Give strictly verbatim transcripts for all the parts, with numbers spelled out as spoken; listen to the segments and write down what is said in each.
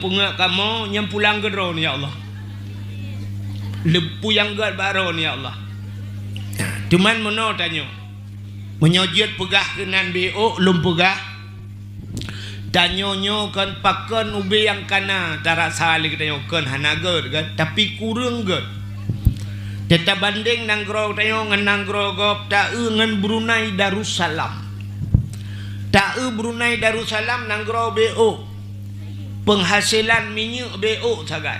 peungeuet kamoe nyang pulang keu droeneuh, ya Allah. Leupuyang gét bak droeneuh, ya Allah. Teuma meunoe tanyoe. Meunyoe jeuet peugah keunan B O, lôn peugah, tanyoe nyoe kon pakon ubé nyang kana tarasa lé geutanyoe, kon hana gét kan, tapi kureueng gét. Teutabandeng nanggroe tanyoe ngon nanggroe gob, taeu ngon Brunei Darussalam. Taeu Brunei Darussalam nanggroe B O. Peunghasilan minyeuk B O sagai.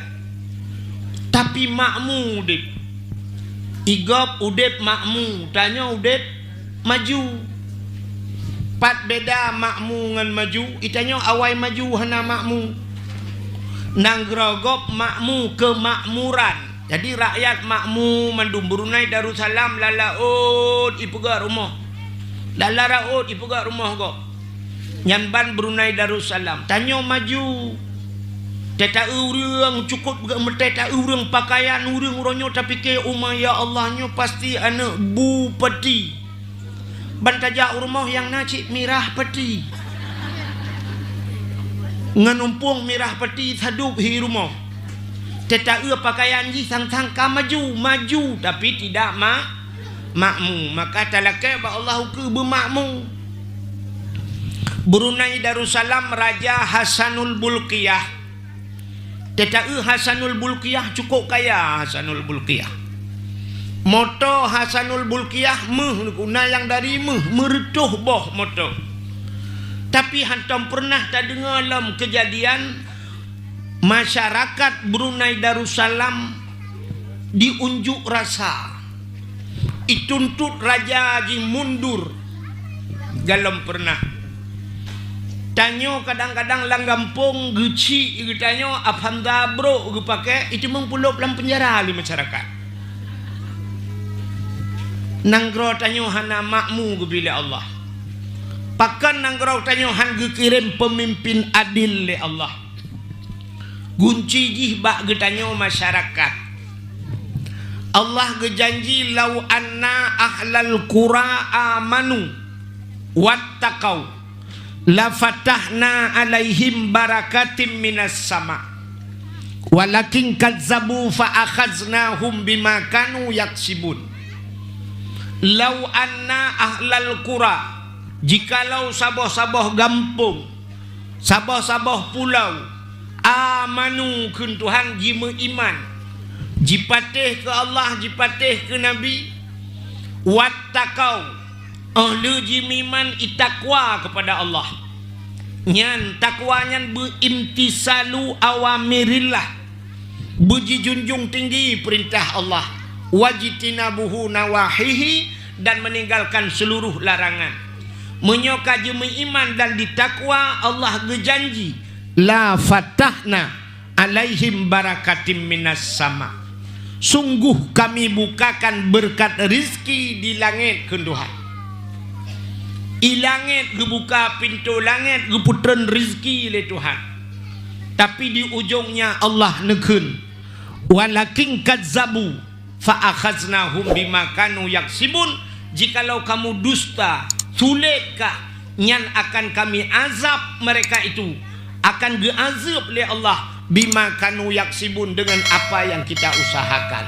Tapi makmu udeb. Igob udeb makmu, tanyoe udeb maju. Pat beda makmu ngon maju, itanyoe awai maju hana makmu. Nanggroe gob makmu keumakmuran. Jadi rakyat makmu mandum Brunei Darussalam lalaôt ipeugah rumoh. Lalaôt ipeugah rumoh gob. Nyan ban Brunei Darussalam. Tanyoe maju. Teuta ureuëng cukup geumeuteuta ureuëng pakaian ureuëng uroe nyoe tapike uma ya Allah nyoe pasti aneuëk bupati. Ban tajak u rumoh nyang na cit mirah peti. Ngon umpung mirah peti sadup hi rumoh. Teuta pakaian jih sang-sang ka maju, maju tapi tidak ma-, makmu. Maka talakée bak Allah ukeue beumakmu. Brunei Darussalam Raja Hasanul Bulkiah. Teuta Hasanul Bulkiah cukup kaya Hasanul Bulkiah. Moto Hasanul Bulkiah méuh na nyang dari méuh, meureutoh boh moto. Tapi hántom pernah tadeungoe lom keujadian masyarakat Brunei Darussalam diunjuk rasa. Ituntot raja jih mundur. Galom pernah. Tanyoe kadang-kadang lam gampông geuchik geutanyoe Avanza brok geupakée, iteumeung pulop lam peunjara lé masyarakat. Nanggroe tanyoe hana makmu geubri lé Allah. Pakon nanggroe tanyoe han geukirém peumimpin adil lé Allah? Gunci jih bak geutanyoe masyarakat. Allah geujanji, "Lau anna ahlal qura amanu wattaqau, lafatahna alaihim barakatim minas sama. Walakin kazzabu fa akhaznahum bima kanu yaksibun." Lau anna ahlal qura, jikalau saboh-saboh gampông, saboh-saboh pulau, amanu kheun Tuhan jimeuiman, jipatéh keu Allah, jipatéh keu Nabi, wattaqau, óh lheueh jimeuiman itakwa keupada Allah. Nyan takwa nyan beuimtisalu awamirillah, beujijunjung tinggi peurintah Allah, wajtinabuhu nawahihi, dan meninggalkan seluruh larangan. Meunyoe ka jimeuiman dan jitakwa, Allah geujanji, "La fatahna alaihim barakatim minas sama." Sungguh Kami bukakan beureukat rizki di langét kheun Tuhan. I langét geubuka, pintoe langét geupeutreun rizki lé Tuhan. Tapi di ujongnya Allah neukheun, "Walakin kazzabu fa akhaznahum bima kanu yaksibun." Jikalau kamu dusta, sulet kah, nyan akan Kami azab mereka itu, akan geuazeueb lé Allah, "bima kanu yaksibun," dengan apa yang kita usahakan.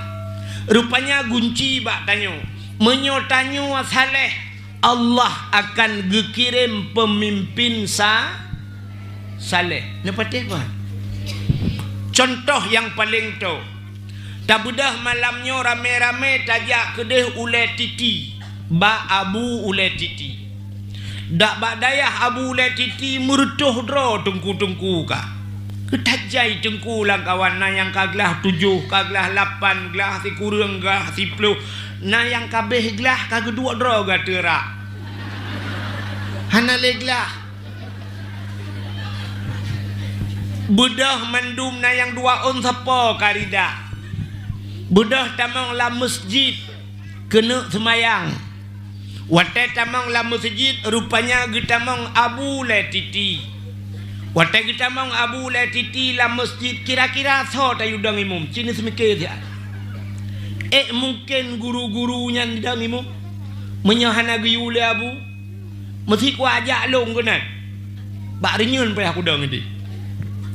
Rupanya gunci bak tanyoe, meunyoe tanyoe saléh, Allah akan geukirém peumimpin sa-, saléh. Neupatéh kon? Cuntoh nyang paleng toe, tabeudôh malam nyoe ramé-ramé tajak keudeh Ulée Titi, bak Abu Ulée Titi. Dak bak dayah Abu Ulée Titi meureutoh droe teungku-teungku ka. Keutajai teungku lam kawan, na nyang ka glah tujoh, ka glah lapan, glah sikureueng, glah siploh. Na nyang ka abéh glah ka geuduek droe gata rak. Hana lé glah. Beudôh mandum na nyang dua ôn sapo ka rida. Beudôh tamong lam meusjid keuneuk seumayang. Watée tamong lam meuseujid, rupanya geutamong Abu Lé Titi. Watée geutamong Abu Lé Titi lam meuseujid, kira-kira soe tayue dong imum? Ci neuseumiké siat. Ék mungken guru-guru nyan dong imum? Meunyoe hana geuyue lé Abu, meusi kuajak lôn keunan. Bak reunyeun payah kudong idéh.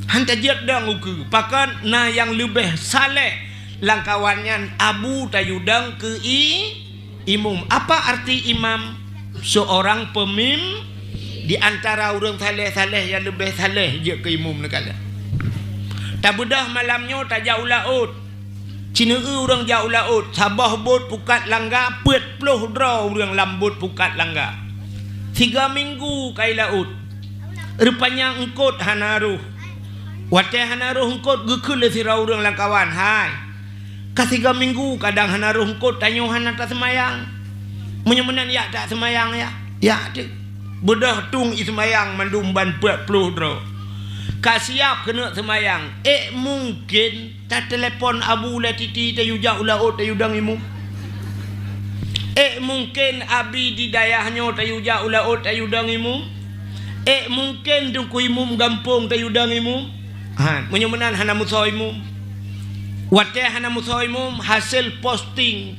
Han tajeuet dong ukeue, pakon na nyang leubeh saleh lam kawan nyan, abu tayue dong keu i-, imum. Apa arti imam? Seorang pemim-, di antara ureuëng saleh-saleh nyang leubeh saleh jeuet keu imum neukalon. Tabeudôh malam nyoe tajak u laôt. Cineue ureuëng jak u laôt, saboh bot pukat langga, peuet ploh droe ureuëng lam bot pukat langga. Siga minggu ka i laôt. Rupanya eungkot hana rhoh. Watée hana rhoh eungkot, geukheun lé sidroe ureuëng lam kawan, "Hai, ka siga minggu kadang hana rhoh eungkot, tanyoe hana taseumayang. Meunyoe meunan, jak taseumayang, ya." "Jak teuk." Beudôh tueng i seumayang mandum ban peuet ploh droe. Ka siab keuneuk seumayang, ék mungken tatelepon abu lé Titi tayue jak u laôt tayue dong imum? Ék mungken abi di dayah nyoe tayue jak u laôt tayue dong imum? Ék mungken teungku imum gampông tayue dong imum? Ha, meunyoe meunan hana musoe imum. Watée hana musoe imum, hasé posting,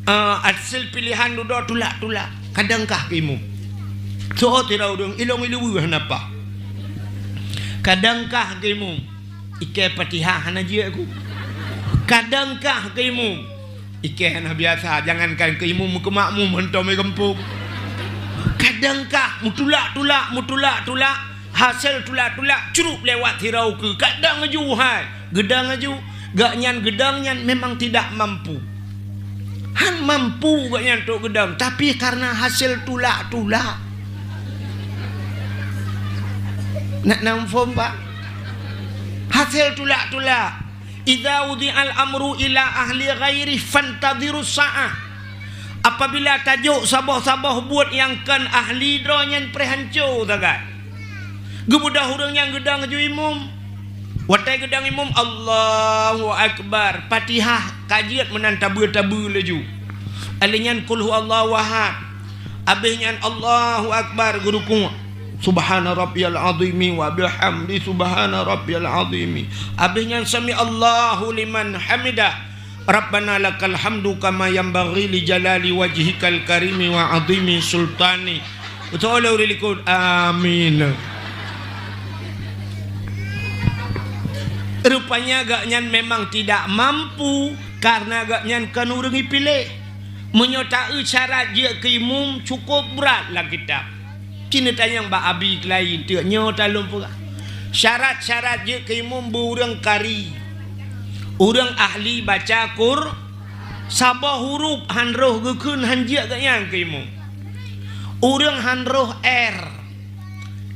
eh, hasé pilihan dudoe tulak-tulak. Kadang kah keu imum. Soe tira ureuëng ilong iluweue hana paih. Kadang kah keu imum. Ikée Fatihah hana jeuet ku. Kadang kah keu imum. Ikée hana biasa, jangankan keu imum, keu makmum hantom i gampông. Kadang kah mutulak-tulak, mutulak-tulak, hasé tulak-tulak, crup lewat sidroe ukeue. Kadang laju hai, geudong laju. Gobnyan geudong nyan memang tidak mampu. Han mampu gobnyan trok geudong, tapi karena hasé tulak-tulak. Nak na muphom, Pak? Hasé tulak-tulak. "Idza wudi'al amru ila ahli ghairi fantadhirus sa'ah." Apabila tajok saboh-saboh buet nyang kon ahli droe nyan, preh hanco sagai. Geubeudôh ureuëng nyan geudong laju imum. Watée geudong imum, Allahu Akbar, Fatihah ka jeuet meunan tabeue-tabeue laju. Alheuh nyan Qul huwallahu ahad. Abéh nyan Allahu Akbar, geurukuk. Subhana rabbiyal azimi wa bihamdi, subhana rabbiyal azimi. Abéh nyan sami Allahu liman hamidah. Rabbana lakal hamdu kama yanbaghi li jalali wajhikal karimi wa azimi sultani. Beutôi lé ureuëng likot, amin. Rupanya gobnyan memang tidak mampu, karena gobnyan kon ureuëng ipiléh. Meunyoe taeu syarat jeuet keu imum, cukôp brat lam kitab. Ci neutanyong bak abi keulayi teuk nyoe talôn peugah. Syarat-syarat jeuet keu imum beu ureuëng kari, ureuëng ahli baca Qur-, saboh huruf han rhoh geukheun han jeuet gobnyan keu imum. Ureuëng han rhoh R,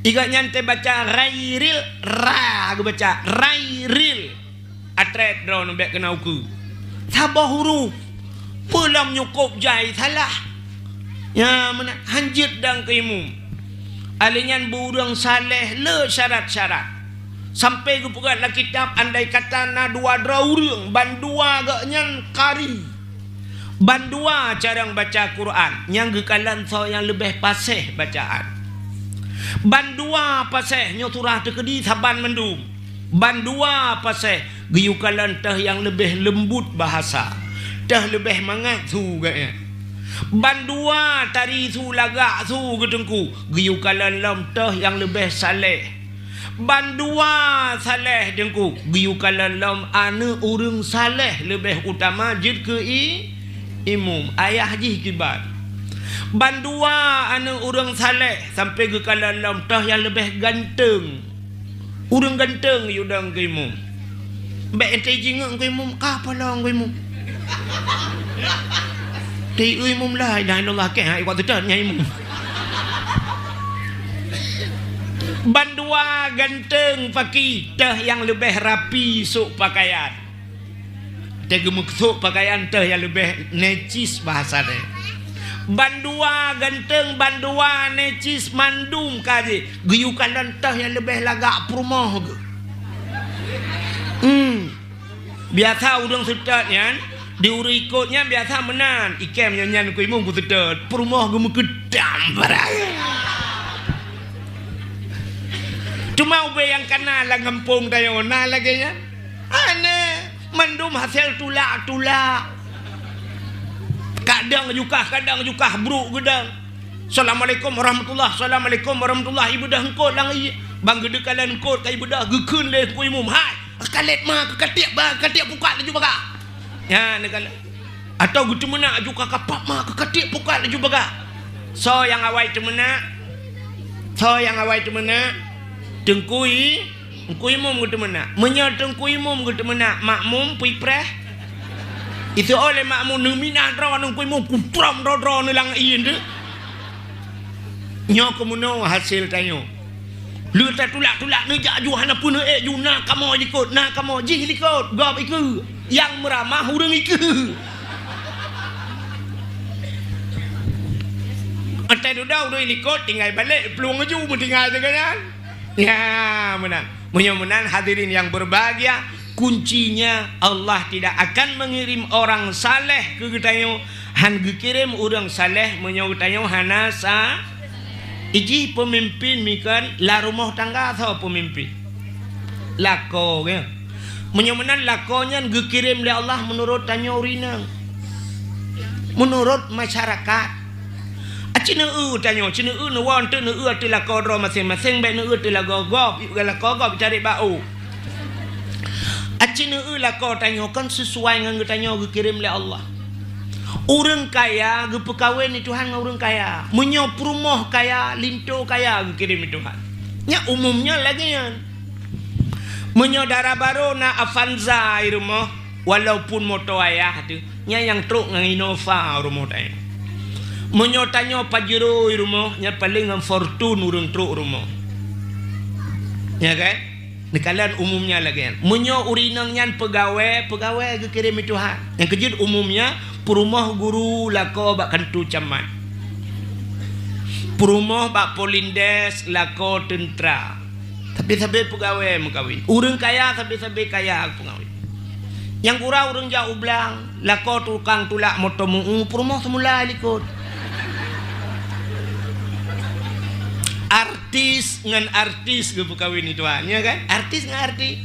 i gobnyan teubaca ghairil, ra geubaca ghairil. Atrét droeneuh bék keunoe ukeue. Saboh huruf. Peue lom nyukôp jai salah. Nyan meunan, han jeuet dong keu imum. Alheuh nyan beu ureuëng saleh le syarat-syarat. Sampai geupeugah lam kitab, andai kata na dua droe ureuëng, bandua gobnyan kari. Bandua carông baca Quran, nyang geukalon soe nyang leubeh paséh bacaan. Bandua paséh nyoe surah teukeudi saban mandum. Bandua paséh geuyue kalon teuh nyang leubeh leumbut bahasa, teuh leubeh mangat su gobnyan. Bandua tari su lagak su geuteungku geuyue kalon lom teuh nyang leubeh saleh. Bandua saleh teungku geuyue kalon lom aneuëk ureuëng saleh leubeh utama jeuet keu i-, imum, ayah jih kiban. Bandua aneuëk ureuëng saleh sampai geukalon lom teuh nyang leubeh ganteueng. Ureuëng ganteueng geuyue dong keu imum. Bék ente jingeueng keu imum, ka polong keu imum. Ti imum la ilaha illallah keh, hai, kuat teutot nyan imum. Bandua ganteueng paki teuh nyang leubeh rapi sôk pakaian. Teuh geumeusôk pakaian teuh nyang leubeh necis bahasa teuh. Bandua ganteueng, bandua necis mandum ka jih. Geuyue kalon teuh nyang leubeh lagak peurumoh geuh. Hmm. Biasa ureuëng seutôt nyan, di ureuëng ikot nyan biasa meunan. Ikem nyan, nyan keu imum keu seutôt. Peurumoh geuh meukeudam barang. Cuma ubé nyang kana lam gampông tanyoe na lagée nyan. Hana, mandum hasé tulak-tulak. Kadang jukah, kadang jukah brok geudong. Assalamualaikum warahmatullah, assalamualaikum warahmatullah. Ibeudôh eungkot lam ie. Ban geudeukalan kot ka ibeudôh, geukheun lé Teungku Imum, "Hai, ka lét ma, ka katiek ba, ka katiek pukat laju baga." Nyan neukalon. Atawa geuteumeunak laju ka kapap ma, ka katiek pukat laju baga. Soe nyang awai teumeunak? Soe nyang awai teumeunak? Teungku I-, Teungku Imum geuteumeunak. Meunyoe Teungku Imum geuteumeunak, makmum peuipreh. Itu oleh makmum neuminah droe Teungku Imum, kutrom droe-droe neulang ié deuh. Nyoe keumeunoe hasé tanyoe. Lheueh tatulak-tulak neujak ju hana peue neuék ju, na kamoe likot, na kamoe jih likot, gob ikeue. Nyang meuramah ureueng ikeue. Watèe dudoe ureueng likot, tinggai balek, plueng ju meutinggai teuka nyan. Ya, meunan. Meunyoe meunan, hadirin yang berbahagia, kuncinya Allah tidak akan mengirim orang saleh keu geutanyoe, han geukirém ureueng saleh meunyoe geutanyoe hana sa-, ijih peumimpin mikon lam rumoh tangga soe peumimpin? Lakoe, ya. Meunyoe meunan lakoe nyan geukirém lé Allah meunurot tanyoe ureueng inong. Meunurot masyarakat. Aci neueu tanyoe, ci neueu neuwoe eunteuk neueu ateueh lakoe droe maséng-maséng, bèk neueu ateueh lakoe gob, lakoe gob itarek bak ôk. Aci neueu lakoe tanyoe kon sisuai ngon geutanyoe geukirém lé Allah. Ureueng kaya geupeukawén lé Tuhan ngon ureueng kaya. Meunyoe peurumoh kaya, linto kaya geukirém lé Tuhan. Nyan umum nyan lagèe nyan. Meunyoe dara barô na Avanza i rumoh, walaupun moto ayah teuh, nyan nyang trok ngon Innova rumoh tanyoe. Meunyoe tanyoe Pajero i rumoh, nyan paleng ngon Fortuner ureueng trok rumoh. Ya kan? Neukalon umumnya lagèe nyan. Meunyoe ureueng inong nyan peugawèe, peugawèe geukirém lé Tuhan. Nyang keujeuet umumnya, peurumoh guru lakoe bak kantô camat. Peurumoh bak polindes lakoe teuntra. Sabe-sabe peugawèe meukawen. Ureueng kaya sabe-sabe kaya peugawèe. Nyang gura ureueng jak u blang, lakoe tukang tulak moto meu-eu, peurumoh seumula likot. Artis ngon artis geupeukawen lé Tuhan, ya kan? Artis ngon artis.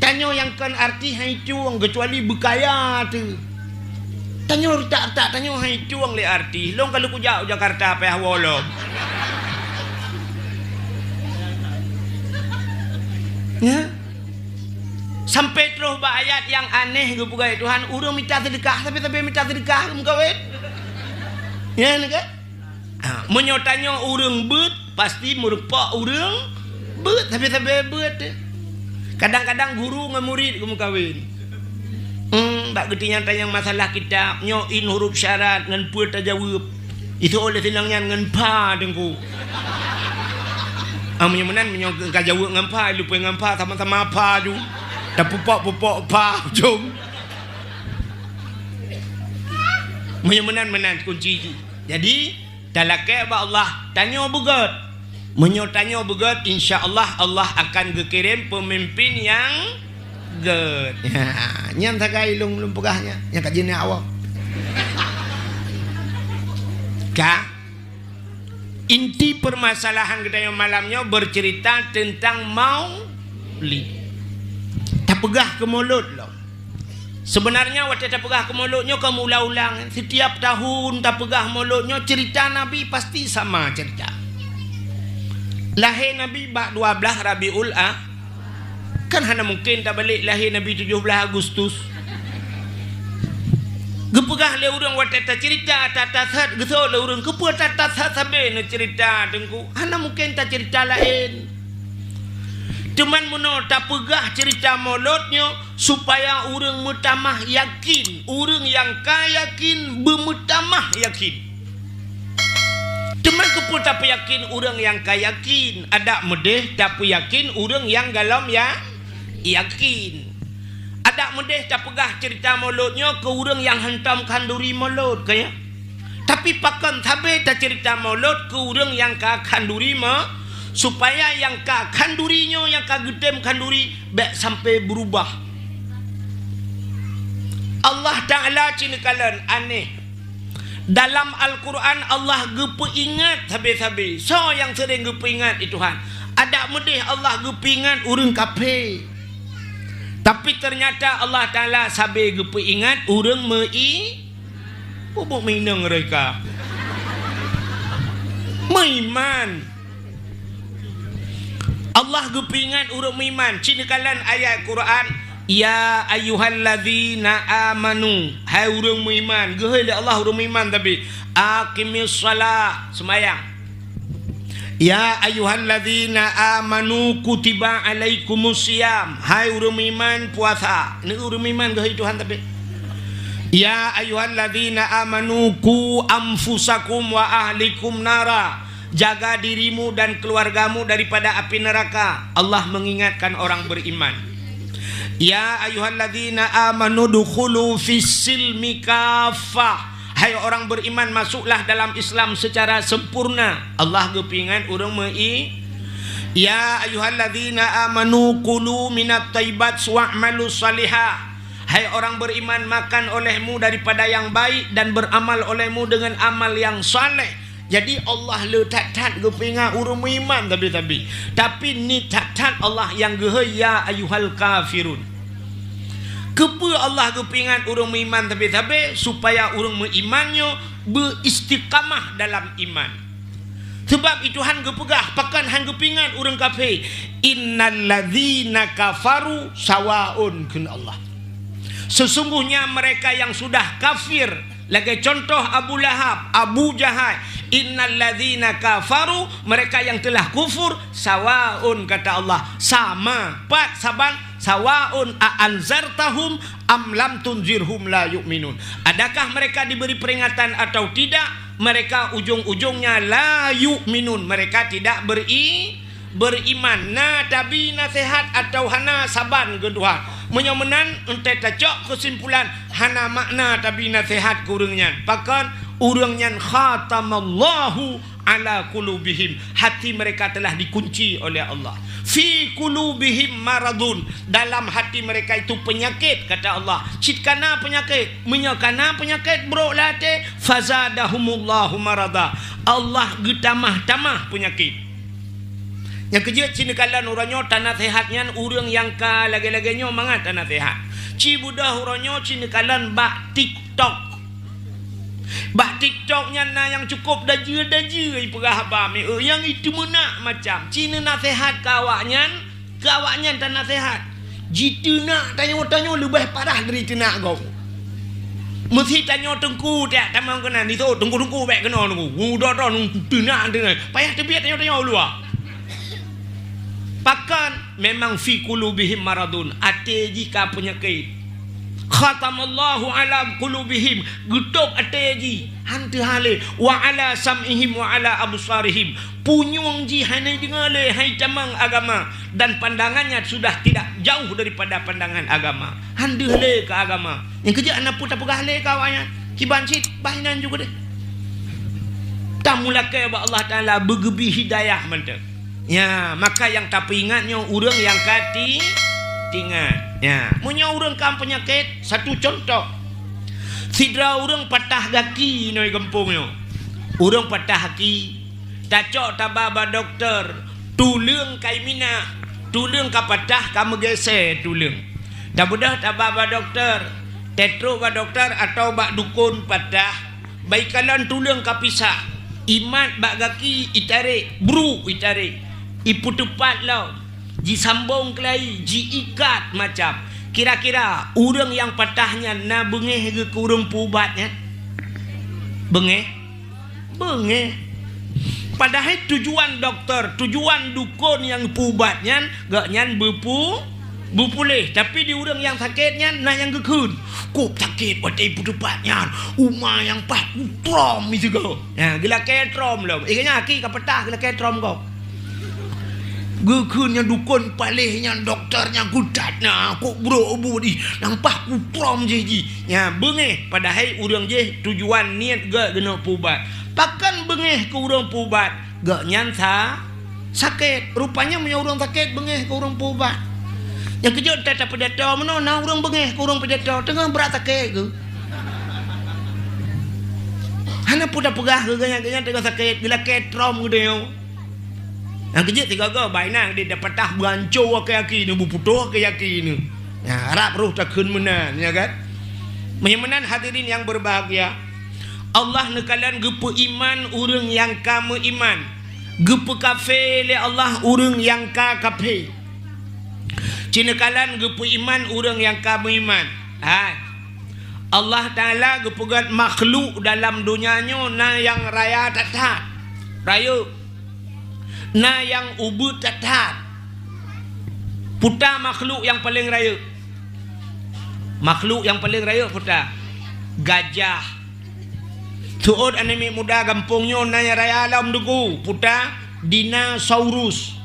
Tanyoe nyang kon artis han itueng, keucuali beukaya teuh. Tanyoe retak-retak tanyoe han itueng lé artis. Lôn ka lheueh kujak u Jakarta payah woe lom. Ya. Sampai troh bak ayat nyang aneh geupeugah lé Tuhan, ureueng mita seudeukah, sabe-sabe mita seudeukah geumeukawen. Ya, nyan kan? Ha, meunyoe tanyoe ureueng beuet, pasti meurumpok ureueng beuet, sabe-sabe beuet. Kadang-kadang guru ngon murit geumeukawen. Hmm, bak geutanyoe tanyong masalah kitab, nyoe in huruf syarat ngon peue tajaweueb. Itu oleh sinang nyan ngon pha, Teungku. Ah, meunyoe meunan, meunyoe ka jaweueb ngon pha, lupée ngon pha, sama-sama pha ju. Tapupok-pupok pha, jom. Meunyoe meunan, meunan kunci jih. Jadi, talakée bak Allah, tanyoe beugét. Meunyoe tanyoe beugét, insya Allah, Allah akan geukirém peumimpin nyang gét. Nyan sagai lôn, lôn peugah nyan, nyang ka jeuet awak. Ka? Inti permasalahan geutanyoe malam nyoe bercerita tentang maulid. Tapeugah keu mulod lom. Sebenarnya watée tapeugah keu mulod nyoe ka meuulang-ulang. Setiap tahun tapeugah mulod nyoe cerita Nabi pasti sama cerita. Lahé Nabi bak dua blaih Rabiul A-, kan hana mungken tabalek lahé Nabi tujoh blaih Agustus. Geupeugah lé ureuëng watée tacerita that-that that, geuseuôt lé ureuëng, "Keupeue that-that that sabe neucerita, Teungku? Hana mungken tacerita laén." Teuma meunoe tapeugah cerita mulod nyoe, supaya ureuëng meutamah yakin. Ureuëng nyang ka yakin beumeutamah yakin. Teuma keupeue tapeuyakin ureuëng nyang ka yakin? Adak meudeh tapeuyakin ureuëng nyang galom ya-, yakin. Adak meudeh tapeugah cerita mulod nyoe keu ureuëng nyang hantom khanduri mulod, ka ya? Tapi pakon sabe tacerita mulod keu ureuëng nyang ka khanduri mo-, supaya nyang ka khanduri nyoe, nyang ka geutem khanduri, bék sampai beurubah. Allah Taala cit neukalon aneh. Dalam Al-Quran Allah geupeuingat sabe-sabe. Soe nyang seuring geupeuingat lé Tuhan? Adak meudeh Allah geupeuingat ureuëng kafé. Tapi ternyata Allah Taala sabe geupeuingat ureuëng meu-i-, Peubuet meuinong reka. Meuiman. Allah geupeuingat ureuëng meuiman, ci neukalon ayat Quran, "Ya ayyuhallazina amanu," hai ureuëng meuiman, geuhôi lé Allah ureuëng meuiman, tapi, "Aqimis shalah," seumayang. "Ya ayyuhallazina amanu kutiba alaikumus siyam," hai ureuëng meuiman, puasa. Neu ureuëng meuiman geuhôi Tuhan, tapi, "Ya ayyuhallazina amanu qu anfusakum wa ahlikum nara," jaga dirimu dan keluargamu daripada api neraka. Allah mengingatkan orang beriman. "Ya ayyuhalladzina amanu dukhulu fis silmi kaffah." Hai orang beriman, masuklah dalam Islam secara sempurna. Allah geupeuingat ureuëng meu'i. "Ya ayyuhalladzina amanu kulu minat thayyibat wa'malu salihah." Hai orang beriman, makan olehmu daripada yang baik dan beramal olehmu dengan amal yang saleh. Jadi, Allah le that-that geupeuingat ureuëng meuiman tabi-tabi. Tapi, ni that-that Allah nyang geuhôi, "Ya ayyuhal kafirun." Keupeue Allah geupeuingat ureuëng meuiman tabi-tabi? Supaya ureuëng meuiman nyoe beuistiqamah dalam iman. Sebab i Tuhan geupeugah, pakon han geupeuingat ureuëng kafé? "Innal ladzina kafaru sawaun," kheun Allah. Sesungguhnya mereka yang sudah kafir, lagée contoh Abu Lahab, Abu Jahal, "Innal ladzina kafaru," mereka yang telah kufur, "sawaun," kata Allah, sama, pat saban, "sawaun a anzartahum am lam tunzirhum la yu'minun." Adakah mereka diberi peringatan atau tidak? Mereka ujung-ujungnya la yu'minun, mereka tidak beri-, beriman. Na tabi naseuhat atawa hana, saban keu Tuhan. Meunyoe meunan, entée tacok keusimpulan, hana makna tabi naseuhat keu ureuëng nyan. Pakon? Ureuëng nyan khatamallahu ala qulubihim, hati mereka telah dikunci oleh Allah. "Fi qulubihim maradun," dalam hati mereka itu penyakit, kata Allah. Cit kana penyakit, meunyoe kana penyakit brok lam até, "fazadahumullahu marada," Allah geutamah-tamah penyakit. Nyang keujeuet, ci neukalon uroe nyoe tanaseuhat nyan ureuëng nyang ka lagée-lagée nyoe mangat tanaseuhat. Ci beudôh uroe nyoe ci neukalon bak TikTok. Bak TikTok nyan na nyang cukôp dajeu-dajeu ipeugah haba mié, nyang iteumeunak macam. Ci neunaseuhat keu awaknyan, keu awaknyan tanaseuhat. Jiteunak tanyoe-tanyoe leubeh parah dari teunak gob. Meusi tanyoe teungku tiak tamong keunan, "Nito, teungku-teungku bék keunoe teungku. Udah-udah teunak, teunak." Payah teubiet tanyoe-tanyoe u luwa. Pakon? Memang "fi qulubihim maradun," até jih ka peunyakét. "Khatamallahu ala qulubihim," geutôb até jih, han teuhah lé, "wa ala sam'ihim wa ala absarihim," punyueng jih hana deungoe lé, hai tamong agama, dan pandangannya sudah tidak jauh daripada pandangan agama, han deuh lé keu agama. Nyang keujeuet hana peue tapeugah lé keu awaknyan, kiban cit bah inan ju keudeh. Tamulakée bak Allah Taala beugeubri hidayah mantong. Ya, maka nyang tapeuingat nyoe ureuëng nyang ka ti-, teuingat. Ya, meunyoe ureuëng ka peunyakét, satu contoh. Sidroe ureuëng patah gaki nyoe gampông nyoe. Ureuëng patah gaki, tacok taba bak dokto, tuleueng ka iminah, tuleueng ka patah, ka meugeusé tuleueng. Tabeudôh taba bak dokto, teutrok bak dokto atawa bak dukon patah, bak ikalon tuleueng ka pisah, imat bak gaki itarek, bruk itarek, ipeuteupat lom, jisambong keulai, jiikat macam. Kira-kira ureuëng nyang patah nyan na beungéh geuh keu ureuëng peuubat nyan? Beungéh? Beungéh. Padahai tujuan dokto, tujuan dukon nyang peuubat nyan, gobnyan beupu-, beupuléh. Tapi di ureuëng nyang sakét nyan na nyang geukheun, "Kôb sakét watée peuteupat nyan, uma nyang paih kutrom sigoe." Nyan, geulakée trom lom. Eh, nyan aki ka patah geulakée trom gob. Geukheun nyan dukon paléh nyan, dokto nyan geudat na, kôb brok bu di, nyang paih kutrom jih jih. Nyan beungéh, padahai ureuëng jih tujuan niet geuh keuneuk peuubat. Pakon beungéh keu ureuëng peuubat? Gobnyan sa-, sakét. Rupanya meunyoe ureuëng sakét beungéh keu ureuëng peuubat. Nyang keujeuet that tapidato meunoe na ureuëng beungéh keu ureuëng pidato, teungoh brat sakét geuh. Hana peue tapeugah keu gobnyan, gobnyan teungoh sakét, geulakée trom geutanyoe. Nyang keujeuet sigoe-goe bak inan di dapatah beuancô keu aki nyoe, beuputôh keu aki nyoe. Nyan, rab roh takheun meunan, ya kan? Meunyoe meunan hadirin yang berbahagia, Allah neukalon geupeuiman ureuëng nyang ka meuiman. Geupeukafé lé Allah ureuëng nyang ka kafé. Ci neukalon geupeuiman ureuëng nyang ka meuiman. Hai. Allah Taala geupeugét makhluk dalam donya nyoe na nyang raya that-that. Rayeuk. Na nyang ubeuet that-that. Peue makhluk nyang paleng rayeuk? Makhluk nyang paleng rayeuk peue? Gajah. Seuôt aneuk miet muda gampông nyoe na nyang raya lom deungoe, peue? Dinosaurus.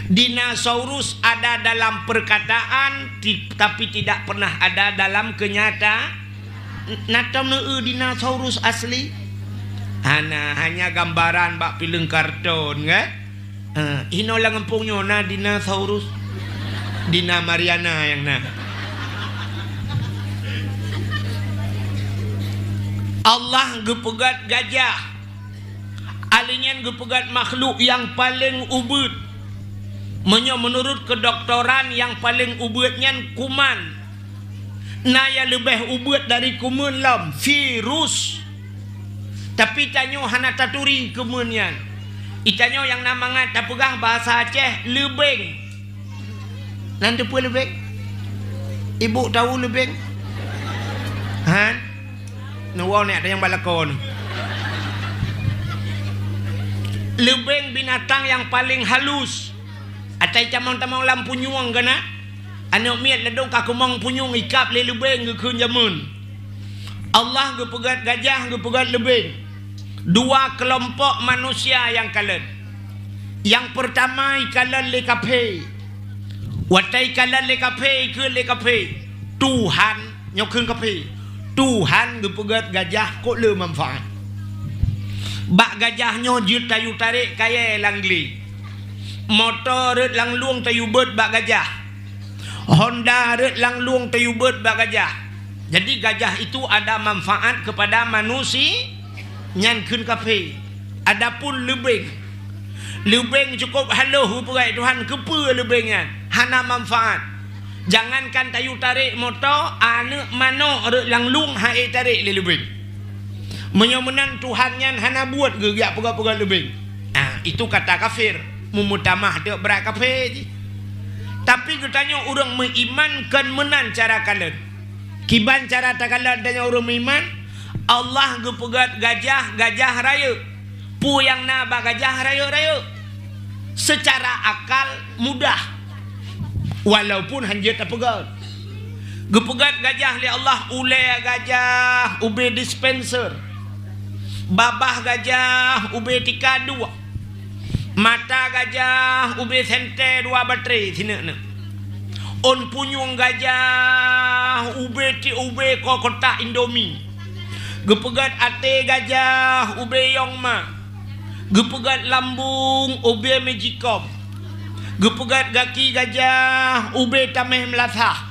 Dinosaurus ada dalam perkataan, ti-, tapi tidak pernah ada dalam kenyata-, na tom neueu dinosaurus asli? Hana, hanya gambaran bak filem karton, kan? Eh, inoe lam gampông nyoe na dinosaurus. Dina Mariana nyang na. Allah geupeugét gajah. Ahli nyan geupeugét makhluk nyang paleng ubeuet. Meunyoe meunurot keudoktoran, nyang paleng ubeuet nyan kuman. Na nyang leubeh ubeuet dari kuman lom, virus. Tapi tanyoe hana taturi kuman nyan. Itanyoe nyang na mangat tapeugah bahasa Aceh, leubeng. Nan teupeue leubeng? Ibu tahu leubeng? Han? Neuwoe nyak tanyong bak lakoe. Leubeng binatang nyang paleng halus. Asai tamong-tamong lam punyueng keunan. Aneuk miet ladôm ka keumong punyueng ikab lé leubeng geukheun jameun. Allah geupeugét gajah, geupeugét leubeng. Dua keulompok manusia nyang kalon. Nyang peurtama ikalon lé kafé. Watée ikalon lé kafé, ikheun lé kafé, "Tuhan," nyoe kheun kafé, "Tuhan geupeugét gajah kok le manfaat. Bak gajah nyoe jeuet tayue tarek kayée lam glé. Moto rot lam lueng tayue beuet bak gajah." Honda rot lam lueng tayue beuet bak gajah. Jadi gajah itu ada manfaat kepada manusia, nyan kheun kafé. Adapun leubeng, leubeng cukup halôh geupeugét Tuhan, keupeue leubeng nyan? Hana manfaat. Jangankan tayue tarek moto, aneuk manok rot lam lueng han ék tarek lé leubeng. Meunyoe meunan Tuhan nyan hana buet geujak peugét-peugét leubeng. Ah, itu kata kafir. Meumeutamah teuk brat kafé jih. Tapi geutanyoe ureuëng meuiman kon meunan cara kalon. Kiban cara takalon tanyoe ureuëng meuiman, Allah geupeugét gajah, gajah rayeuk. Peue nyang na bak gajah rayeuk-rayeuk? Seucara akal mudah. Walaupun hanjeuet tapeugét. Geupeugét gajah lé Allah, ulée gajah ubé dispenser. Babah gajah ubé tika dua. Mata gajah ubé sentée dua batré sineuk-neuk. Ôn punyueng gajah ubé ti ubé ko kotak Indomie. Geupeugét até gajah ubé yong ma. Geupeugét lambung ubé magicom. Geupeugét gaki gajah ubé tameh meulasah.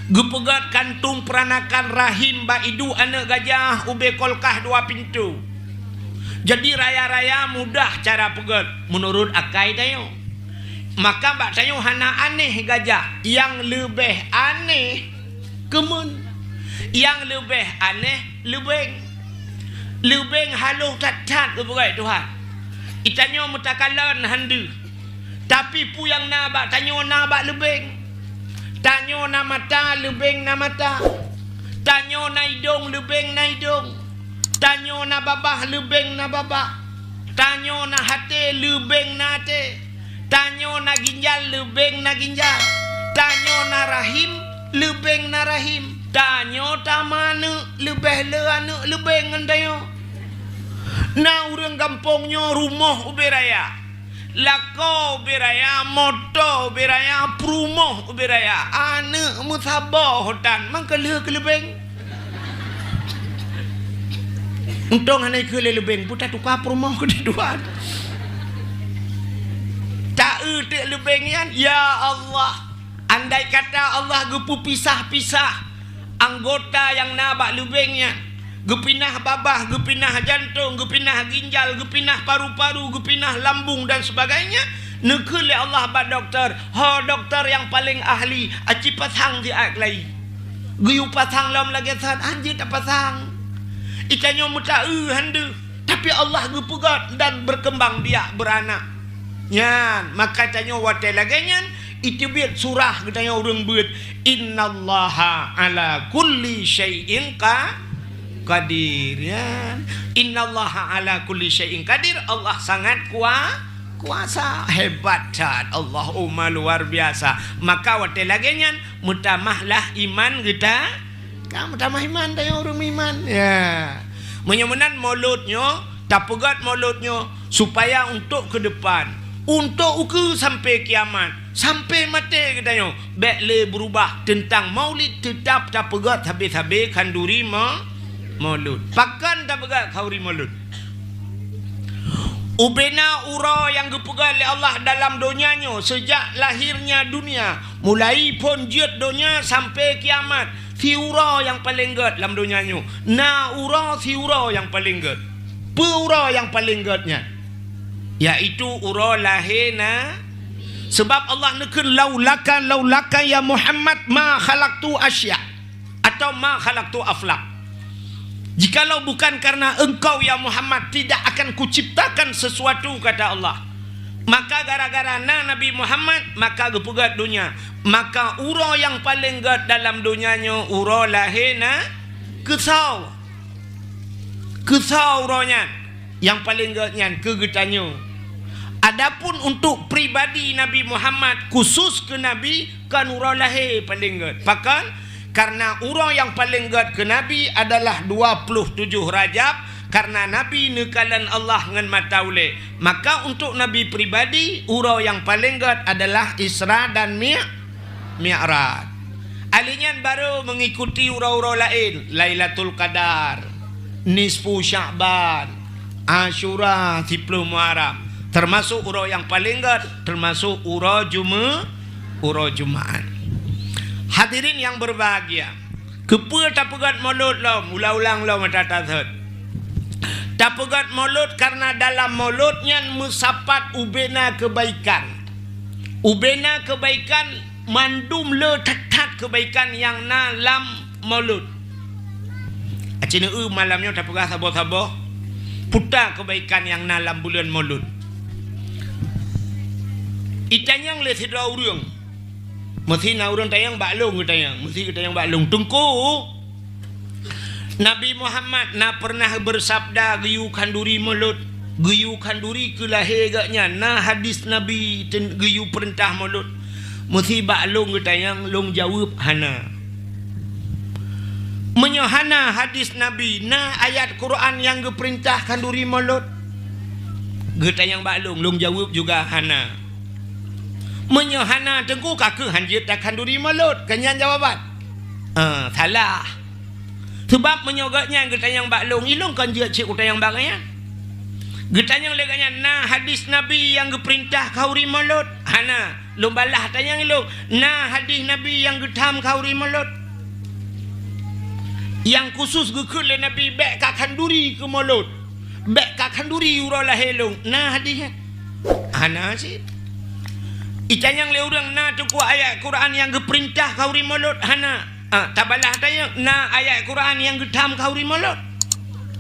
Geupeugét kantung peuranakan rahim bak iduek aneuk gajah ubé kolkah dua pintoe. Jadi raya-raya mudah cara peugét meunurot akai tanyoe. Maka bak tanyoe hana aneh gajah, nyang leubeh aneh keumeun. Nyang leubeh aneh leubeng. Leubeng halôh that-that geupeugét Tuhan. Itanyoe meutakalon han deuh. Tapi peue nyang na bak tanyoe na bak leubeng. Tanyoe na mata, leubeng na mata. Tanyoe na idong, leubeng na idong. Tanyoe na babah, leubeng na babah. Tanyoe na até, leubeng na até. Tanyoe na ginjal, leubeng na ginjal. Tanyoe na rahim, leubeng na rahim. Tanyoe tameuaneuk, leubeh le aneuk leubeng ngon tanyoe. Na ureuëng gampông nyoe rumoh ubé raya. Lakoe ubé raya, moto ubé raya, peurumoh ubé raya. Aneuk meusaboh tan, mangka lheueh keu leubeng. Untông hana ikheun lé leubeng, peue tatuka peurumoh keu Tuhan. Ta-eu teuk leubeng nyan, ya Allah. Andai kata Allah geupeupisah-pisah anggota nyang na bak leubeng nyan, geupinah babah, geupinah jantông, geupinah ginjal, geupinah paru-paru, geupinah lambung dan sebagainya, neukheun lé Allah bak dokto, "Ho dokto nyang paleng ahli, aci pasang siat keulayi." Geuyue pasang lom lagée that, hanjeuet tapasang. Itanyoe meutaeu han deuh. Tapi Allah geupeugét dan berkembang biak, beranak. Nyan, maka tanyoe watée lagée nyan, iteubiet surah geutanyoe ureuëng beuet, "Innallaha ala kulli syai'in qa-, qadir." Nyan, "Innallaha ala kulli syai'in qadir." Allah sangat kua-, kuasa, hebat that. Allahumma luar biasa. Maka watée lagée nyan, meutamahlah iman geuta-, Ka meutamah iman tanyoe ureuëng meuiman. Ya. Meunyoe meunan Maulud nyoe, tapeugét Maulud nyoe supaya untuk keu depan, untuk ukeue sampai kiamat, sampai maté geutanyoe, bék lé beurubah teuntang Maulid, teutab tapeugét sabe-sabe khanduri ma-, Maulud. Pakon tapeugét khanduri Maulud? Ubena uroe nyang geupeugét lé Allah dalam donya nyoe, seujak lahirnya dunia, mulai phon jeuet donya sampai kiamat, siuroe nyang paleng gét lam donya nyoe. Na uroe siuroe nyang paleng gét. Peue uroe nyang paleng gét nyan? Yaitu uroe lahé na-, seubab Allah neukheun, "Laulaka, laulaka ya Muhammad ma khalaqtu asya." Atau ma khalaqtu aflak. "Jikalau bukan karena engkau, ya Muhammad, tidak akan kuciptakan sesuatu," kata Allah. Maka gara-gara na Nabi Muhammad, maka geupeugét donya. Maka uroe nyang paleng gét dalam donya nyoe uroe lahé na-, keusoe. Keusoe uroe nyan. Nyang paleng gét nyan keu geutanyoe. Adapun untuk pribadi Nabi Muhammad, khusus keu Nabi, kon uroe lahé paleng gét. Pakon? Karena uroe nyang paleng gét keu Nabi adalah dua puluh tujoh Rajab, karena Nabi neukalon Allah ngon mata ulée. Maka untuk Nabi pribadi, uroe nyang paleng gét adalah Isra dan Mi-, Mi'raj. Ahli nyan baru mengikuti uroe-uroe laén, Lailatul Qadar, Nisfu Sya'ban, Asyura, siploh Muharram. Termasuk uroe nyang paleng gét, termasuk uroe Jume-, uroe Jumaat. Hadirin yang berbahagia, keupeue tapeugét Maulud lom, ulang-ulang lom ata tasot. Tapeugét Maulud karena dalam Maulud nyan meusapat ubena kebaikan. Ubena kebaikan mandum le that-that kebaikan nyang na lam Maulud. Aci neu malam nyoe tapeugah saboh-saboh puta kebaikan nyang na lam buleuen Maulud. Itanyong lé sidroe ureuëng, meusi na ureuëng tanyong bak lôn geutanyong, meusi geutanyong bak lôn, "Teungku, Nabi Muhammad na pernah bersabda geuyue khanduri Maulud, geuyue khanduri keu lahé geuh nyan, na hadis Nabi ten-, geuyue peurintah Maulud?" Meusi bak lôn geutanyong, lôn jaweueb, "Hana." "Meunyoe hana hadis Nabi, na ayat Quran nyang geupeurintah khanduri Maulud?" Geutanyong bak lôn, lôn jaweueb juga, "Hana." "Meunyoe hana, Teungku, ka kheueh hanjeuet takhanduri Maulud," kan nyan jawaban. Eh, salah. Seubab meunyoe geuh nyan geutanyong bak lôn, ilôn kon jeuet cit kutanyong bak geuh nyan. Geutanyong lé geuh nyan, "Na hadis Nabi nyang geupeurintah khanduri Maulud?" "Hana." Lôn balaih tanyong ilôn, "Na hadis Nabi nyang geutham khanduri Maulud? Nyang khusus geukheun lé Nabi bék ka khanduri keu Maulud, bék ka khanduri uroe lahé lôn, na hadis nyan?" Hana cit. Itanyong lé ureuëng, "Na teungku ayat Quran nyang geupeurintah khanduri Maulud?" Hana. Ah, tabalaih tanyong, "Na ayat Quran nyang geutham khanduri Maulud?"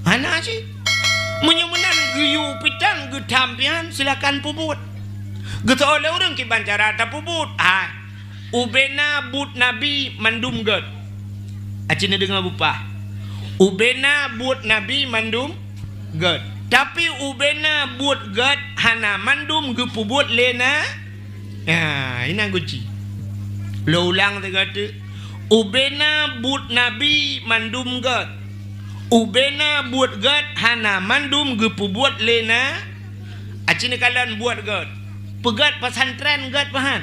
Hana cit. Meunyoe meunan geuyue pitan geutham pian, silakan peubuet. Geuseuôt lé ureuëng kiban cara tapeubuet. Ah, ubena buet Nabi mandum gét. Aci neudeungoe bupah. Ubena buet Nabi mandum gét. Tapi ubena buet gét hana mandum geupeubuet lé na-, Ya, inan kunci. Lôn ulang sigoe teuk. Ubena buet Nabi mandum gét. Ubena buet gét hana mandum geupeubuet lé na-, aci neukalon buet gét. Peugét pesantren gét pahan?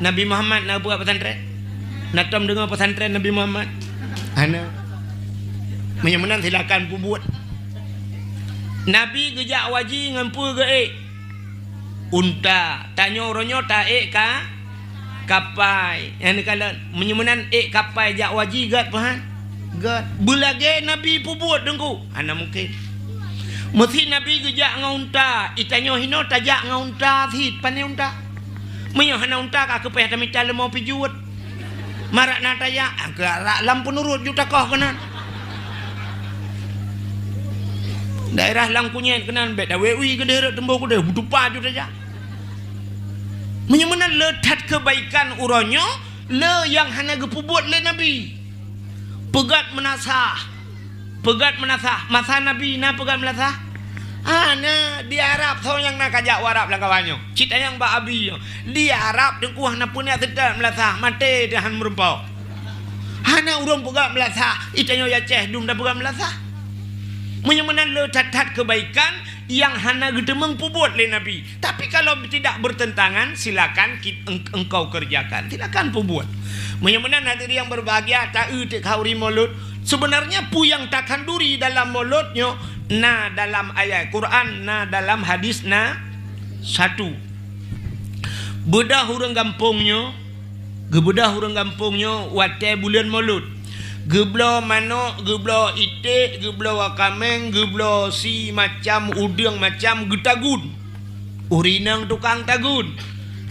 Nabi Muhammad na buet pesantren? Na tom deungoe pesantren Nabi Muhammad? Hana. Meunyoe meunan silakan peubuet. Nabi geujak haji ngon peue geuék? Unta. Tanyoe uroe nyoe taék ka, kapai. Nyang neukalon, meunyoe meunan ék kapai jak haji gét pahan? Gét. Beulagée Nabi peubuet Teungku? Hana mungken. Meusi Nabi geujak ngon unta, i tanyoe hinoe tajak ngon unta cit, pané unta. Meunyoe hana unta ka keupéh tamita leumo pijuet. Marak na tajak, ka lam peunurot ju takoh keunan. Daerah Langkunyet keunan bèk dawé ui keudéh rot teumbô keudéh, beutupa ju tajak. Meunyoe meunan le that keubaikan uroe nyoe, le nyang hana geupeubuet lé Nabi. Peugöt meunasah. Peugöt meunasah. Masa Nabi na peugöt meunasah? Hana, di Arab, soe nyang na kajak u Arab lam kawan nyoe. Cit nyang bak Abi nyoe. Di Arab teungku hana peuniat seutôt meunasah, maté teuh han meurumpok. Hana ureueng peugöt meunasah, itanyoe Aceh dum tapeugöt meunasah. Meunyoe meunan le that-that keubaikan nyang hana geuteumeung peubuet lé Nabi. Tapi kalau tidak bertentangan, silakan ki-, eng-, engkau kerjakan. Silakan peubuet. Meunyoe meunan hadirin yang berbahagia, ta-eu teuk khanduri Maulud. Sebenarnya peue nyang takhanduri dalam Maulud nyoe na dalam ayat Quran, na dalam hadis, na satu. Beudôh ureueng gampông nyoe, geubeudoh ureueng gampông nyoe watèe buleuen Maulud. Geubloe manok, geubloe iték, geubloe kaméng, geubloe si macam udeueng macam geutagun. Ureueng inong tukang tagun.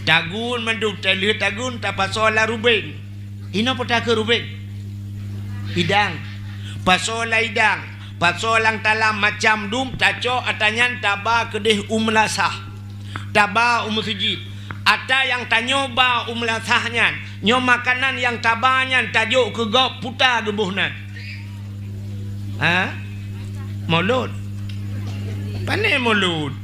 Tagun mandum, talheueh tagun tapasoe lam rubeng. Inoe peue takheun rubeng? Idang. Pasoe lam idang, pasoe lam talam macam dum, tacok atra nyan taba keudéh u meulasah. Taba u meuseujid. Atra nyang tanyoe ba u meulasah nyan, nyoe makanan nyang taba nyan tajok keu gob, peue ta geuboh nan? Ha? Maulud. Pane Maulud?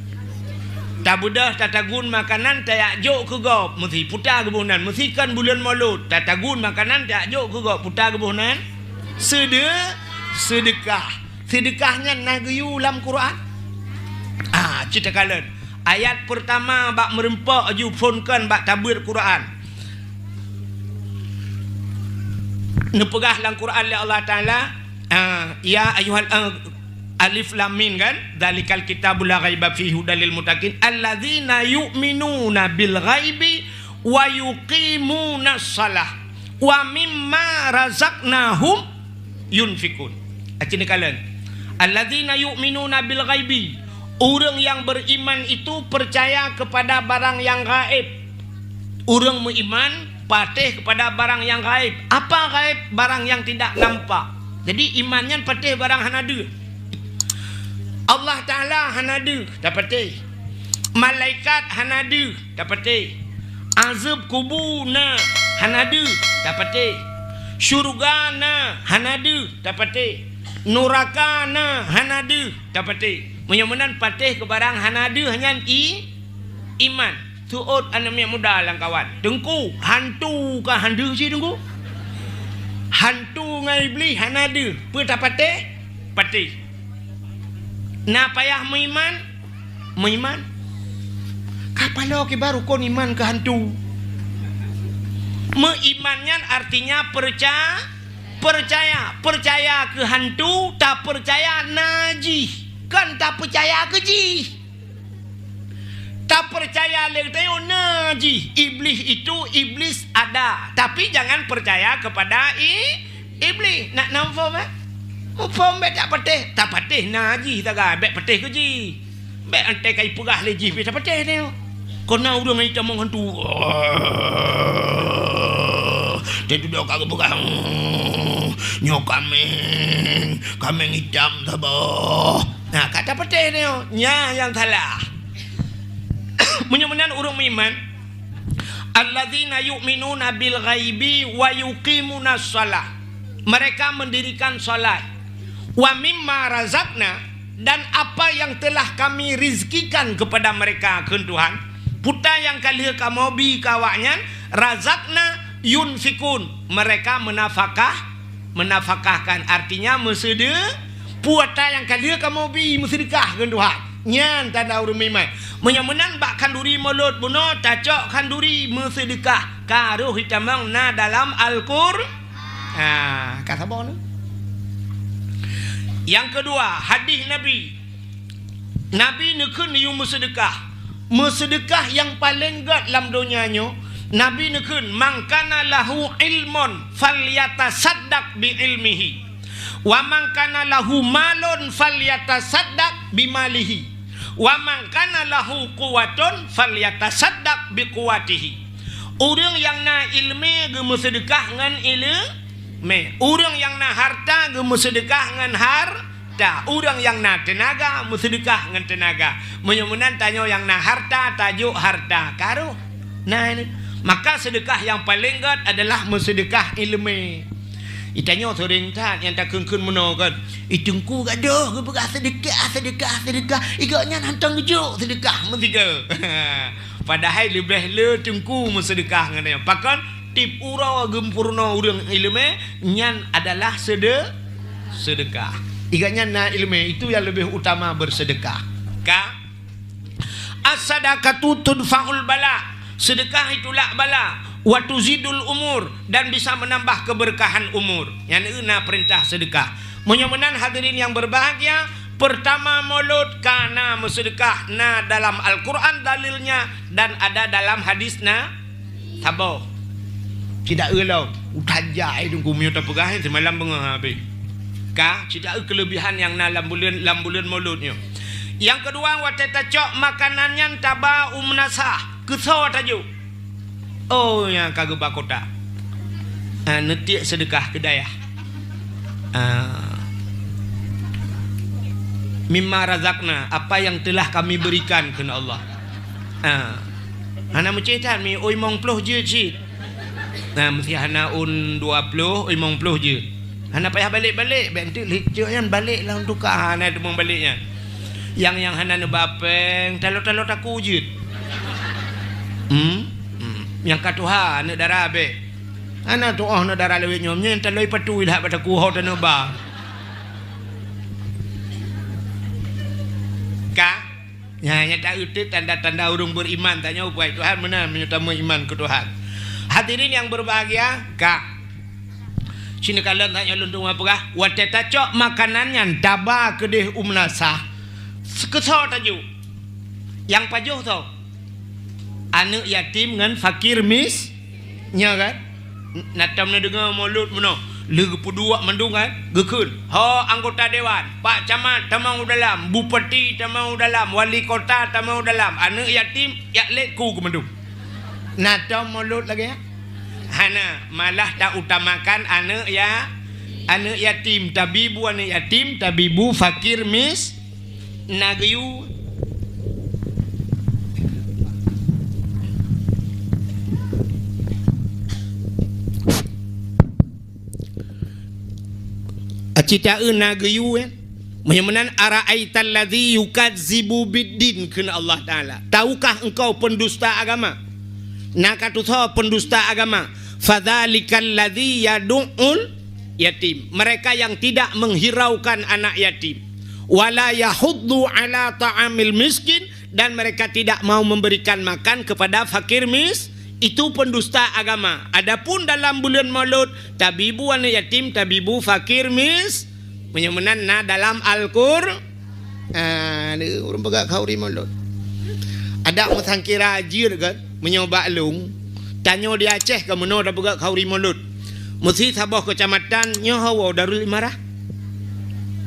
Tabeudôh tatagun makanan tajak jok keu gob, meusi peue ta geuboh nan? Meusi kon buleuen Maulud, tatagun makanan tajak jok keu gob, peue ta geuboh nan? Seude-, seudeukah. Seudeukah nyan na geuyue lam Quran? Ah, cit takalon. Ayat peurtama bak meureumpok aju phon kon bak tabeuet Quran. Neupeugah lam Quran lé Allah Taala, ah, ya ayyuhal, ah, alif lam mim kan? Dzalikal kitabu la raiba fihi hudal lil muttaqin, alladzina yu'minuna bil ghaibi wa yuqimunas shalah wa mimma razaqnahum yunfikun. Aci neukalon. Alladzina yu'minuna bil ghaibi. Ureueng nyang beriman itu percaya kepada barang yang gaib. Ureueng meuiman patéh kepada barang yang gaib. Apa gaib? Barang yang tidak nampak. Jadi iman nyan patéh barang hana deuh. Allah Taala hana deuh, tapatéh. Malaikat hana deuh, tapatéh. Azeueb kubu na, hana deuh, tapatéh. Syeuruga na, hana deuh, tapatéh. Nuraka na, hana deuh, tapatéh. Meunyoe meunan patéh keu barang hana deuh nyan i-, iman. Seuôt aneuk miet muda lam kawan. Teungku, hantu ka hana deuh cit Teungku? Hantu ngon Iblih hana deuh. Peue tapatéh? Patéh. Na payah meuiman? Meuiman. Ka paloe kiban rukon iman keu hantu. Meuiman nyan artinya perca-, percaya. Percaya keu hantu, tapeucaya na jih. Kon tapeucaya keu jih. Tapeucaya lé geutanyoe na jih. Iblih itu, Iblis ada. Tapi jangan percaya kepada i-, Iblih. Nak na muphom, eh? Muphom bèk tapatéh. Tapatéh na jih taga, bèk patéh keu jih. Bèk antée ka ipeugah lé jih pih tapatéh nyoe. Kon na ureueng itamong hantu. Teududoe ka geupeugah, "Nyoe kaméng, kaméng itam saboh." Nah, ka tapatéh nyoe, nyan nyang salah. Meunyoe meunan ureueng meuiman, alladzina yu'minuna bil ghaibi wa yuqimunas shalah. Mereka mendirikan salat. Wa mimma razaqna, dan apa yang telah Kami rizkikan kepada mereka, kheun Tuhan. Peue ta nyang ka lheueh Kamoe bi keu awaknyan, razaqna yunfikun, mereka meunafakah, meunafakahkan, artinya meuseude-, peue ta nyang ka lheueh Kamoe bi meuseudeukah, kheun Tuhan. Nyan tanda ureueng meuiman. Meunyoe meunan bak khanduri mulod bunoe, tacok khanduri meuseudeukah, ka rhoh itamong na dalam Al-Qur-, ha, ka saboh nyoe. Nyang keudua, hadih Nabi. Nabi neukheun yue meuseudeukah. Meuseudeukah nyang paleng gét lam donya nyoe, Nabi neukheun, "Man kana lahu ilmun falyatasaddaq bi ilmihi, wa man kana lahu malun falyatasaddaq bi malihi, wa man kana lahu quwwatun falyatasaddaq bi quwwatihi." Ureueng nyang na ileumé geumeuseudeukah ngon ileumé. Ureueng nyang na hareuta geumeuseudeukah ngon har-, Ta, ureuëng nyang na teunaga, meuseudeukah ngon teunaga. Meunyoe meunan tanyoe nyang na harta, tajok harta. Karoh. Nah, ini. Maka seudeukah nyang paleng gét adalah meuseudeukah iéleumé. Itanyoe seuring that nyang takheun-kheun meunoe kan. "Ih, Teungku gadôh geupeugah seudeukah, seudeukah, seudeukah. Ih, gobnyan hantom geujok seudeukah meusigoe." Padahai leubeh le Teungku meuseudeukah ngon nyan. Pakon? Tieb uroe geumpurnoe ureuëng iéleumé, nyan adalah seude-, seudeukah. Ih, gobnyan na iéleumé, itu yang lebih utama berseudeukah. Ka? As-sadaqatu tudfa'ul bala. Seudeukah itulak bala. Wa tuzidul umur. Dan bisa menambah keberkahan umur. Nyan na peurintah seudeukah. Meunyoe meunan hadirin yang berbahagia, pertama Maulud ka na meuseudeukah, na dalam Al-Quran dalilnya dan ada dalam hadis na saboh. Cit taeu lom, utajak ai Teungku meunyoe tapeugah, eh, seumalam beungoh habéh. Ka, cit taeu keulebihan nyang na lam buleuen, lam buleuen Maulud nyoe. Nyang keudua, watée tacok makanan nyan taba u meunasah, keusoe tajok. Oh, nyang ka geuba kota. Ah, neutiek seudeukah keu dayah. Ah. "Mimma razaqna," apa yang telah kami berikan, kheun Allah. Ah. Hana meucéh that, mi oi mong ploh jeuet cit. Nah, meusti hana ôn dua ploh, oi mong ploh jeuet. Hana payah balek-balek, bék enteuk licok nyan balek lam tuka, hana teumong balek nyan. Nyang, nyang hana neuba péng, talo-talo taku jeuet. Hmm? Hmm. Nyang ka tuha, aneuk dara bék. Hana tuoh aneuk dara lawét nyoe, nyan taloi patui that bak taku ho taneuba. Ka? Nyan, nyan taeu teuk tanda-tanda ureuëng beriman tanyoe, buai Tuhan meunan meunyoe tameuiman keu Tuhan. Hadirin yang berbahagia, ka. Sinoe kalon tanyoe lôn tueng peugah, watée tacok makanan nyan taba keudeh u meunasah, keusoe tajok. Nyang pajoh soe? Aneuk yatim ngon fakir mis-, Nyoe kan? N-, na tom neudeungoe Maulud meunoe. Lheueh geupeuduek mandum kan? Geukheun, "Ho anggota dewan, pak camat tamong u dalam, bupati tamong u dalam, wali kota tamong u dalam, aneuk yatim jak lét ku keu mandum." Na tom Maulud lagée nyan? Hana, malah tautamakan aneuk ya-, aneuk yatim, tabibu aneuk yatim, tabibu fakir mis-, Na geuyue. Aci taeu na geuyue, eh? Meunyoe meunan, "Ara'aital ladzi yukazzibu biddin," kheun Allah Taala. "Tahukah engkau pendusta agama?" Na ka tusoe pendusta agama. "Fadzalikal ladzi yadu'ul yatim." Mereka yang tidak menghiraukan anak yatim. "Wala yahuddu ala ta'amil miskin," dan mereka tidak mau memberikan makan kepada fakir mis-, itu pendusta agama. Adapun dalam buleuen Maulud, tabibu aneuk yatim, tabibu fakir mis-, meunyoe meunan na dalam Al-Qur-, ah, ureuëng peugah khauri Maulud. Adak meusangkira jeuet kan, meunyoe bak lôn, tanyoe di Aceh ka meunoe tapeugah khauri Maulud. Meusi saboh keucamatan nyoe hawa Darul Imarah.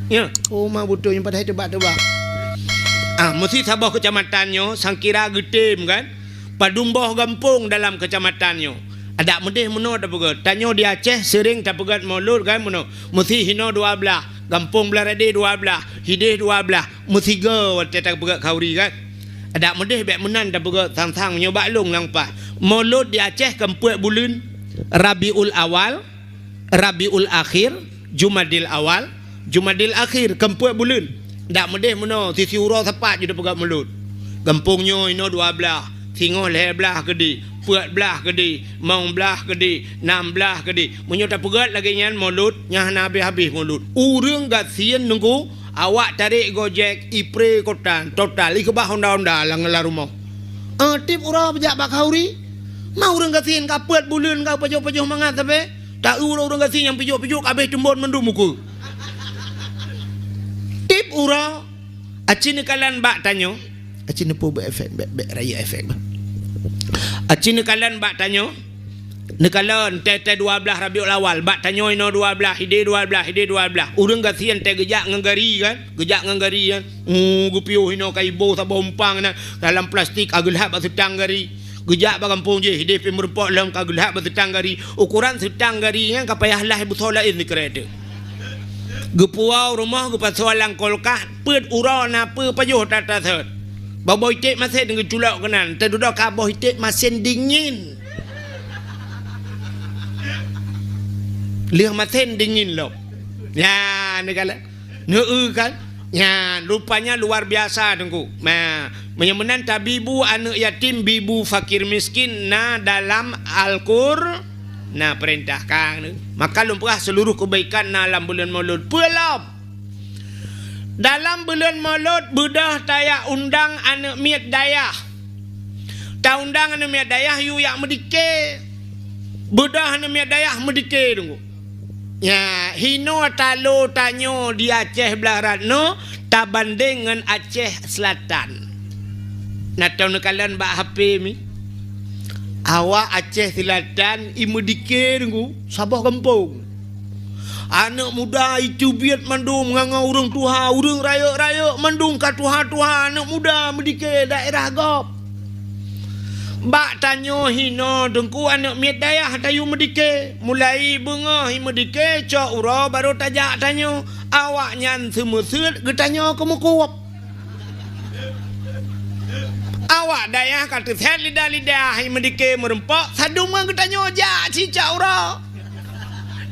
Ya, oh, ma beutôi nyang padahai teubak-teubak. Ah, meusi saboh keucamatan nyoe sangkira geutem kan, padum boh gampông dalam keucamatan nyoe. Adak meudeh meunoe tapeugah. Tanyoe di Aceh seuring tapeugah Maulud kan meunoe. Meusi hinoe dua blaih, gampông Blah Radé dua blaih, hideh dua blaih. Meusigoe watée tapeugah khauri kan. Adak meudeh bék meunan tapeugah sang-sang nyoe bak lôn lam pat. Maulud di Aceh keumpeuet buleuen Rabiul Awal, Rabiul Akhir, Jumadil Awal, Jumadil Akhir keumpeuet buleuen. Dak meudeh meunoe sisi uroe sapat jeuet tapeugah Maulud. Gampông nyoe inoe dua blaih, singoh lhée blaih keudeh, peuet blaih keudeh, limong blaih keudeh, nam blaih keudeh. Meunyoe tapeugah lagée nyan Maulud, nyan hana habéh-habéh Maulud. Ureuëng gasien nunggu Awak tarek Gojek, ipré kota, total, ikeubah honda-honda lam, lam rumoh. Eh, tieb uroe beujak bak khauri. Ma ureuëng gasien ka peuet buleuen ka pajoh-pajoh mangat sabe. Taeu ureuëng gasien nyang pijoh-pijoh ka abéh teumbon mandum ukeue. Tieb uroe, aci neukalon bak tanyoe. Aci neupeu beu efek, bék, bék rayeuk efek bah. Aci neukalon bak tanyoe. Neukalon, tée-tée dua blaih Rabiul Awal, bak tanyoe inoe dua blaih, ideh dua blaih, ideh dua blaih. Ureuëng gasien tée geujak ngon gari kan, geujak ngon gari kan. Uh, geupiôh inoe ka iboh saboh umpang na dalam plastik, ka geulhab bak seutang gari. Geujak bak gampông jih, ideh pih meurumpok lom ka geulhab bak seutang gari. Ukuran seutang gari nyan ka payah lah beusoe laén dikeureutek. Geupuwoe rumoh geupasoe lam kulkas, peuet uroe na peue pajoh tatasot. Bak boh iték masén geuculok keunan, teududoe ka boh iték masén dingin. Lheueh masén dingin lom. Ya, neukalon. Neu kan? Nyan, rupanya luar biasa, Teungku. Nah, meunyoe meunan tabibu aneuëk yatim, bibu fakir miskin na dalam Al-Qur-, na peurintah kang. Maka lôn peugah seluruh kebaikan na lam buleuen Maulud. Peue lom? Dalam buleuen Maulud beudôh tajak undang aneuëk miet dayah. Taundang aneuëk miet dayah yue jak meudike. Beudôh aneuëk miet dayah meudike, Teungku. Nya, hinoe talo tanyoe di Aceh blah Ratno tabandeng ngon Aceh Selatan. Na tau neukalon bak H P mi. Awak Aceh Selatan i meudike, Teungku, saboh gampông. Aneuëk muda iteubiet mandum ngon ureuëng tuha, ureuëng rayeuk-rayeuk mandum ka tuha-tuha, aneuëk muda meudike daerah gob. Bak tanyoe hinoe, Teungku, aneuëk miet dayah tayue meudike. Mulai beungoh i meudike, cok uroe barô tajak tanyoe. Awaknyan seumeuseuet geutanyoe keu meukueb. Awak dayah ka teuseuet lidah-lidah i meudike meureumpok, sadum ngon geutanyoe jak cicak uroe.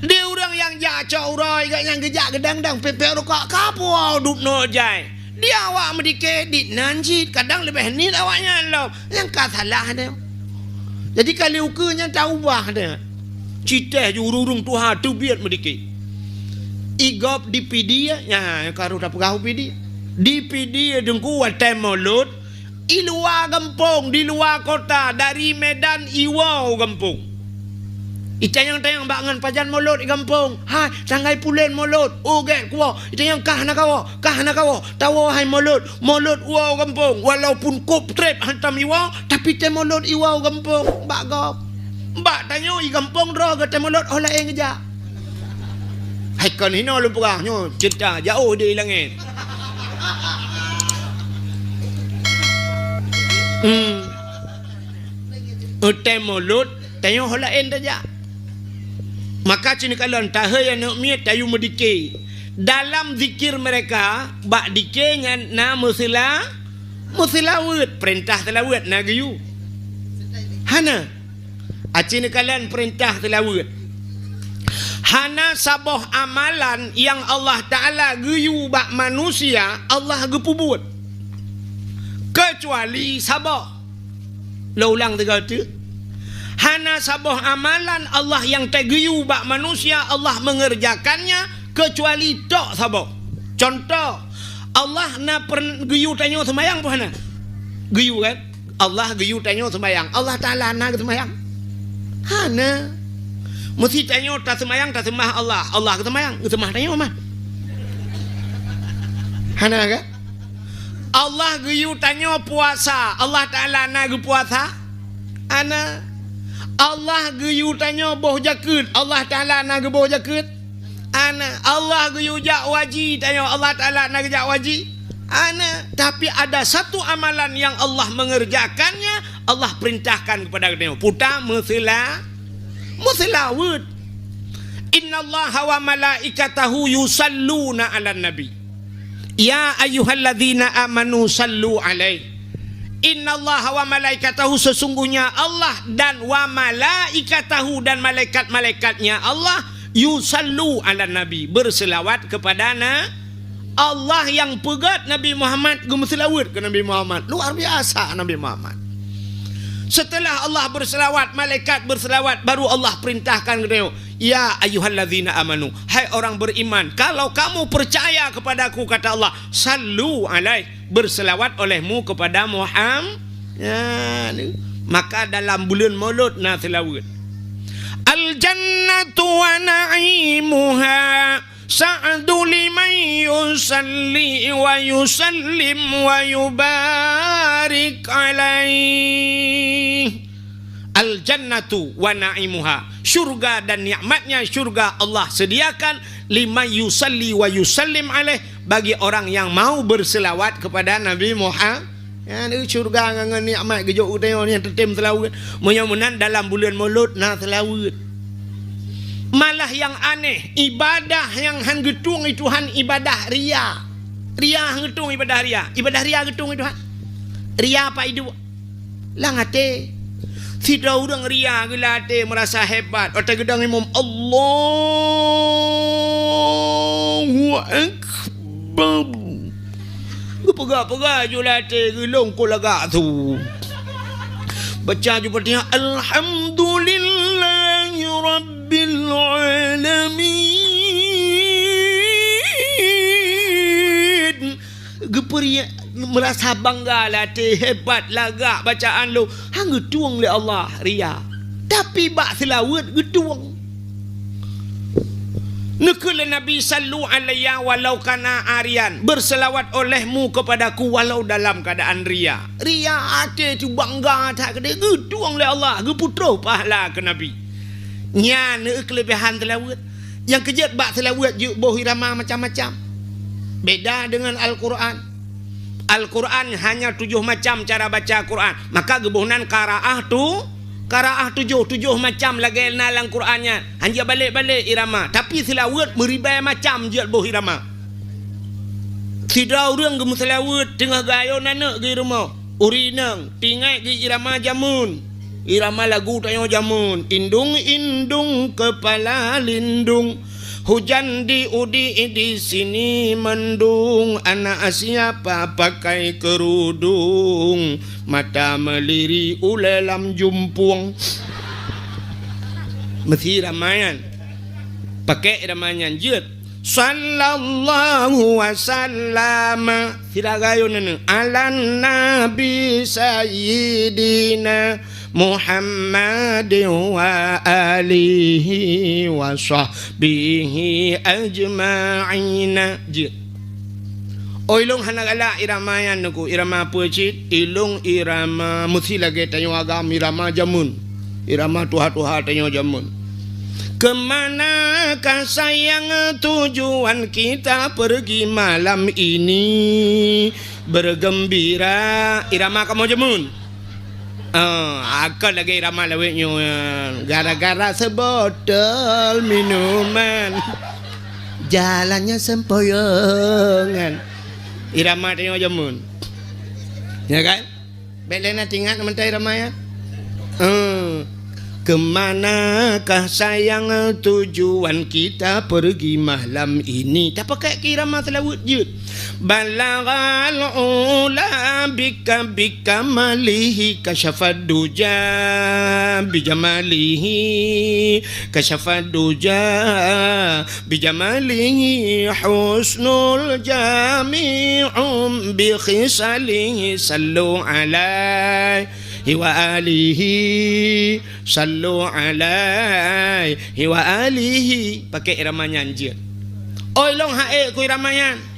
Di ureuëng nyang jak cok uroe, gobnyan geujak geudang-dang peuet-peuet rukok, ka puwoe dubnoe jai. Di awak meudike dit nan cit, kadang leubeh niet awaknyan lom. Nyang ka salah nyoe. Jadi, ka lheueh ukeue nyan taubah nyoe. Citeh ju ureuëng tuha teubiet meudike. I gob di Pidie, nya, nyang ka rôh tapeugah u Pidie. Di Pidie, Teungku, watée Maulud, i luwa gampông, di luwa kota, dari Medan iwoe u gampông. Itanyong-tanyong bak ngon pajan Maulud i gampông. Hai, tanggai pulen Maulud. Oh, gét kuwoe. Itanyong kah na kawoe, kah na kawoe. Tawoe hai Maulud. Maulud woe u gampông. Walaupun kop treb hantom iwoe, tapi tée Maulud iwoe u gampông. Bak gob. Bak tanyoe i gampông droe geutem Maulud, oh laén geujak. Hai kon hinoe lôn peugah nyoe, ceurita jaoh di langét. Hmm. Watée Maulud, tanyoe ho laén tajak. Maka cit neukalon tahei aneuëk miet tayue meudike. Dalam zikir mereka, bak dike nyan na meuseula-, meuseulaweuet, peurintah seulaweuet na geuyue. Hana. Aci neukalon peurintah seulaweuet. Hana saboh amalan nyang Allah Taala geuyue bak manusia, Allah geupeubuet. Keucuali saboh. Lôn ulang tiga teuk. Hana saboh amalan Allah nyang tageuyue bak manusia, Allah mengerjakannya, keucuali tok saboh. Contoh, Allah na pern-, geuyue tanyoe seumayang peue hana? Geuyue kan? Allah geuyue tanyoe seumayang. Allah Taala na geuseumayang? Hana. Meusti tanyoe taseumayang, taseumah Allah. Allah geuseumayang, geuseumah tanyoe mah. Hana kan? Allah geuyue tanyoe puasa. Allah Taala na geupuasa? Hana. Allah geuyue tanyoe boh jakeuet. Allah Taala na geuboh jakeuet? Hana. Allah geuyue jak waji tanyoe, Allah Taala na geujak waji? Hana. Tapi ada satu amalan yang Allah mengerjakannya, Allah perintahkan kepada geutanyoe. Puta meuseula-, meuseulaweuet. Innallaha wa malaikatahu yusalluna 'alan nabi. Ya ayyuhalladzina amanu sallu alaihi. Innallaha wa malaikatahu, sesungguhnya Allah dan wa malaikatahu, dan malaikat-malaikatnya Allah, yusallu 'alan nabi, berselawat kepada na-, Allah nyang peugét Nabi Muhammad, geumeuseulaweuet keu Nabi Muhammad. Luar biasa Nabi Muhammad. Setelah Allah berselawat, malaikat berselawat, baru Allah perintahkan geutanyoe, "Ya ayyuhalladzina amanu, hai orang beriman, kalau kamu percaya kepadaku," kata Allah, "sallu alaihi, berselawat olehmu kepada Muhammad." Ya, ni. Maka dalam buleuen Maulud na seulaweuet. Al jannatu wa na'imuha sa'du liman yusalli wa yusallim wa yubarik alaih. Al jannatu wa na'imuha. Syurga dan nikmatnya syurga Allah sediakan liman yusalli wa yusallim alaih, bagi orang yang mau berselawat kepada Nabi Muhammad. Ya, ni syurga ngon, ngon nikmat geujok u tanyoe nyang teutem seulaweuet. Meunyoe meunan dalam buleuen Maulud na seulaweuet. Malah nyang aneh, ibadah nyang han geutueng lé Tuhan ibadah ria. Ria han geutueng ibadah ria. Ibadah ria geutueng lé Tuhan. Ria apa iduek? Lam até. Sidroe ureuëng ria geuh lam até meurasa hebat. Watée geudong imum, "Allahu Akbar." Geupeugah-peugah ju lam até geuh, "Lôn kon lagak su." Baca ju Fatihah, "Alhamdulillahi Rabbil Alamin." Geupeuriak, meurasa bangga lam até, hebat lagak bacaan lôn. Han geutueng lé Allah, ria. Tapi bak seulaweuet geutueng. Neukheun lé Nabi, "Sallu alayya walau kana ariyan." Berselawat olehmu kepadaku walau dalam keadaan ria. Ria até teuh bangga that keudéh, geutueng lé Allah, geupeutroh pahala keu Nabi. Nyan keuleubiehan seulaweuet. Nyang keujeuet bak seulaweuet jeuet boh irama macam-macam. Beda deungon Al-Qur'an. Al-Qur'an hanya tujoh macam cara baca Qur'an. Maka geuboh nan qiraah tu, qiraah tujoh, tujoh macam lagée na lam Qur'an nyan. Hana balek-balek irama, tapi seulaweuet meuribée macam jeuet boh irama. Sidroe ureuëng geumeuseulaweuet teungoh geuayon aneuëk geuh rumoh. Ureuëng inong, tingai geuh irama jameun. Irama lagu tanyoe jameun. Indung-indung kepala lindung. Hujan di udi di sini mendung. Anak siapa pakai kerudung? Mata melirik ulée lam jumpuang. Meusi irama nyan. Pakai irama nyan jeuet. Sallallahu wa sallama. Sira gayun neuneu. Ala Nabi Sayyidina Muhammad wa alihi wa sahbihi ajma'ina. Jeuet. Oh, ilong hana galak irama nyan Teungku, irama peue cit? Ilong irama meusi lagée tanyoe agam, irama jameun. Irama tuha-tuha tanyoe jameun. Kemanakah sayang tujuan kita pergi malam ini? Bergembira. Irama kamoe jameun. Ah, akan lagée irama lawét nyoe, gara-gara sebotol minuman, jalannya sempoyongan. Irama tanyoe jameun. Ya kan? Bék lé na teuingat mantong irama nyan. Eh, kemanakah sayang tujuan kita pergi malam ini? Tapakai keu irama seulaweuet jeuet. Balaghal ula bika, bikamalihi kasyafad duja, bijamalihi kasyafad duja, bijamalihi husnul jami'um, bikhisalihi sallu alaihi wa alihi, sallu alaihi wa alihi. Pakai irama nyan jeuet. Oi, long haék ku irama nyan.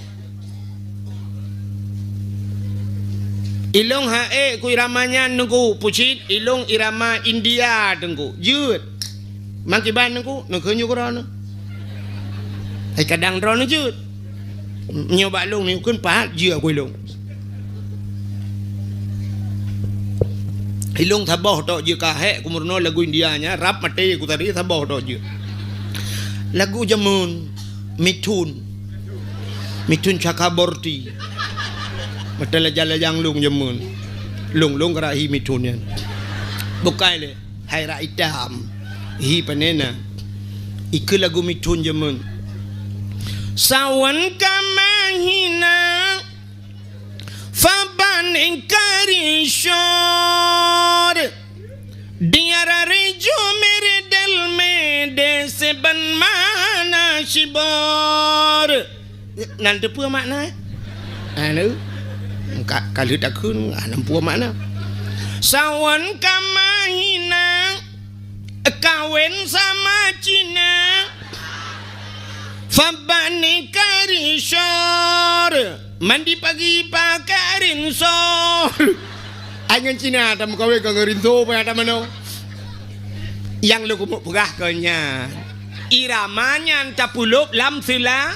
Ilong haék ku irama nyan Teungku, pucit ilong irama India Teungku. Jeuet. Mangkiban Teungku, neukheun ju keudroe. Hai kadang droeneuh jeuet. Nyoe bak long ni kheun pahat jeuet ku ilong. Ilong saboh tok jeuet ka hék ku meurunoe lagu India nyan, rab maté ku tadi saboh tok jeuet. Lagu jameun. Mithun. Mithun Chakraborty. Mata lajang-lajang long jameun. Long-long geura hi Mithun nyan. Bukai lé, hai rak itam. Hi panena. Ikeue lagu Mithun jameun. Sawan ka mahina. Faban ingkarishor. Diara reju meredel mede seban mana shibor. Nan teupeue makna? Anu, ka, ka lheueh takheun, ah, nan peue makna? Sawan ka mahina, kawen sama Cina. Fabani karisor. Mandi pagi pakai rinso. Ai ngon Cina tameukawen ka ngon rinso payah tamanoe. Nyang lôn keumeuk peugah keu nyan. Irama nyan tapeulop lam seula-,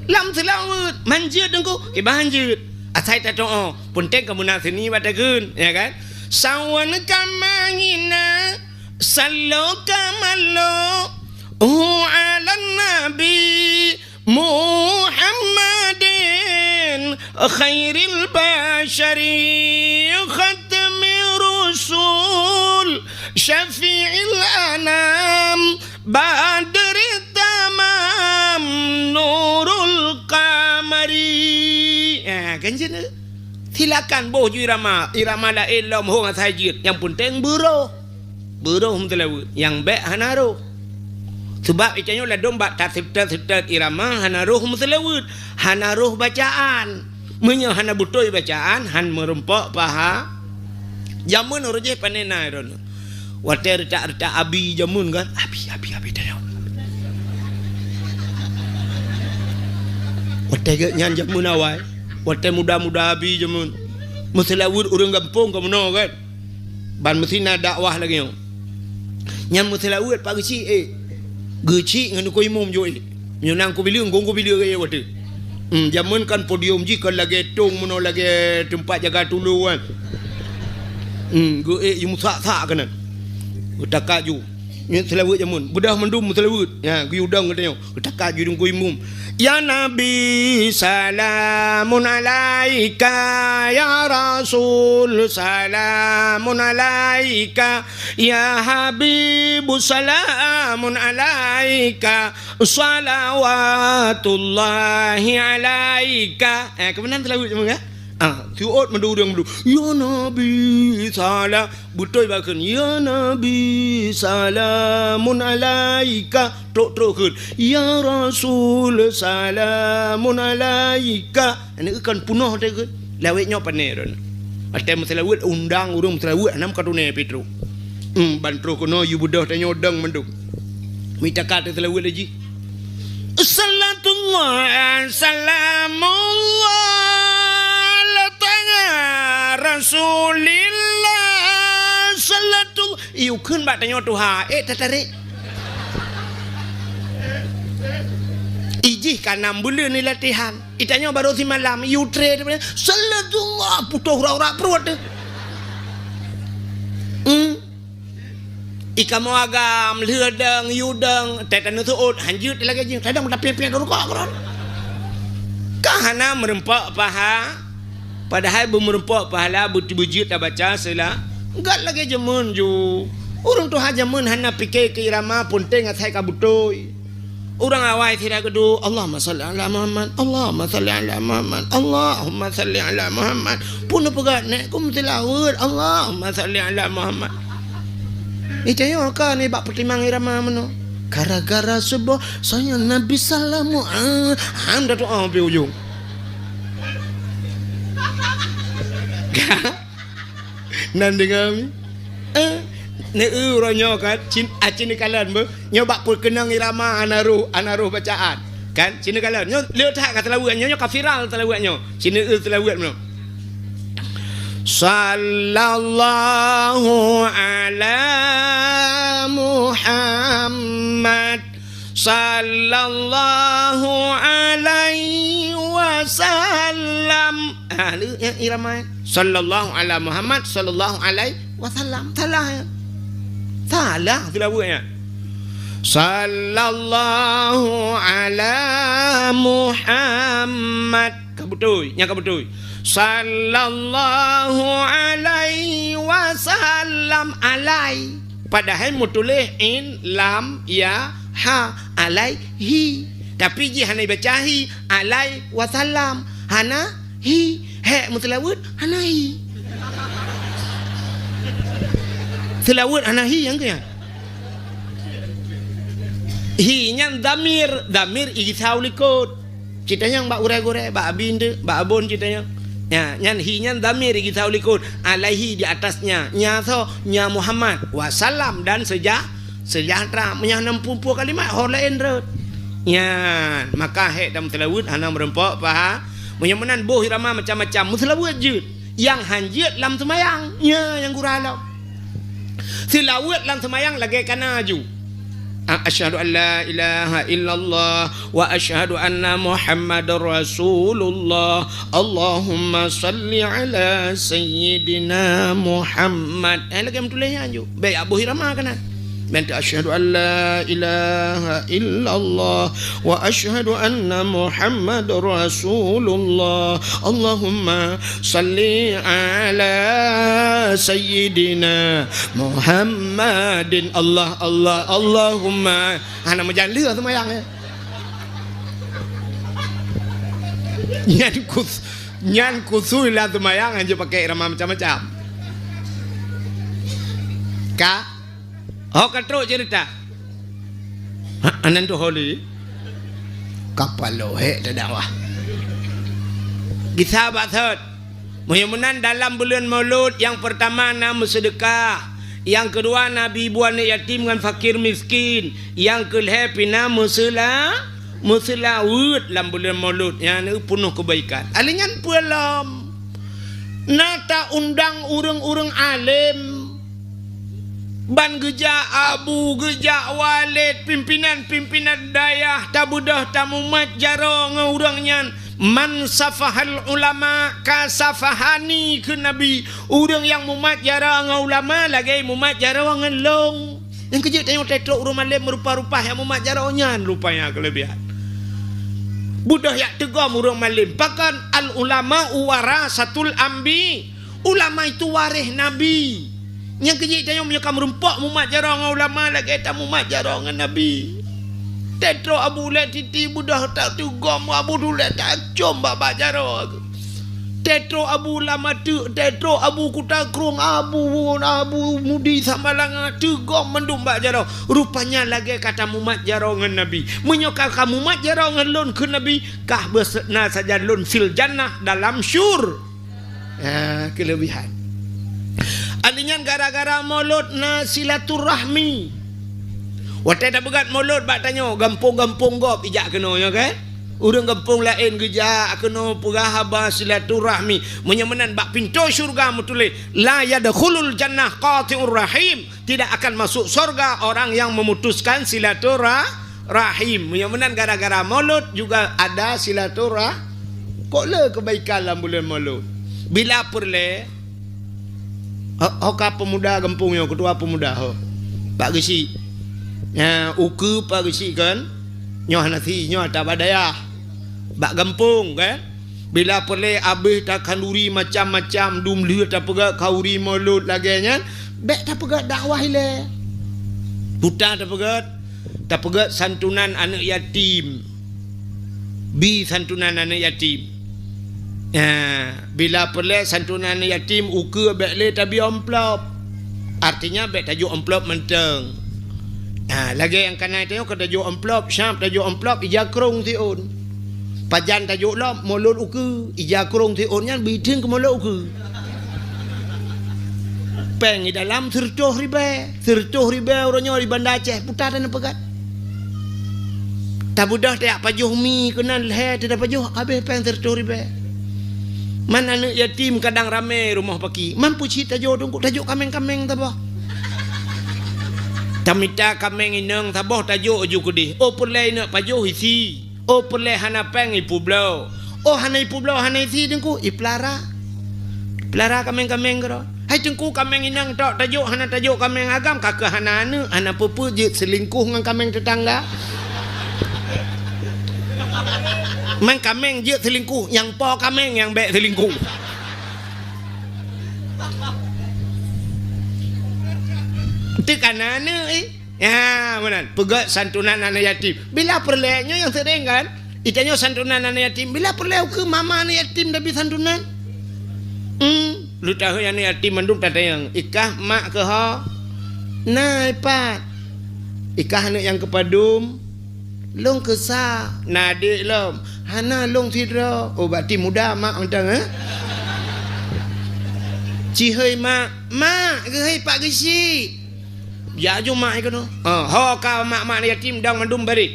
lam seulaweuet. Man jeuet Teungku, kiban jeuet. Asai tatoe, peunteng ka meunan seuni bak takheun, ya kan? Sawan ka mahina, salo ka malo, Ala nabi Muhammadin khairil bashari khatmi rusul syafi'il anam badri tamam nurul qamari. Ah, kan jeuet. Silakan boh ju irama, irama laén lom hong asai jeuet. Nyang peunteng beuroh. Beuroh meuseulaweuet. Nyang bék hana roh. Seubab itanyoe ladom bak taseutôt-seutôt irama hana roh meuseulaweuet, hana roh bacaan. Meunyoe hana beutôi bacaan, han meurumpok paha. Jameun uroe jéh pane na droeneuh. Watée reutak-reutak abi jameun kan, abi, abi, abi tanyoe. Watée gét nyan jameun awai, watée muda-muda abi jameun. Meuseulaweuet ureuëng gampông ka meunoe kan. Ban meusti na dakwah lagée nyoe. Nyan meuseulaweuet pak geuchik ék. Geuchik ngon ukoe imum jok ék. Meunyoe na ukoe bileue, ngon ukoe bileue gaya watée. Hmm, jameun kan podium jih kon lagée tong meunoe lagée teumpat jaga tulu kan. Hmm, geu ék ju meusak-sak keunan. Geutaka ju. Nyan seulaweuet jameun. Beudah mandum meuseulaweuet. Ya, geuyue dong geutanyoe. Geutaka ju dong ukoe imum. Ya Nabi, salamun alaika. Ya Rasul, salamun alaika. Ya Habibu, salamun alaika. Salawatullahi alaika. Eh, keumeunang seulaweuet jameun kan? Ah, siuôt mandum ureuëng mandum. Ya Nabi, salam. Beutôi bak kheun, "Ya Nabi, salamun alaika." Trok-trok kheun, "Ya Rasul, salamun alaika." Aneuk kan punoh teuh kheun. Lawét nyoe pane ron. Watée meuseulaweuet, undang ureuëng meuseulaweuet, hana meukaduné pi trok. Hmm, ban trok keunoe yue beudôh tanyoe dong mandum. Mita ka teuseulaweuet lé jih. Salatullah, salamullah, ala taha Rasulillah, salatullah. Ih, ukheun bak tanyoe tuha, ék tatarék. Ijih ka nam buleuen ilatihan. Itanyoe barô simalam, iutre, salatullah, putôh urak-urak pruet teuh. Hmm. Ikamoe agam, lheueh dong, yue dong, tét taneuh seuôt, hanjeuet lagée jih, tadong tapiet-piet rukok keudroe. Ka hana meurumpok paha, padahai beumeurumpok pahala beuti beujeuet tabaca seula. Gat lagée jameun ju. Ureuëng tuha jameun hana pike keu irama peunteng asai ka beutôi. Ureuëng awai sira geuduek, "Allahumma shalli ala Muhammad, Allahumma shalli ala Muhammad, Allahumma shalli ala Muhammad." Pun neupeugah, "Nék kum seulaweuet, Allahumma shalli ala Muhammad." Itanyoe ka nibak peutimang irama meunoe. Gara-gara seuboh, saya Nabi salamu, ah, ham dah tu, ah, pi ujong. Nan deungoe mi? Eh, neu uroe nyoe kan, cin, ah, cin kalon beuh. Nyoe bak peukeunong irama hana roh, hana roh bacaan. Kan, cin kalon. Nyoe le that ka seulaweuet, nyoe, nyoe ka viral seulaweuet nyoe. Cin eu seulaweuet nyoe. Sallallahu ala Muhammad. Sallallahu alaihi wasallam. Ah, ni, ya, irama. Sallallahu ala Muhammad, sallallahu alaihi wasallam. Salah, ya. Salah, seulaweuet, ya. Sallallahu ala Muhammad. Ka beutôi, nyan ka beutôi. Sallallahu alaihi wasallam alai. Padahai meutuléh in, lam, ya, ha, alaihi. Tapi jih hana ibaca hi, alai wasallam. Hana hi. Hék meuseulaweuet, hana hi. Seulaweuet hana hi nyang keu nyan. Hi nyan dhamir, dhamir igisa u likot. Cit tanyong bak gurée-gurée, bak abi eunteuk, bak abon cit tanyong. Nya, nyan hi nyan dhamir igisa u likot. Alaihi di atasnya. Nya soe? Nya Muhammad. Wasallam dan seja-, sejahtera. Meunyoe hana muphom-phom kalimat, ho laén rhot. Nyan, maka hék tameuseulaweuet hana meurumpok paha. Meunyoe meunan boh irama macam-macam, meuseulaweuet jeuet. Nyang han jeuet lam seumayang, nya nyang gura lom. Seulaweuet lam seumayang lagée kana ju. A-, asyhadu an la ilaha illallah wa asyhadu anna Muhammadar Rasulullah. Allahumma salli ala sayyidina Muhammad. Eh, lagée meutuléh nyan ju. Bék jak boh irama kana. Bantu, "Asyhadu an la ilaha illallah wa asyhadu anna Muhammadar Rasulullah. Allahumma salli ala sayyidina Muhammadin." Allah, Allah, Allahumma. Hana meujan lheueh seumayang, eh. Nyan kus-, nyan kusui lam seumayang, hana jipakèk irama macam-macam. Ka? Ho ka trok ceurita. Ha, anan tu holi. Kapalo hek tadakwah. Gisa bak thot. Meunyoe meunan dalam buleuen Maulud, nyang peurtama na meuseudeukah, nyang keudua na bi bu aneuk yatim ngon fakir miskin, nyang keulhèe pih na meuseula-, meuseulaweuet lam buleuen Maulud, nyan peunoh keubaikan. Alèh nyan peue lom? Na ta-undang ureueng-ureueng além. Ban geujak abu, geujak walét, pimpinan-pimpinan dayah, tabeudôh tamumat jaroe ngon ureueng nyan. "Man safahal ulama kasafahani," kheun Nabi. Ureueng nyang mumat jaroe ngon ulama lagèe mumat jaroe ngon lôn. Nyang keujeuet tanyoe teutrok ureueng malém meurupa-rupa nyang mumat jaroe nyan rupanya keuleubihan. Beudôh jak teugom ureueng malém. Pakon, "Al ulama warasatul anbi." Ulama itu waréh Nabi. Nyang keujeuet tanyoe meunyoe ka meurumpok mumat jaroe ngon ulama lagèe tamumat jaroe ngon Nabi. Teutrok abu lé titi beudôh tateugom abu tulèe tacôm bak-bak jaroe. Teutrok abu lam ateuk, teutrok abu kuta krueng, abu, abu mudi samalanga teugom mandum bak jaroe. Rupanya lagèe ka tamumat jaroe ngon Nabi. Meunyoe ka, ka mumat jaroe ngon lôn kheun Nabi, kah beusena sajan lôn fil jannah dalam syur- Ah, keuleubihan. Alèh nyan gara-gara Maulud na silaturahmi. Watèe tapeugèt Maulud bak tanyoe, gampông-gampông gob ijak keunoe, nyo kan? Ureueng gampông laén geujak keunoe peugah haba silaturahmi. Meunyoe meunan bak pintoe syeuruga meutuléh, "La yadkhulul jannah qati'ur rahim." Tidak akan masuk sorga orang yang memutuskan silaturah-, rahim. Meunyoe meunan gara-gara Maulud juga ada silaturah-, kok le kebaikan lam buleuen Maulud. Bila peureulèe, ho, ho ka pemuda gampông nyoe, ketua pemuda ho. Pak Geuchik. Nyan, ukeue Pak Geuchik kan? Nyoe hana si, nyoe ata bak dayah. Bak gampông kan? Bila peureulèe abéh takhanduri macam-macam, dum lheueh tapeugèt khanduri Maulud lagèe nyan, bèk tapeugèt dakwah ilèe. Puta tapeugèt, tapeugèt santunan aneuk yatim. Bi santunan aneuk yatim. Nah, bila peureulèe santunan aneuk yatim, ukeue bèk lé tabi amplop. Artinya, bèk tajok amplop mantong. Ha, lagèe nyang kana tanyoe ka tajok amplop, siap tajok amplop, ija krông siôn. Pajan tajok lom, Maulud ukeue, ija krông siôn nyan beuitheun keu Maulud ukeue. Péng di dalam sireutôh ribèe, sireutôh ribèe uroe nyoe di Banda Aceh, puta taneuk peugèt. Tabeudôh tajak pajoh mi keunan lhèe teuh tapajoh, abéh péng sireutôh ribèe. Man aneuk yatim kadang ramé rumoh paki. Man peue cit tajok teungku, tajok kaméng-kaméng saboh. Tamita kaméng inong saboh tajok ju keudéh. Oh peureulèe inong pajoh isi. Oh peureulèe hana péng ipeubloe. Oh hana ipeubloe hana isi teungku, ipeulara. Peulara kaméng-kaméng keudroe. Hai teungku, kaméng inong tok tajok hana tajok kaméng agam, ka keuh hana aneuk, hana peue-peue jeuet seulingkoh ngon kaméng teutangga. Man kaméng jeuet seulingkoh, nyang po kaméng nyang bèk seulingkoh. Teuh kana aneuk, eh. Ya, meunan. Peugèt santunan aneuk yatim. Bila peureulèe nyoe nyang seuring kan? Itanyoe santunan aneuk yatim. Bila peureulèe ukeue mama aneuk yatim tabi santunan? Hmm, lheueh tahôi aneuk yatim mandum tatanyong, "Ikah mak keuh ho?" "Na, ipat." "Ikah aneuk nyang keupadum?" "Lôn keusa." "Na adék lom?" "Hana, lôn sidroe." "Oh, berarti muda mak mantong, eh?" "Cihôi mak." "Mak," geuhôi Pak Geuchik. Jak ju mak keunoe. Ha, ho ka mak-mak aneuk yatim dong mandum barét.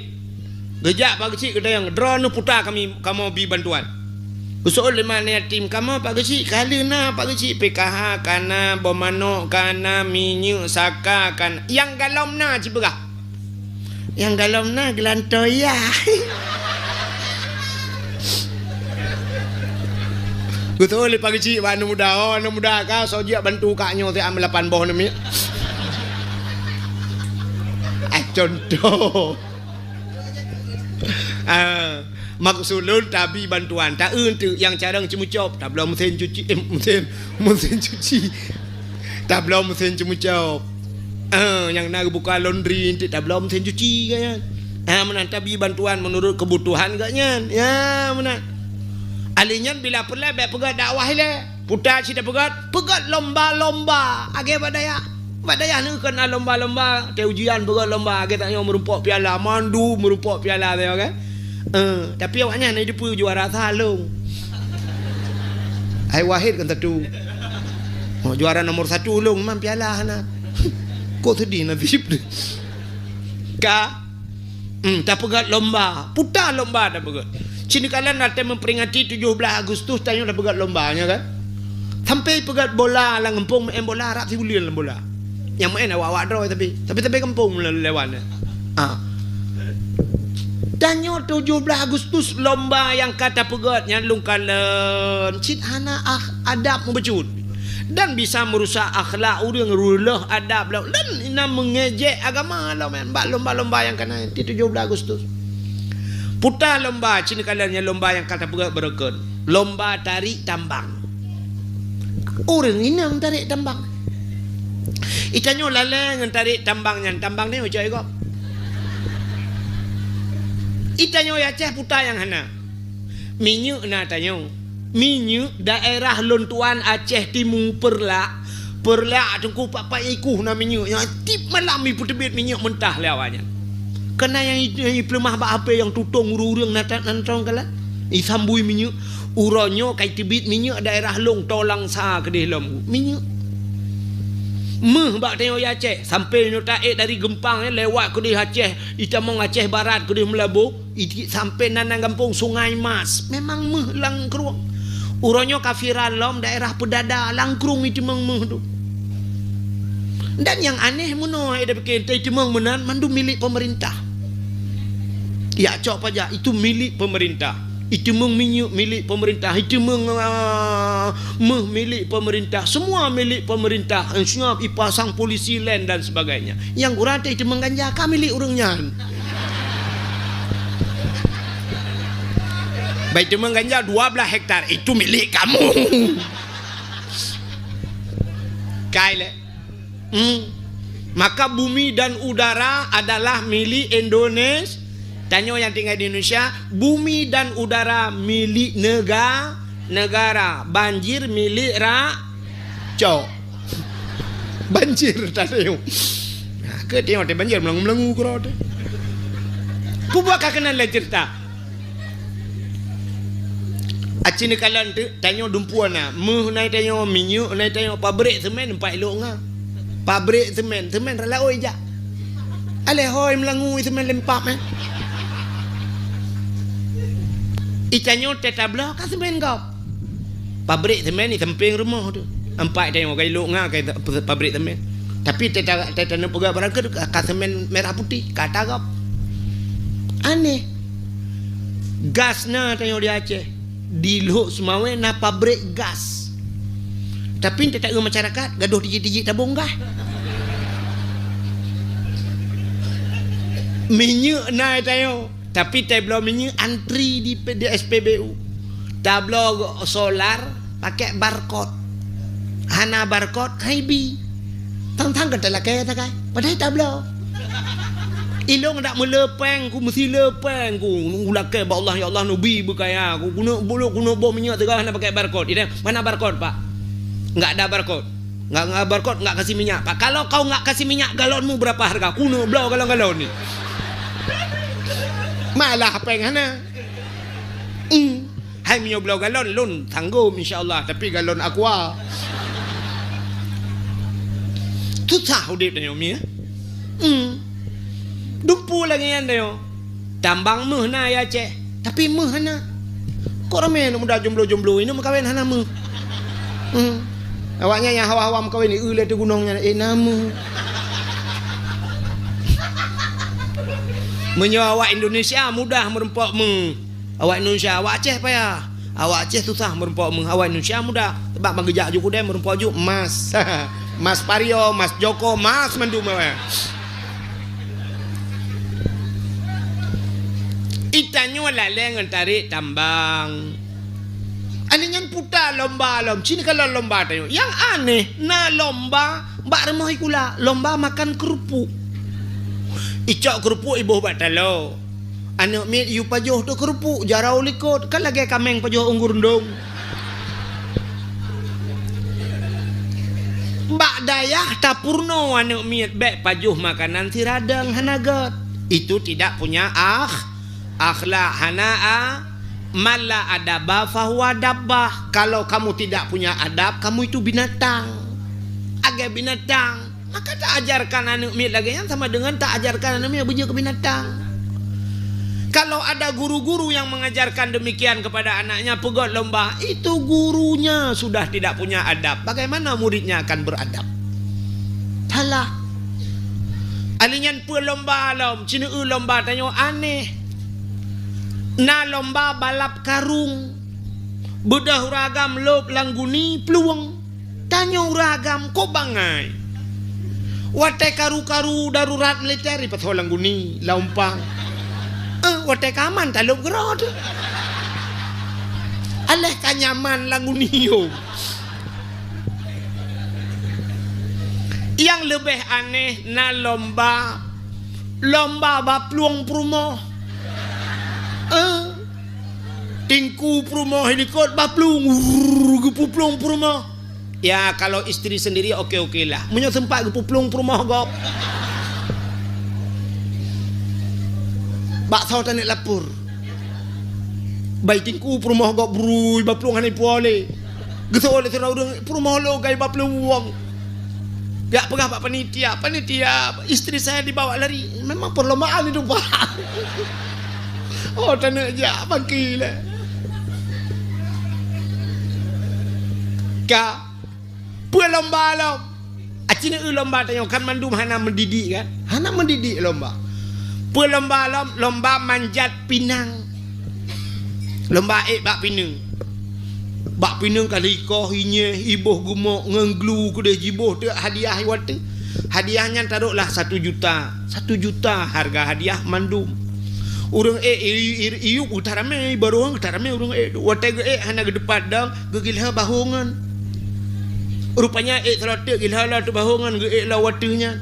Geujak Pak Geuchik geutanyong, "Droeneuh puta kami, kamoe bi bantuan." Geuseuôt lé mak aneuk yatim, "Kamoe Pak Geuchik?" "Ka lheueh na Pak Geuchik, P K H ka na, boh manok ka na, minyeuk saka ka na." "Nyang galom na cit peugah." "Nyang galom na geulantoe ya." Geutôh lé Pak Geuchik bak aneuk muda, "Oh, aneuk muda ka, soe jeuet bantu kak nyoe siat meulapan boh aneuk miet." Contoh. Ah, maksud lôn tabi bantuan. Ta eu teuk nyang carông ceumeucôb, tabloe meusén cuci, eh, meusén, meusén cuci. Tabloe meusén ceumeucôb. Ah, nyang na geubuka laundry, enteuk tabloe meusén cuci geuh nyan. Ah, meunan tabi bantuan meunurot keubutuhan geuh nyan. Ya, meunan. Ahli nyan bila peureulèe bèk peugah dakwah ilèe. Puta cit tapeugöt, peugöt lomba-lomba. Agé bak dayah. Bak dayah nyoe kon na lomba-lomba, teuh ujian peugöt lomba, agé tanyoe meurumpok piala, mandum meurumpok piala tanyoe kan. Eh, tapi awaknyan na jipeue juara sa lôn. Hai Wahid kan satu. Oh, juara nomor satu lôn, memang piala hana. Kok sedih nasib. Ka Hmm, tapeugöt lomba, puta lomba tapeugöt. Cit neukalon watèe memperingati tujoh blaih Agustus tanyoe tapeugöt lomba nyoe kan. Sampai peugöt bola lam gampông, meu'en bola rab sibuleuen lam bola. Nyang meu'en awak-awak droe tapi, tapi, tapi gampông lewat. Ah. Tanyoe tujoh blaih Agustus lomba nyang ka tapeugöt nyan lôn kalon cit hana ah, adab meubeujeuet. Dan bisa meurusak akhlak ureuëng, reuloh adab lom, dan na meungejek agama lom bak lomba-lomba nyang kana di tujoh blaih Agustus. Puta lomba, cit neukalon nyan lomba nyang ka tapeugöt beureukeun. Lomba tarék tambang. Ureuëng inong tarék tambang. Itanyoe lalée ngon tarék tambang nyan, tambang nyoe ucok gob. Itanyoe Aceh puta nyang hana. Minyeuk na tanyoe. Minyeuk daerah lôn tuan Aceh Timu Peureulak. Peureulak teungku pat-pat ikuh na minyeuk nyang tiep malam ipeuteubiet minyeuk mentah lé awaknyan. Keunan nyang i-, nyang ipeuleumah bak hapé nyang tutong ureuëng-ureuëng na ta-, na tong kalon. Isambui minyeuk. Uroe nyoe ka iteubiet minyeuk daerah lôn Tolang sa keudeh lom. Minyeuk. Meuh bak tanyoe Aceh. Sampai nyoe taék dari Geumpang, eh, lewat keudeh Aceh. Itamong Aceh Barat keudeh Meulaboh. Iti sampai nan, nan gampông Sungai Mas, memang meuh lam krueng. Uroe nyoe ka viral lom daerah Peudada, lam krueng iteumeung meuh tu. Dan nyang aneh meunoe, eh, dah pikir, ita iteumeung meunan mandum milék pemerintah. Ya, cok pajak, itu milék pemerintah. Iteumeung minyeuk milék pemerintah, iteumeung, ah, meuh milék pemerintah, semua milék pemerintah. Seungab ipasang polisi lain dan sebagainya. Nyang gura ita iteumeung ganja ka milék ureuëng nyan. Baik teumang ganja dua belas hektar, itu milik kamu. Kai lé. Hmm. Maka bumi dan udara adalah milik Indonesia. Tanyoe nyang tinggai di Indonesia, bumi dan udara milik nega-, negara, banjir milik ra-, cok. Banjir tadi. Ha, ke tengok teh banjir meulanggu-meulanggu keudroe teh. Peue buet ka keunan lé ceurita. Aci neukalon teuk tanyoe dumpeue na, meuh na tanyoe, minyeuk na tanyoe, pabrik semen empat ilok nga. Pabrik semen, semen ralaoi jak. Aleh hôi meulanggu semen lempap eh. Itanyoe teh tabloe ka semen gob. Pabrik semen di sampéng rumoh tu. Empat tanyoe ka ilok nga ka pabrik semen. Tapi teta-, teta-, neupeugah barangkeu ka semen merah putih, ka tagap. Aneh. Gas na tanyoe di Aceh. Di Lhok Seumawé na pabrik gas. Tapi teta-, masyarakat gadoh tijik-tijik tabong gas. Minyeuk na tanyoe. Tapi tabloe minyeuk antri di P D S P B U. Tabloe solar pakai barcode. Hana barcode, hai bi. Tang-tang ka talakée takai. Padahai tabloe. Ilong dak meulepeng ku, meusi lepeng ku. Ulakée bak Allah, ya Allah, nubi beukaya ku. Kuneuk bulok, kuneuk boh minyeuk teuga hana pakai barcode. Ida, mana barcode, Pak? Enggak ada barcode. Enggak, enggak barcode, enggak kasih minyak. Pak, kalau kau enggak kasih minyak, galonmu berapa harga? Kuneuk bloe galon-galon ni. Malah péng hana. Hmm. Hai meunyoe bloe galon, lôn tanggom insya Allah, tapi galon aqua. Susah udép tanyoe mi. Hmm. Dumpu lagée nyan tanyoe. Tambang meuh na ya Aceh, tapi meuh hana. Kok ramé aneuk muda jomblo-jomblo, ineuk meukawen hana meuh. Hmm. Awaknyan nyang hawa-hawa meukawen, ieu lé teugunong nyan, eh, na meuh. Meunyoe awak Indonesia mudah meurumpok meuh. Awak Indonesia, awak Aceh payah. Awak Aceh susah meurumpok meuh, awak Indonesia mudah. Sebab ban geujak ju keudè meurumpok ju emas. Emas Pario, emas Joko, emas mandum awak. Tanyoe lalée ngon tarék tambang. Aneuëk nyan puta lomba lom, ci neukalon lomba tanyoe. Nyang aneh, na lomba bak rumoh sikula, lomba makan keurupuk. Icok keurupuk iboh bak taloe. Aneuëk miet yue pajoh teuh keurupuk, jaroe likot, kan lagée kaméng pajoh unggur ndong. Bak dayah tapeurunoe aneuëk miet bék pajoh makanan siradang hana gét. Itu tidak punya akh-, akhlak, hana a-, man la adaba fahuwa dabbah. Kalau kamu tidak punya adab, kamu itu binatang. Agée binatang. Maka taajarkan aneuëk miet lagée nyan sama dengan taajarkan aneuëk miet beujeuet keu binatang. Kalau ada guru-guru yang mengajarkan demikian kepada anaknya, peugét lomba, itu gurunya sudah tidak punya adab. Bagaimana muridnya akan beradab? Salah. Aneuëk nyan peue lomba lom, ci neueu lomba tanyoe aneh. Na lomba balap karung. Beudôh ureuëng agam lôb lam guni plueng. Tanyoe ureuëng agam kok bangai. Watée karu-karu darurat militer ipasoe lam guni, lam umpang. Eh, watée ka aman talôb keudroe teuh. Aléh ka nyaman lam guni yom. Nyang leubeh aneh na lomba, lomba baplueng peurumoh. Eh, tingku peurumoh likot baplueng, wurr, geupuplueng peurumoh. Ya, kalau istri sendiri oke-oke lah. Meunyoe sempat geupuplueng peurumoh gob. Bak soe taneuk lapor. Bai tingku peurumoh gob brui baplueng hana ipuwoe lé. Geuseuôt lé sidroe ureuëng peurumoh lo gai baplueng wong. Jak peugah bak panitia, "Panitia, istri saya dibawa lari." Memang perlombaan itu, Pak. Oh, taneuk jak bangki lé. Ka Peue lomba lom? Aci neueu lomba tanyoe kan mandum hana mendidik kan? Hana mendidik lomba. Peue lomba lom? Lomba manjat pinang. Lomba ék bak pineung. Bak pineung ka likoh inyeh, iboh gumok ngon glu keudeh jiboh teuk hadiah iwat teuh. Hadiah nyan taruhlah satu juta. Satu juta harga hadiah mandum. Ureuëng ék i-, i-, iyup geuta ramé, baroe geuta ramé ureuëng ék. Watée geuék hana geudepat dong, geugilha bahongan. Rupanya ék seulateuk gilha lom teuh bahongan geuék lom watée nyan.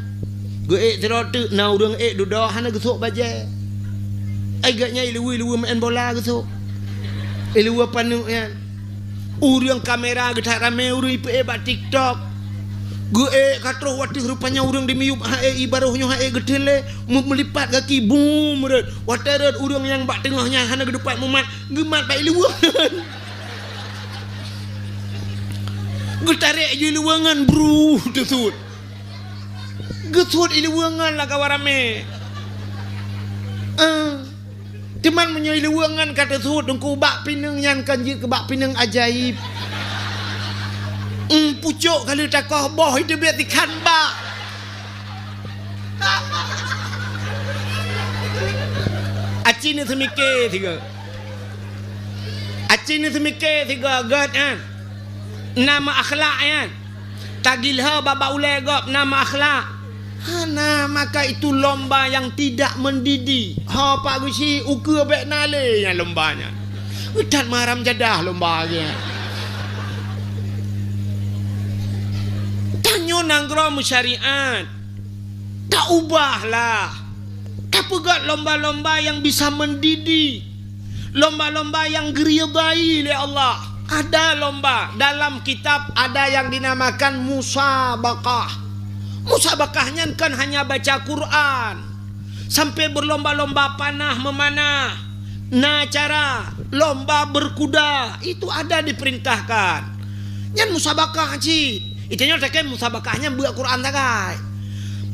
Geuék seulateuk na ureuëng ék dudoe hana geusok bajée. Ai gét nyan iluwa-iluwa main bola geusok. Iluwa paneuk nyan. Ureuëng kamera geutak ramé ureuëng ipeuék bak TikTok. Geuék ka troh watée rupanya ureuëng dimiyup ha-ék i baroh nyoe ha-ék geuteun lé, meu-, meulipat gaki bum rot. Watée rot ureuëng nyang bak teungoh nyan hana geudupat mumat, geumat bak iluwa. Geutarek jih iluwa ngon bru teusuet. Geusuet iluwa ngon lakawa ramé. Eh. Teuma meunyoe iluwa ngon ka teusuet teungku bak pineung nyan kan jeuet keu bak pineung ajaib. Em, pucok ka lheueh takoh boh itu biet ikan bak. Aci ni seumike siga. Aci ni seumike siga gét nyan. Na meuakhlak nyan. Tagilha bak-bak ulée gob na meuakhlak. Hana, maka itu lomba yang tidak mendidik. Ha, Pak Gusi, ukeue bék na lé nyang lomba nyan. Utat maram jadah lomba nyan. Tanyoe nanggroe meusyariat. Taubahlah. Tapeugét lomba-lomba yang bisa mendidik. Lomba-lomba yang geuridai lé Allah. Ada lomba, dalam kitab ada yang dinamakan musabaqah. Musabaqah nyan kan hanya baca Quran. Sampai berlomba-lomba panah memanah. Na cara lomba berkuda, itu ada diperintahkan. Nyan musabaqah cit. Itanyoe takheun musabaqah nyan beuet Quran sagai.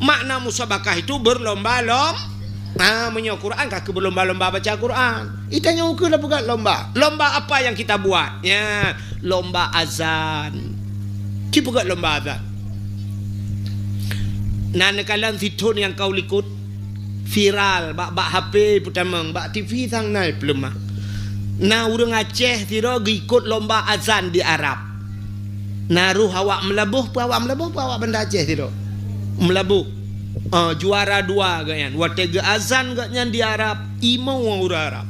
Makna musabaqah itu berlomba-lom-, ha, meunyoe Quran ka keu berlomba-lomba baca Quran. Itanyoe keu na peugét lomba. Lomba apa yang kita buat? Ya, lomba azan. Ci peugét lomba azan. Na neukalon sithon nyang ka u likot. Viral bak, bak H P peutamong, bak T V sang na ipeuleumah. Na ureuëng Aceh sidroe geuikot lomba azan di Arab. Na roh awak Meulaboh, peue awak Meulaboh, peue awak Banda Aceh sidroe. Meulaboh. Ah, juara dua geuhnyan. Watée geuazan geuhnyan di Arab, imoe ureuëng Arab.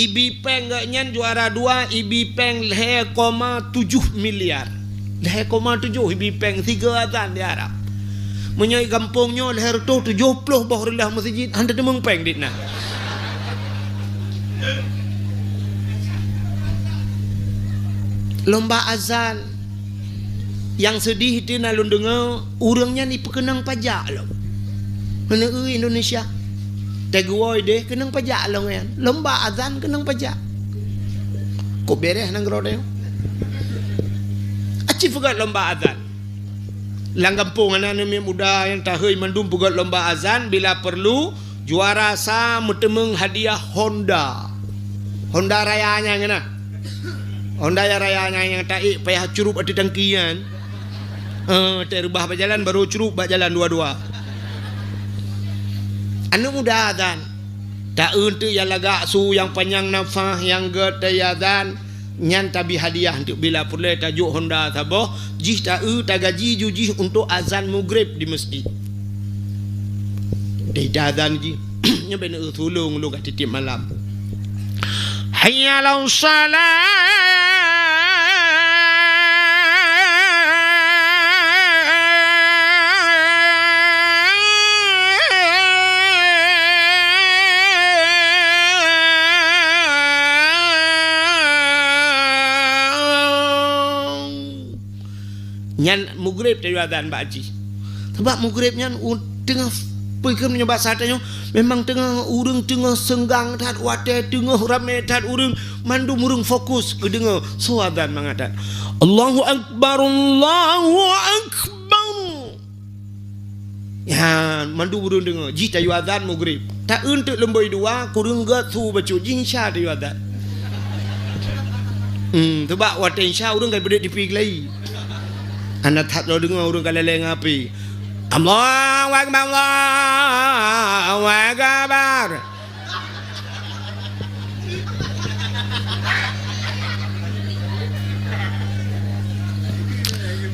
Ibi péng geuh nyan juara dua, ibi péng lhèe koma tujoh miliar. Lhèe koma tujoh ibi péng sigoe azan di Arab. Meunyoe gampông nyoe lhèe reutôh tujoh ploh boh reulah meuseujid, han teuteumeung péng dit na. Lomba azan. Nyang seudeh teuh na lôn deungoe, ureuëng nyan ipeukeunong pajak lom. Ngon Indonesia. Teuguoi deh keunong pajak lom nyan. Lomba azan keunong pajak. Kok bereh nanggroe nyoe? Aci peugöt lomba azan. Lam gampông hana aneuk miet muda nyang tahei mandum peugöt lomba azan, bila perlu juara sa meuteumeung hadiah Honda. Honda raya nyan keunan. Honda nyang raya nyan nyang taék payah curup ateueh tangki nyan. Eh, teuk reubah bak jalan baru curup bak jalan dua-dua. Aneuk muda azan. Taeu teuk nyang lagak su nyang panyang nafah nyang gét teuh azan. Nyan tabi hadiah teuk bila peureulée tajok Honda saboh, jih taeu tagaji ju jih untuk azan mugreb di meuseujid. Deh dah azan jih, nyoe bèk neueu sulong lôn ka tiep-tiep malam. Hayya 'alas shalah. Nyan mugreb tayue azan bak jih. Sabab mugreb nyan u-, teungoh, peue keuh meunyoe basa tanyoe, memang teungoh ureuëng teungoh seunggang that, watée teungoh ramé that ureuëng, mandum ureuëng fokus geudeungoe soe azan mangat that. Allahu Akbar, Allahu Akbar. Nyan, mandum ureuëng deungoe, jih tayue azan mugreb. Taeu teuk leumboi dua, kureueng gét su bacut, jih insya tayue azan. Hmm, teubak watée insya ureuëng ka beudeuek tipi geulai. Hana that lom deungoe ureuëng ka lalée ngon api. Allahu Akbar, Allahu Akbar.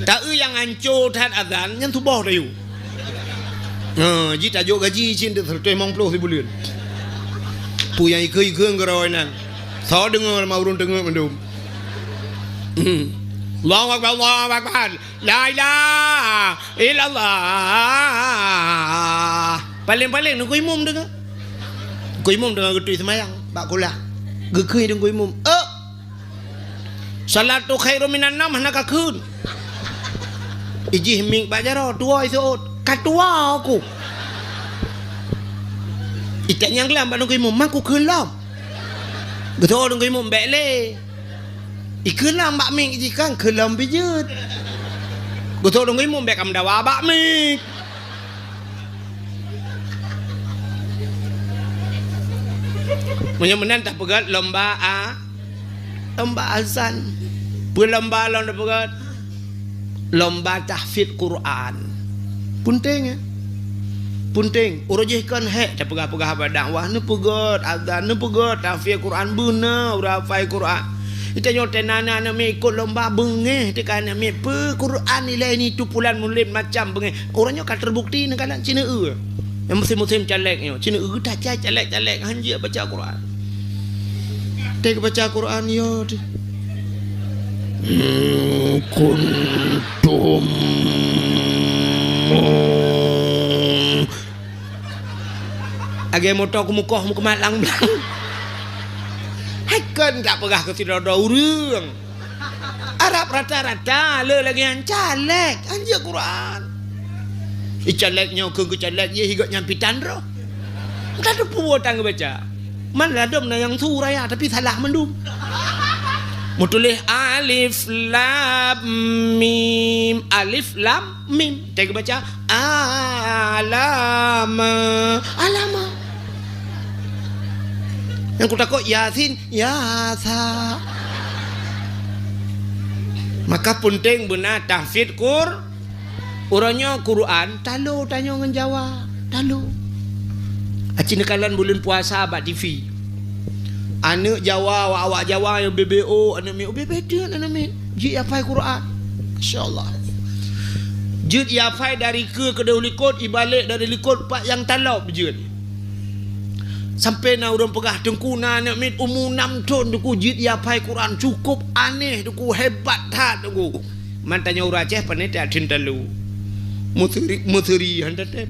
Taeu nyang anco that azan, nyan tuboh tayue. Ha, jih tajok gaji cit seratus limong puluh sibuleuen. Peue nyang ikeu-ikeu geurôi nan. Soe deungoe lam ureuëng teungoh mandum. Hmm. Allahu Akbar, Allahu Akbar. La ilaha illallah. Paléng-paléng Teungku Imum deungoe. Teungku Imum deungoe geutui seumayang bak kulah. Geukheun Teungku Imum, "Eh! Salatu khairum minan naum," hana ka kheun. Ijih miek bak jaroe, tuwoe iseuôt. "Ka tuwoe ku." Itanyong lom bak Teungku Imum, "Ma kukheun lom?" Geuseuôt Teungku Imum, "Bék lé." Ikheun lom bak miek jih kan, kheun lom pih jeuet. Geuseuôt Teungku Imum bék ka meudawa bak miek. Meunyoe meunan tapeugét lomba a-, lomba azan. Peue lomba lom tapeugét? Lomba tahfidz Quran. Punteng, ya? Punteng. Uroe jih kon hék tapeugah-peugah bak dakwah, neupeugét azan, neupeugét tahfidz Quran, beuna ureuëng hafai Quran. Geutanyoe teuh na aneuk miet ikot lomba beungéh teuka aneuk miet, peue Quran ilée ni tupulan mulod macam beungéh. Uroe nyoe ka teubukti neukalon Ceuneue. Nyang musém-musém caleg nyoe, Ceuneue that cai caleg-caleg hanjeuet baca Quran. Teuka baca Quran yo teuh. Hmm, kuntum. Lagée moto keumukoh meukeumah lang-lang. Hai kon tapeugah keu sidroe-droe ureuëng. Arab rata-rata le lagée nyan caleg, hanjeuet Quran. I caleg nyoe keu caleg ye higot nyang pitan roh. Ka teupeue tan geubaca. Man ladom na nyang su raya tapi salah mandum. Meutuléh alif lam mim, alif lam mim. Teuka baca alama, alama. Nyang kutakot Yasin, yasa. Maka punteng beuna tahfidz Qur-, uroe nyoe Quran talo tanyoe ngon Jawa, talo. Aci neukalon buleuen puasa bak T V. Aneuk Jawa, awak-awak Jawa nyang B B O, aneuk miet, B B O aneuk miet. Jeuet hafai Quran. Masya Allah. Jeuet hafai dari keue keudeh likot, ibalek dari likot pat nyang talop jeuet. Sampai na ureuëng peugah, "Teungku, na aneuëk miet umu nam thon, Teungku, jeuet jihafai Quran, cukup aneh, Teungku, hebat that, Teungku." Man tanyoe ureuëng Aceh pane that thon talu. Meusiri, meusiri han tatem.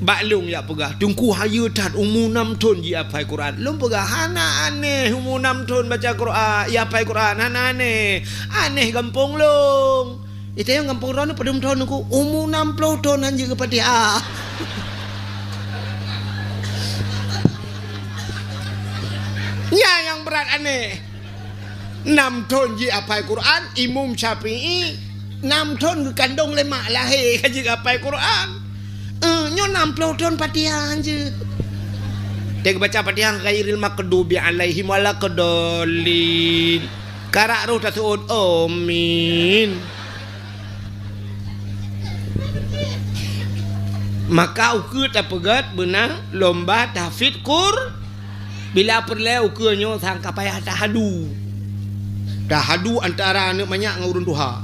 Bak lôn jak peugah, "Teungku, hayeue that, umu nam thon jihafai Quran." Lôn peugah, "Hana aneh umu nam thon baca Quran, jihafai Quran, hana aneh. Aneh gampông lôn." Itayong gampông droeneuh padum thon, Teungku? Umu nam ploh thon han jeuet keu Fatihah. Nyan nyang brat aneh. Nam thon jihafai Quran, Imam Syafi'i nam thon geukandong lé mak lahé ka jeuet hafai Quran. Eh, nyoe nam ploh thon Fatihah han jeuet. Teuka baca Fatihah, ghairil maghdubi alaihim waladdallin. Karak roh taseuôt, "Amin." Maka ukeue tapeugét beuna lomba tahfidz Qur-, bila peureulée ukeue nyoe sang ka payah tahadu. Tahadu antara aneuëk manyak ngon ureuëng tuha.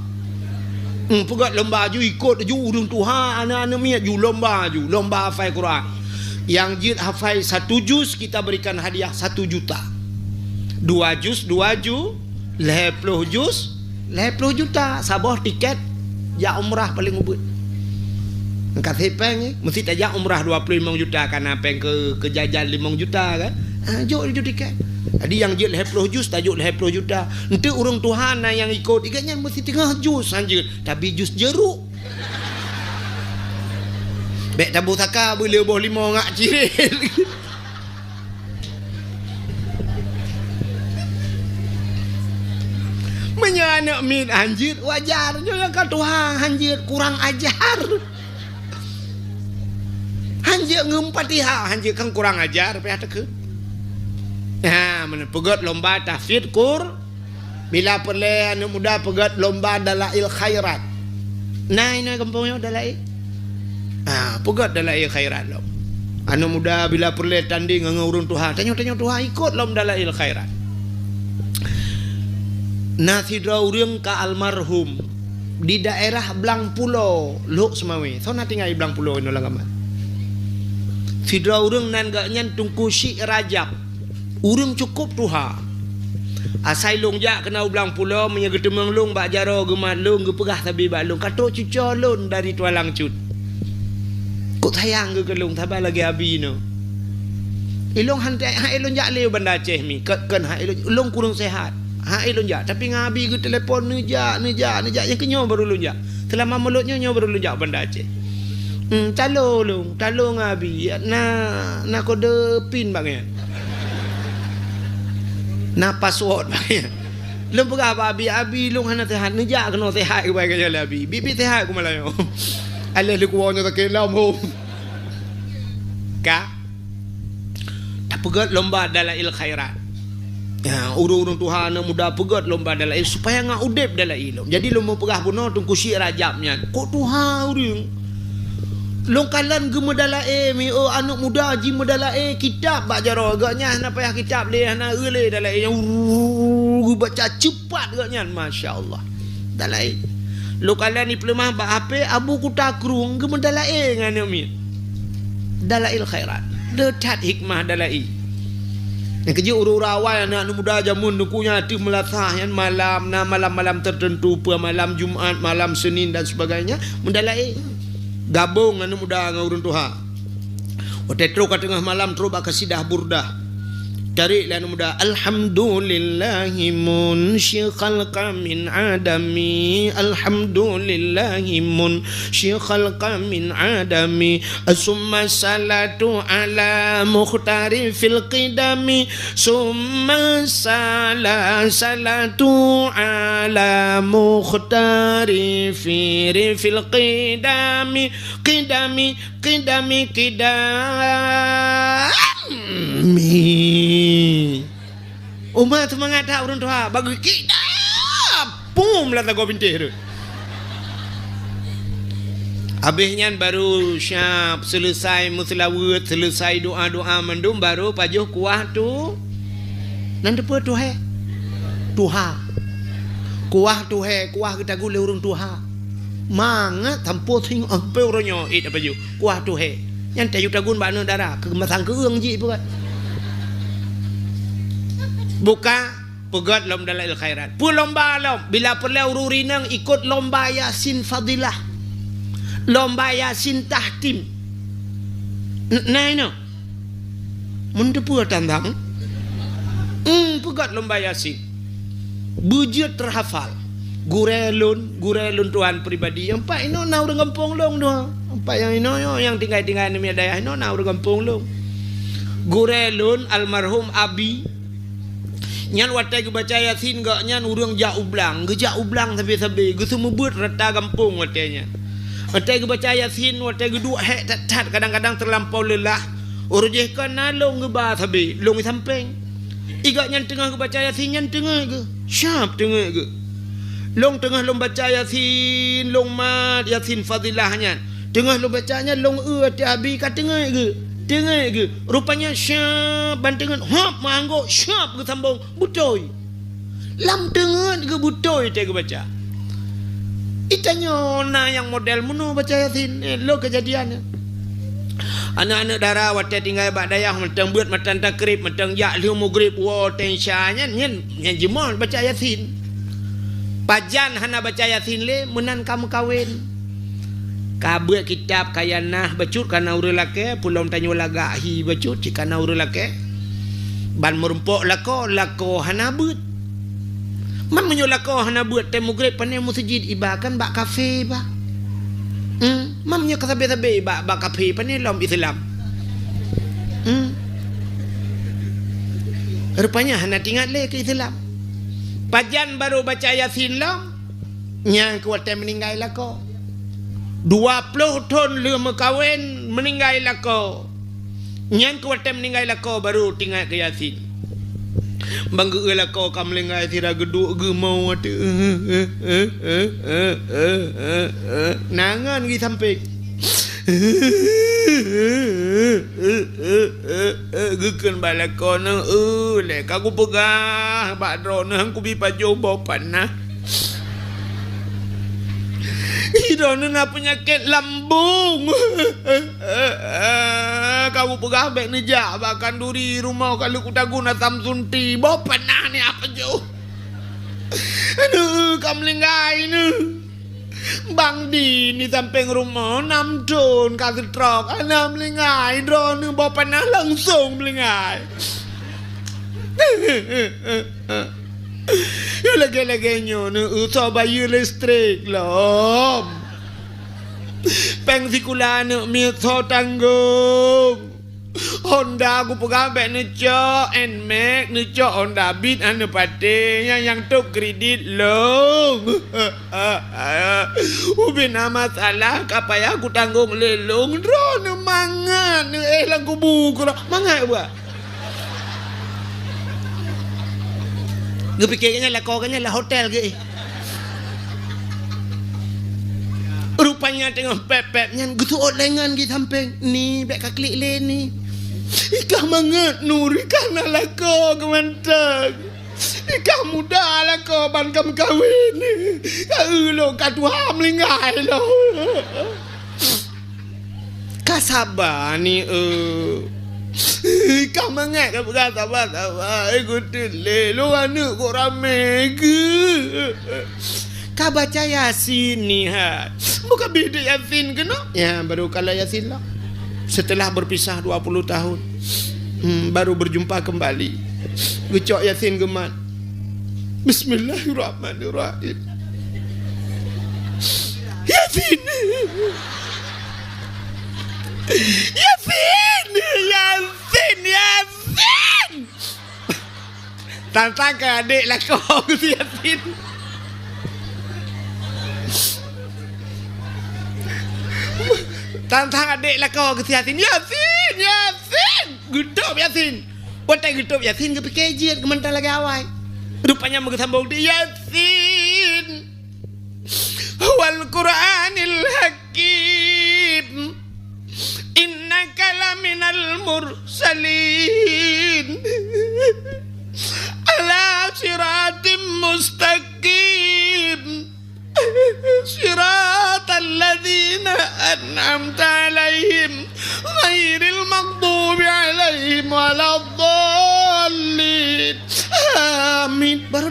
Hmm, peugét lomba ju, ikot ju ureuëng tuha, aneuëk-aneuëk miet ju, lomba ju, lomba hafai Quran. Nyang jeuet hafai satu juz, kita berikan hadiah satu juta. Dua juz, dua ju, lhée ploh juz, lhée ploh juta. Saboh tiket jak umrah paléng ubit. Meukaséh péng, eh, meusti tajak umrah dua ploh limong juta, kana péng keu, keu jajan limong juta kan. Ah, jok ju tiket. Jadi nyang jeuet lhée ploh juz, tajok lhée ploh juta. Enteuk ureuëng tuha na nyang ikot, ikot nyan meusti teungoh juz han jeuet, tapi juz jeruk. Bék taboh saka, beu lé boh limong ngak cirét. Meunyoe aneuëk miet han jeuet, wajar. Nyoe nyang ka tuha han jeuet, kurang ajar. Han jeuet ngon Fatihah, han jeuet kan kurang ajar, payah takheun. Ha, meunan peugét lomba tahfidz Qur-, bila peureulée aneuëk muda peugét lomba dalail khairat. Na inoe gampông nyoe dalail? Ah, peugét dalail khairat lom. Aneuëk muda bila peureulée tanding ngon ureuëng tuha, tanyoe-tanyoe tuha ikot lom dalail khairat. Na sidroe ureuëng ka almarhum di daerah Blang Pulo, Lhok Seumawé. Soe na tinggai Blang Pulo inoe lam gaman? Sidroe ureuëng nan geuh nyan Teungku Syik Rajab. Ureuëng cukôp tuha. Asai lôn jak keunoe u Blang Pulo, meunyoe geuteumeung lôn bak jaroe geumat lôn, geupeugah sabe bak lôn, "Ka trok cucoe lôn dari Tualang Cut." Kok sayang geuh keu lôn, saban lagée abi nyoe. Ilôn han, han ilôn jak lé u Banda Aceh mi, keu, keu han ilôn, lôn kureueng seuhat. Han ilôn jak, tapi ngon abi geutelepon, neujak, neujak, neujak, nyang keu nyoe barô lôn jak. Seulama mulod nyoe, nyoe barô lôn jak Banda Aceh. Hmm, talo lôn, talo ngon abi. Na, na kode pin bak nyan. Na password bak nyan. Lôn peugah bak abi, "Abi, lôn hana seuhat, neujak keunoe seuhat keubai keu nyoe lé abi. Biet-biet seuhat keu malam nyoe." Aléh leukuwoe nyoe sakét lom, hom. Ka? Tapeugét lomba dalail khairat. Ya, ureuëng-ureuëng tuha aneuëk muda peugét lomba dalail supaya ngat udeb dalail lom. Jadi lôn meupeugah bunoe Teungku Syik Rajab nyan. Kok tuha ureuëng? Lôn kalon geumeudalail mi, oh, aneuëk muda jimeudalail kitab bak jaroe. Geuhnyan hana payah kitab lé, hana eu lé dalail nyan. Urr, geubaca ceupat geuhnyan, masya Allah. Dalail. Lôn kalon di peuleumah bak H P, Abu Kuta Krueng geumeudalail ngon aneuëk miet. Dalail khairat. Le that hikmah dalail. Nyang keujeuet ureuëng-ureuëng awai, aneuëk-aneuëk muda jameun Teungku nyan ateueh meulasah nyan malam, na malam-malam tertentu, peue malam Jumat, malam Senin dan sebagainya, meudalail. Gabong aneuëk muda ngon ureuëng tuha. Watée trok ka teungoh malam, trok bak kasidah Burdah. Tarék lé aneuëk muda, "Alhamdulillahi munsyi khalqa min adami, alhamdulillahi munsyi khalqa min adami, summa salatu ala mukhtari fil qidami, summa sala-, salatu ala mukhtari fi, fil qidami, qidami, qidami, qidami." Uma seumangat that ureuëng tuha, bagi kitab. Pum, lam sagoe bintéh tu. Habéh nyan baru siap, seuleusai meuseulaweuet, seuleusai doa-doa mandum, baru pajoh kuah tu. Nan teupeue tuhé? Tuha. Kuah tuhé, kuah geutagu lé ureuëng tuha. Mangat sampoe sing ampe uroe nyoe, eh, tapajoh. Kuah tuhé. Nyan tayue tagun bak aneuk dara, keu meumasang keueung jih peugah. Buka, peugöt lom Dalail Khairat. Peue lomba lom, bila peureulèe ureuëng rineng ikot lomba Yasin Fadilah. Lomba Yasin Tahtim. N-, na inoe. Mun teupeue tantang. Hmm, peugöt lomba Yasin. Beujeuet teuhafal. Gurèe lôn, gurèe lôn tuan pribadi. Nyang pat inoe na ureuëng gampông lôn dua. Nyang pat nyang inoe nyoe, nyang tinggai-tinggai namiet dayah inoe na ureuëng gampông lôn. Gurèe lôn almarhum Abi. Nyan watèe geubaca Yasin gobnyan ureuëng jak u blang. Geujak u blang sabé-sabé. Geuseumeubeut rata gampông watèe nyan. Watèe geubaca Yasin, watèe geuduek hék that-that, kadang-kadang teulampau leulah. Uroe jih kon na lôn geuba sabé, lôn i sampéng. I gobnyan teungoh geubaca Yasin nyan teungeut geuh. Syab teungeut geuh. Lôn teungoh lôn baca Yasin, lôn mat Yasin Fadilah nyan. Teungoh lôn baca nyan lôn eu até Abi ka teungeut geuh. Teungeut geuh. Rupanya syab ban teungeut, hop meuanggôk syab geusambông beutôi. Lam teungeut geuh beutôi teuh geubaca. Itanyoe na nyang model meunoe baca Yasin, eh, lôn keujadian. Aneuk-aneuk dara watèe tinggai bak dayah mantong beuet matan takrib, mantong jak lheueh mugrib woe teuh Isya nyan, nyan, nyan jimoh baca Yasin. Pajan hana baca Yasin lé meunan ka meukawen. Ka beuet kitab kaya nah bacut kana ureuëng lakèe, peulom tanyoe lagak hi bacut cit kana ureuëng lakèe. Ban meurumpok lakoe, lakoe hana beuet. Man meunyoe lakoe hana beuet, teuh mugrib pané meuseujid iba kan bak kafe bah. Hmm, man meunyoe ka sabé-sabé bak, bak kafe pané lom Islam. Hmm. Rupanya hana tingat lé keu Islam. Pajan barô baca Yasin lom, nyang keu watèe meuninggai lakoe. Dua ploh thon lheueh meukawen meuninggai lakoe. Nyan keu watèe meuninggai lakoe barô tingat keu Yasin. Ban geu-eu lakoe ka meuninggai sira geuduek geumo watèe. Na ngon geusampéng. Geukheun bak lakoe nyoe, "Eu, lé ka kupeugah bak droeneuh han kubi pajoh boh panah." Droeneuh na peunyakét lambông. Ka kupeugah bèk neujak bak kanduri rumoh ka lheueh kutagun asam sunti. Boh panah ni apa jôh? Aduh, ka meuninggai neuh. Bang Din di sampéng rumoh, nam thon ka seutrok. Hana meuninggai, droeneuh boh panah langsông meuninggai. Lagèe-lagèe nyoe neuh, eu, soe bayeue listrik lom. Péng sikula aneuk miet soe tanggong. Honda kupeugah bèk neucok, Nmax neucok, Honda Beat hana neupatéh, nyang, nyang tôb kredit lôn. Ubé na masalah ka payah kutanggong lé lôn, droeneuh mangat neuh, eh, lam kubu keudroe mangat buet. Geupiké geuh nyan lakoe geuh nyan lam hotel geuh. Rupanya teungoh pép-pép nyan geuseuôt lé ngon di sampéng. "Ni, bèk ka klik lé ni. I kah mangat Nur, i kah na lakoe keu mantong. I kah muda lakoe ban ka meukawen. Ka eu lôn ka tuha meuninggai lôn." Ka saba ni, eu. Ka mangat ka peugah saba-saba, eh, geuteulé. Lôn aneuk kok ramé geuh. Ka baca Yasin ni, ha. Bukan bidek Yasin keunoe. Ya, baru kala Yasin lah. Setelah berpisah dua puluh tahun, hmm, baru berjumpa kembali. Geucok Yasin geumat. Bismillahirrahmanirrahim. Yasin! Yasin! Yasin! Yasin! Tantang keu adék lakoe geuh si Yasin. Tantang adék lakoe geuh si Yasin. Yasin! Yasin! Geutôb Yasin. Watèe geutôb Yasin geupiké jeuet geuh mantong lagèe awai. Rupanya meugeusambông di Yasin. Wal Qur'anil Hakim. Innaka laminal mursalin. Ala siratim mustaqim. Siratal ladzina an'amta 'alaihim.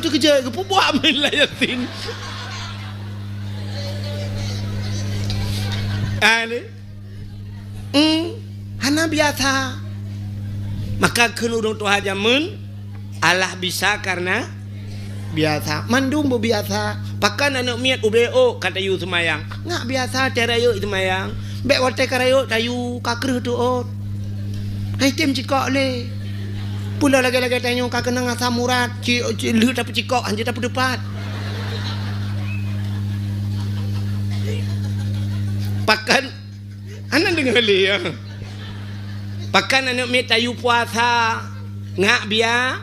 Keujeuet geupeubuet meunan Yasin. Ah, ni. Hmm, hana biasa. Maka kheun ureuëng tuha jameun, Allah bisa karena biasa. Mandum beubiasa. Pakon aneuëk miet ubé ôk ka tayue seumayang. Ngat biasa teuh rayeuk seumayang. Bék watée ka rayeuk tayue ka kreueh teuôt. Hai tem cikok lé. Pula lagée-lagée tanyoe ka keunong asam urat, ci, ci, lheueh tapeucikok, hanjeuet tapeuteupat. Pakon, hana deungoe lé, ya. Pakon aneuëk miet tayue puasa, ngat bia-,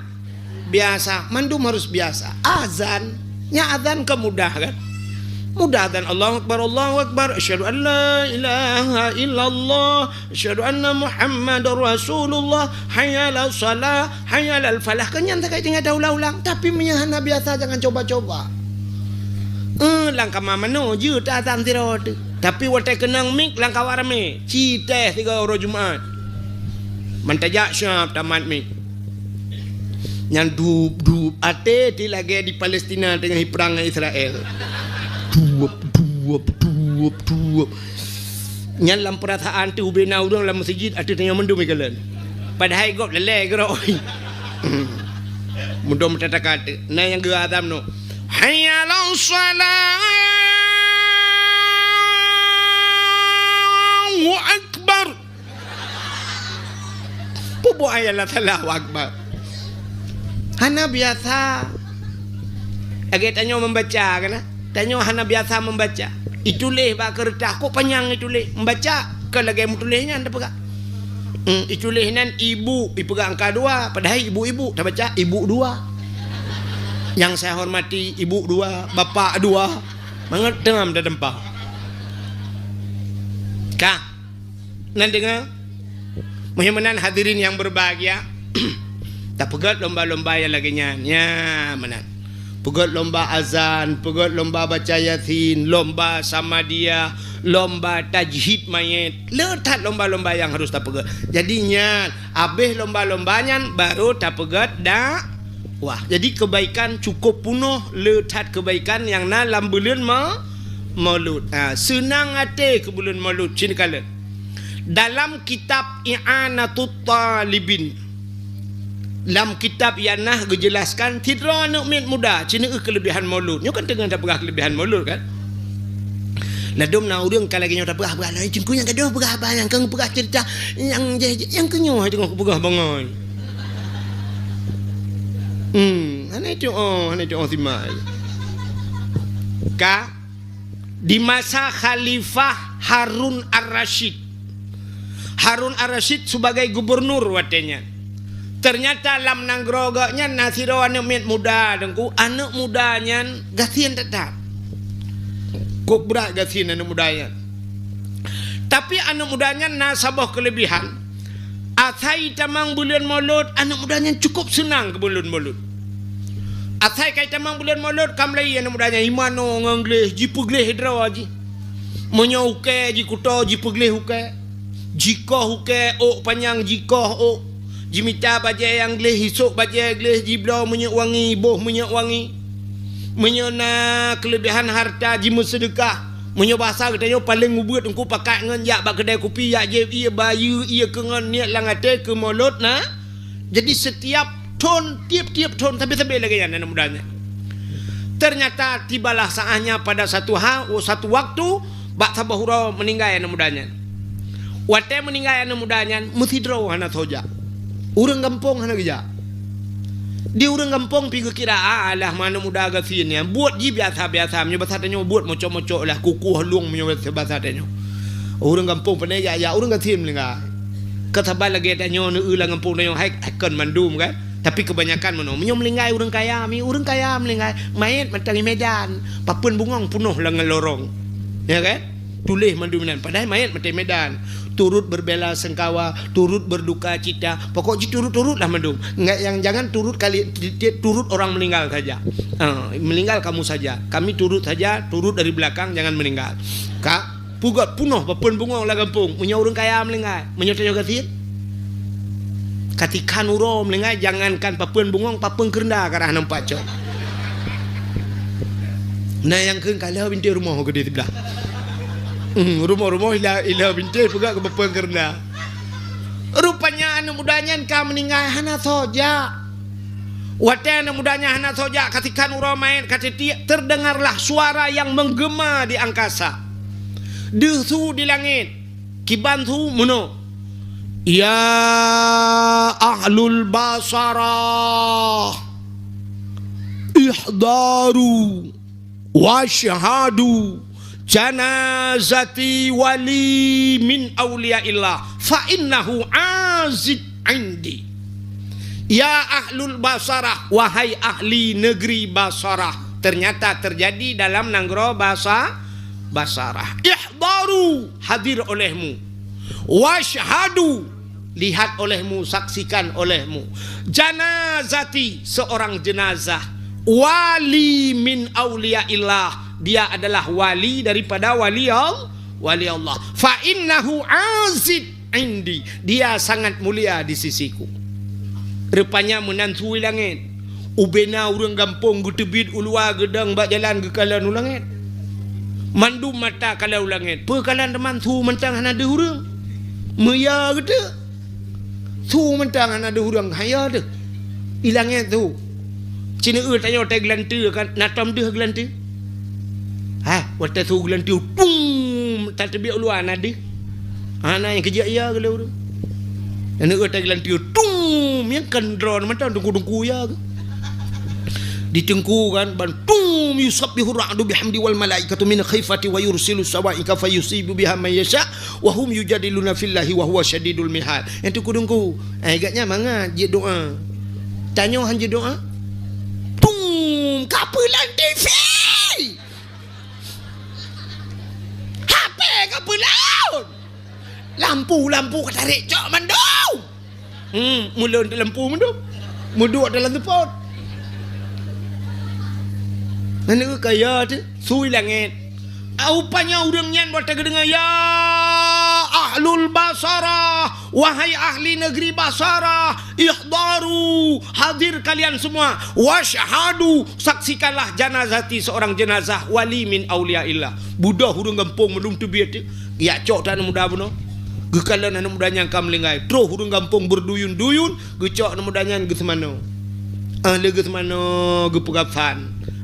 biasa. Mandum harus biasa. Azan, nya azan kan mudah, kan? Mudah azan, Allahu Akbar, Allahu Akbar, asyhadu an la ilaha illallah, asyhadu anna Muhammadar Rasulullah, hayya 'alas shalah, hayya 'alal falah. Kan nyan sagai tinggai taulang-ulang, tapi meunyoe hana biasa jangan coba-coba. Eh, lam kama manoe jeuet azan sidroe teuh. Tapi watée keunong mik lam kawan ramé, ci teh sigoe uroe Jumat. Meutajak siab tamat mik. Nyan dup-dup, até ti lagée di Palestina teungoh jiprang ngon Israel. Dup, dup, dup, dup. Nyan lam peurasaan teuh ubé na ureuëng lam meuseujid ateueh tanyoe mandum ikalon. Padahai gob lé-lé geurok. Mudom tataka teuh. Na nyang geuazam noh. Hayya 'alas shalah. Allahu Akbar. Peubuet ayat la salah Allahu Akbar. Hana biasa. Lagée tanyoe membaca kan? Tanyoe hana biasa membaca. Ituléh bak keureutah, kok panyang ituléh. Membaca, kon lagée meutuléh nyan tapeugah. Hmm, ituléh nan ibu, ipeugah angka dua, padahai ibu-ibu, tabaca ibu dua. Yang saya hormati, ibu dua, bapak dua. Mangat teungoh tadampa. Ka. Nan deungoe? Meunan hadirin yang berbahagia, tapeugét lomba-lomba nyang lagée nyan. Nya, meunan. Peugét lomba azan, peugét lomba baca Yasin, lomba samadiyah, lomba tajhid mayét. Le that lomba-lomba nyang harus tapeugét. Jadi nyan, abéh lomba-lomba nyan baru tapeugét dakwah. Jadi kebaikan cukup punoh, le that kebaikan nyang na lam buleuen ma-, Maulud. Ha, seunang até keu buleuen Maulud, cit kalon. Dalam kitab I'anatut Talibin, lam kitab nyang na geujelaskan sidroe aneuëk miet muda, cit neu keulebihan Maulud. Nyoe kan teungoh tapeugah keulebihan Maulud kan? Ladôm na ureuëng ka lagée nyoe tapeugah, peugah lagée teungku nyang gadôh peugah haba nyang keu peugah ceurita nyang jeh, nyang keu nyoe teungoh peugah bangai. Hmm, hana itu oh, hana itu oh simak. Ka Di masa Khalifah Harun Ar-Rasyid. Harun Ar-Rasyid sebagai gubernur watée nyan. Ternyata lam nanggroe gobnyan na sidroe aneuëk miet muda, Teungku. Aneuëk muda nyan gasien that-that. Kok brat gasien aneuëk muda nyan. Tapi aneuëk muda nyan na saboh keulebihan. Asai tamong buleuen Maulud, aneuëk muda nyan cukup seunang keu buleuen Maulud. Asai kai tamong buleuen Maulud, ka mulai aneuëk muda nyan jimanoe ngon gleh, jipeugleh droe jih. Meunyoe ukée jikutoe, jipeugleh ukée. Jikoh ukée, ôk panyang jikoh ôk. Jimita bajée nyang gleh, jisôk bajée gleh, jibloe minyeuk wangi, jiboh minyeuk wangi. Meunyoe na keulebihan hareuta, jimeuseudeukah. Meunyoe basa geutanyoe paleng ubeuet, Teungku, pakat ngon jak bak keudai kupi, jak jieb ié bayeue, ié keu ngon niet lam até keu Maulud na. Jadi setiap thon, tiep-tiep thon, sabe-sabe lagée nyan aneuëk muda nyan. Ternyata tibalah saatnya pada satu ha-, satu waktu, bak saboh uroe meuninggai aneuëk muda nyan. Watée meuninggai aneuëk muda nyan, meusidroe hana soe jak. Ureuëng gampông hana geujak. Di ureuëng gampông pi geukira, "Ah, alah, aneuëk muda gasien nyan, buet jih biasa-biasa, meunyoe basa tanyoe buet mocok-mocok lah, kukuh lueng meunyoe basa tanyoe." Ureuëng gampông pane jak-jak, ureuëng gasien meuninggai. Keu saban lagée tanyoe neu-eu lam gampông tanyoe, hai, hai kon mandum kan. Tapi keubanyakan meunoe, meunyoe meuninggai ureuëng kaya, mi ureuëng kaya meuninggai, mayét mantong i Medan, papeuen bungong punoh lam lorong. Ya kan? Tuléh mandum nyan, padahai mayét mantong i Medan. Turut berbela sengkawa, turut berduka cita. Pokok jih turut-turut lah mandum. Enggak, yang jangan turut kali, ti-, ti-, turut orang meninggal saja. Ha, meninggal kamu saja. Kami turut saja, turut dari belakang, jangan meninggal. Ka, peugét punoh papeuen bungong lam gampông. Meunyoe ureuëng kaya meuninggai, meunyoe tanyoe gasien. Katikhan uroe meuninggai, jangankan papeuen bungong, papeuen keurenda ka rhah nampak cok. Na nyang kheun ka lheueh bintéh rumoh keudéh siblah. Hmm, rumoh-rumoh ilheueh, ilheueh bintéh peugah keu bapeue keureuna. Rupanya aneuk muda nyan ka meuninggai hana soe jak. Watée aneuk muda nyan hana soe jak, ka sikhan uroe manyét ka titiek, terdengarlah suara yang menggema di angkasa. Deuh su di langét, kiban su meunoe, "Ya ahlul Basarah, ihdaru wasyhadu janazati wali min auliyaillah, fa innahu azid indi." Ya ahlul Basarah, wahai ahli negeri Basarah. Ternyata terjadi dalam nanggroe Basa-, Basarah. Ihdaru, hadir olehmu. Wasyhadu, lihat olehmu, saksikan olehmu. Janazati, seorang jenazah. Wali min auliyaillah, dia adalah wali daripada wali Al-, wali Allah. Fa innahu azid indi, dia sangat mulia di sisiku. Rupanya meunan su i langét. Ubena ureuëng gampông geuteubiet u luwa geudong bak jalan geukalon u langét. Mandum mata kalon u langét. Peue kalon teuma su mantong hana deuh ureuëng. Meuya geuteuk. Su mantong hana deuh ureuëng, haya deuh. I langét su. Ci neueu tanyoe tai geulanteue kan, na tom deuh geulanteue. Ha, watée su geulanteue, tum, tateubiet u luwa na deuh. Hana nyang keujak ya geuleu ureuëng. Neueu tai geulanteue, tum, nyang kan droe mantong teungku-teungku ya geuh. Di teungku kan, ban tum, yusabbihu ra'du bihamdi wal malaikatu min khifati wa yursilu sawaika fayusibu biha man yasha. Wa hum yujadiluna fillahi wa huwa syadidul mihal. Nyang teungku-teungku, eh, gaknyan mangat jeuet doa. Tanyoe han jeuet doa. Tum, ka peulon T V. H P ka peulon. Lampu-lampu ka tarek cok mandum. Hmm, mulon lampu mandum. Meuduek dalam seupôt. Nyan kaya tu, su i langét. Rupanya ureuëng nyan watée geudeungoe, "Ya ahlul Basarah, wahai ahli negeri Basarah, ihdaru, hadir kalian semua, wasyhadu, saksikanlah janazati, seorang jenazah wali min auliyaillah." Beudôh ureuëng gampông mandum teubiet, geujak cok aneuk muda bunoe. Geukalon aneuk muda nyan ka meulinggai. Troh ureuëng gampông beurduyun-duyun, geucok aneuk muda nyan geuseumanoe. Ah lheueh geuseumanoe geupeugafan.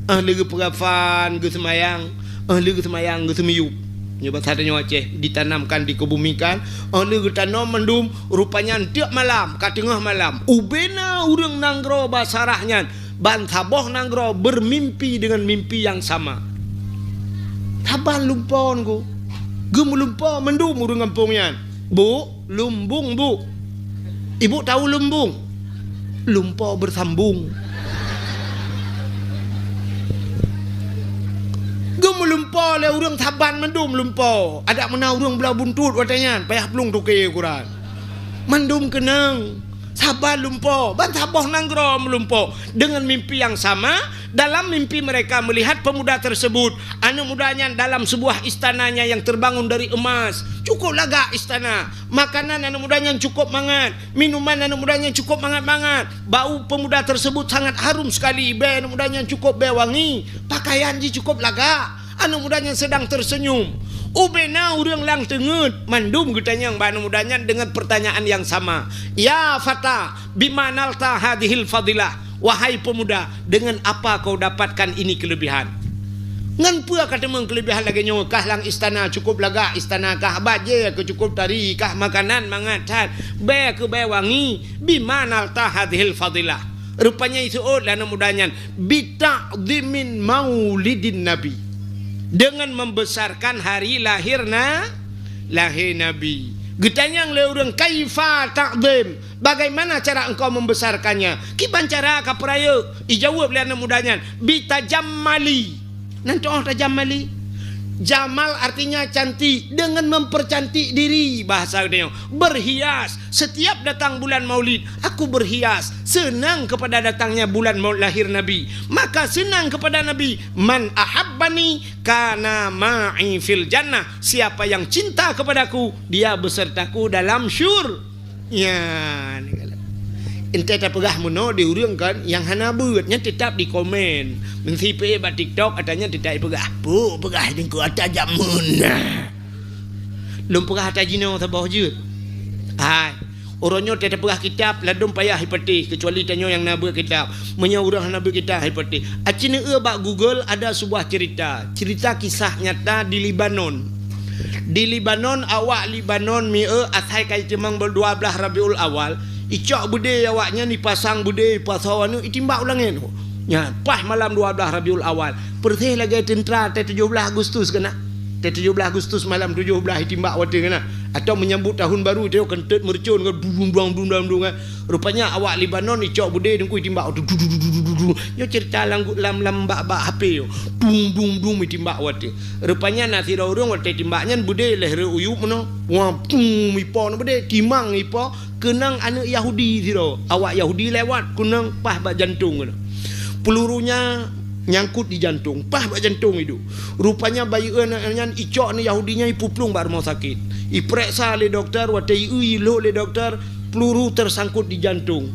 Ah lheueh geupeugafan geuseumayang. Ah lheueh geuseumayang geuseumiyueb. Nyoe basa tanyoe Aceh, ditanamkan, dikebumikan. Ah lheueh geutanom mandum, rupanya tiep malam, ka teungoh malam, ubena ureuëng nanggroe Basarah nyan ban saboh nanggroe bermimpi dengan mimpi yang sama. Saban lumpo ngon geuh. Geumeulumpo mandum ureuëng gampông nyan. Bu, lumbung, Bu. Ibu tahu lumbung? Lumpo bersambung. Geumeulumpo lé ureuëng saban mandum lumpo. Adak meunan ureuëng blah buntut watée nyan, payah plueng tuke ukuran. Mandum keunong. Saban lumpo, ban saboh nanggroe meulumpo. Dengan mimpi yang sama, dalam mimpi mereka melihat pemuda tersebut, aneuk muda nyan dalam sebuah istananya yang terbangun dari emas. Cukup lagak istana. Makanan aneuk muda nyan cukup mangat. Minuman aneuk muda nyan cukup mangat-mangat. Bau pemuda tersebut sangat harum sekali. Bèe aneuk muda nyan cukup bèe wangi. Pakaian jih cukup lagak. Aneuk muda nyan sedang tersenyum. Ubena ureuëng lam teungeut, mandum geutanyong bak aneuk muda nyan dengan pertanyaan yang sama. "Ya fata, bima nalta hadhil fadilah?" Wahai pemuda, dengan apa kau dapatkan ini kelebihan? Ngon peue ka teumeung kelebihan lagée nyoe? Kah lam istana cukup lagak, istana kah bajée keu cukup tari, kah makanan mangat that, bèe keu bèe wangi. Bima nalta hadhil fadilah? Rupanya iseuôt lé aneuk muda nyan, "Bita'dhimin maulidin Nabi." Dengan membesarkan hari lahir na-, lahir Nabi. Geutanyong lé ureuëng, "Kaifa ta'dhim? Bagaimana cara engkau membesarkannya? Kiban cara ka peurayeuk?" Ijaweueb lé aneuk muda nyan, "Bitajammali." Nan toh tajammali? Jamal artinya cantik, dengan mempercantik diri, bahasa geutanyoe. Berhias. Setiap datang bulan Maulid, aku berhias. Senang kepada datangnya bulan maul-, lahir Nabi. Maka senang kepada Nabi, "Man ahabbani kana ma'i fil jannah." Siapa yang cinta kepadaku, dia besertaku dalam syur-, ya, ni kalau. Entée tapeugah meunoe di ureuëng kan nyang hana beuet, nyan teutap dikomen. Meusipék bak TikTok, ata nyan teutap ipeugah, "Peue peugah Teungku ata jameun." Lôn peugah ata jinoe saboh jeuet. Hai, uroe nyoe teupeugah kitab, ladôm payah ipatéh, keucuali tanyoe nyang na beuet kitab. Meunyoe ureuëng hana beuet kitab, ipatéh. Aci neueu bak Google ada sebuah cerita, cerita kisah nyata di Lebanon. Di Lebanon, awak Lebanon mieu asai ka itimang buleuen dua blaih Rabiul Awal, icok beudé awaknyan, ipasang beudé, ipasoe aneuëk, itimbak u langét. Nyan, paih malam dua blaih Rabiul Awal. Persis lagée teuntra teuh tujoh blaih Agustus keunan. Teuh tujoh blaih Agustus malam tujoh blaih itimbak watée keunan. Atau menyambut tahun baru, itu keuneuk meureucon kan, dung, dung, dung, dung, dung, kan. Rupanya awak Lebanon icok beudé Teungku itimbak watée, du, du, du. Nyoe cerita lam, lam, lam bak, bak H P yo. Dung, dung, dung itimbak watée. Rupanya na sidroe ureuëng watée timbak nyan beudé lheueh rhot u yup meunoe. Wah, pum, ipo na beudé, timang ipo. Keunong aneuëk Yahudi sidroe. Awak Yahudi lewat, keunong paih bak jantong keunoe. Pelurunya nyangkut di jantong, paih bak jantong iduek. Rupanya bayeue nyan icok aneuëk Yahudi nyan ipeuplueng bak rumoh sakét. Ipereksa lé dokto, watée ieu ilhok lé dokto, peluru tersangkut di jantong.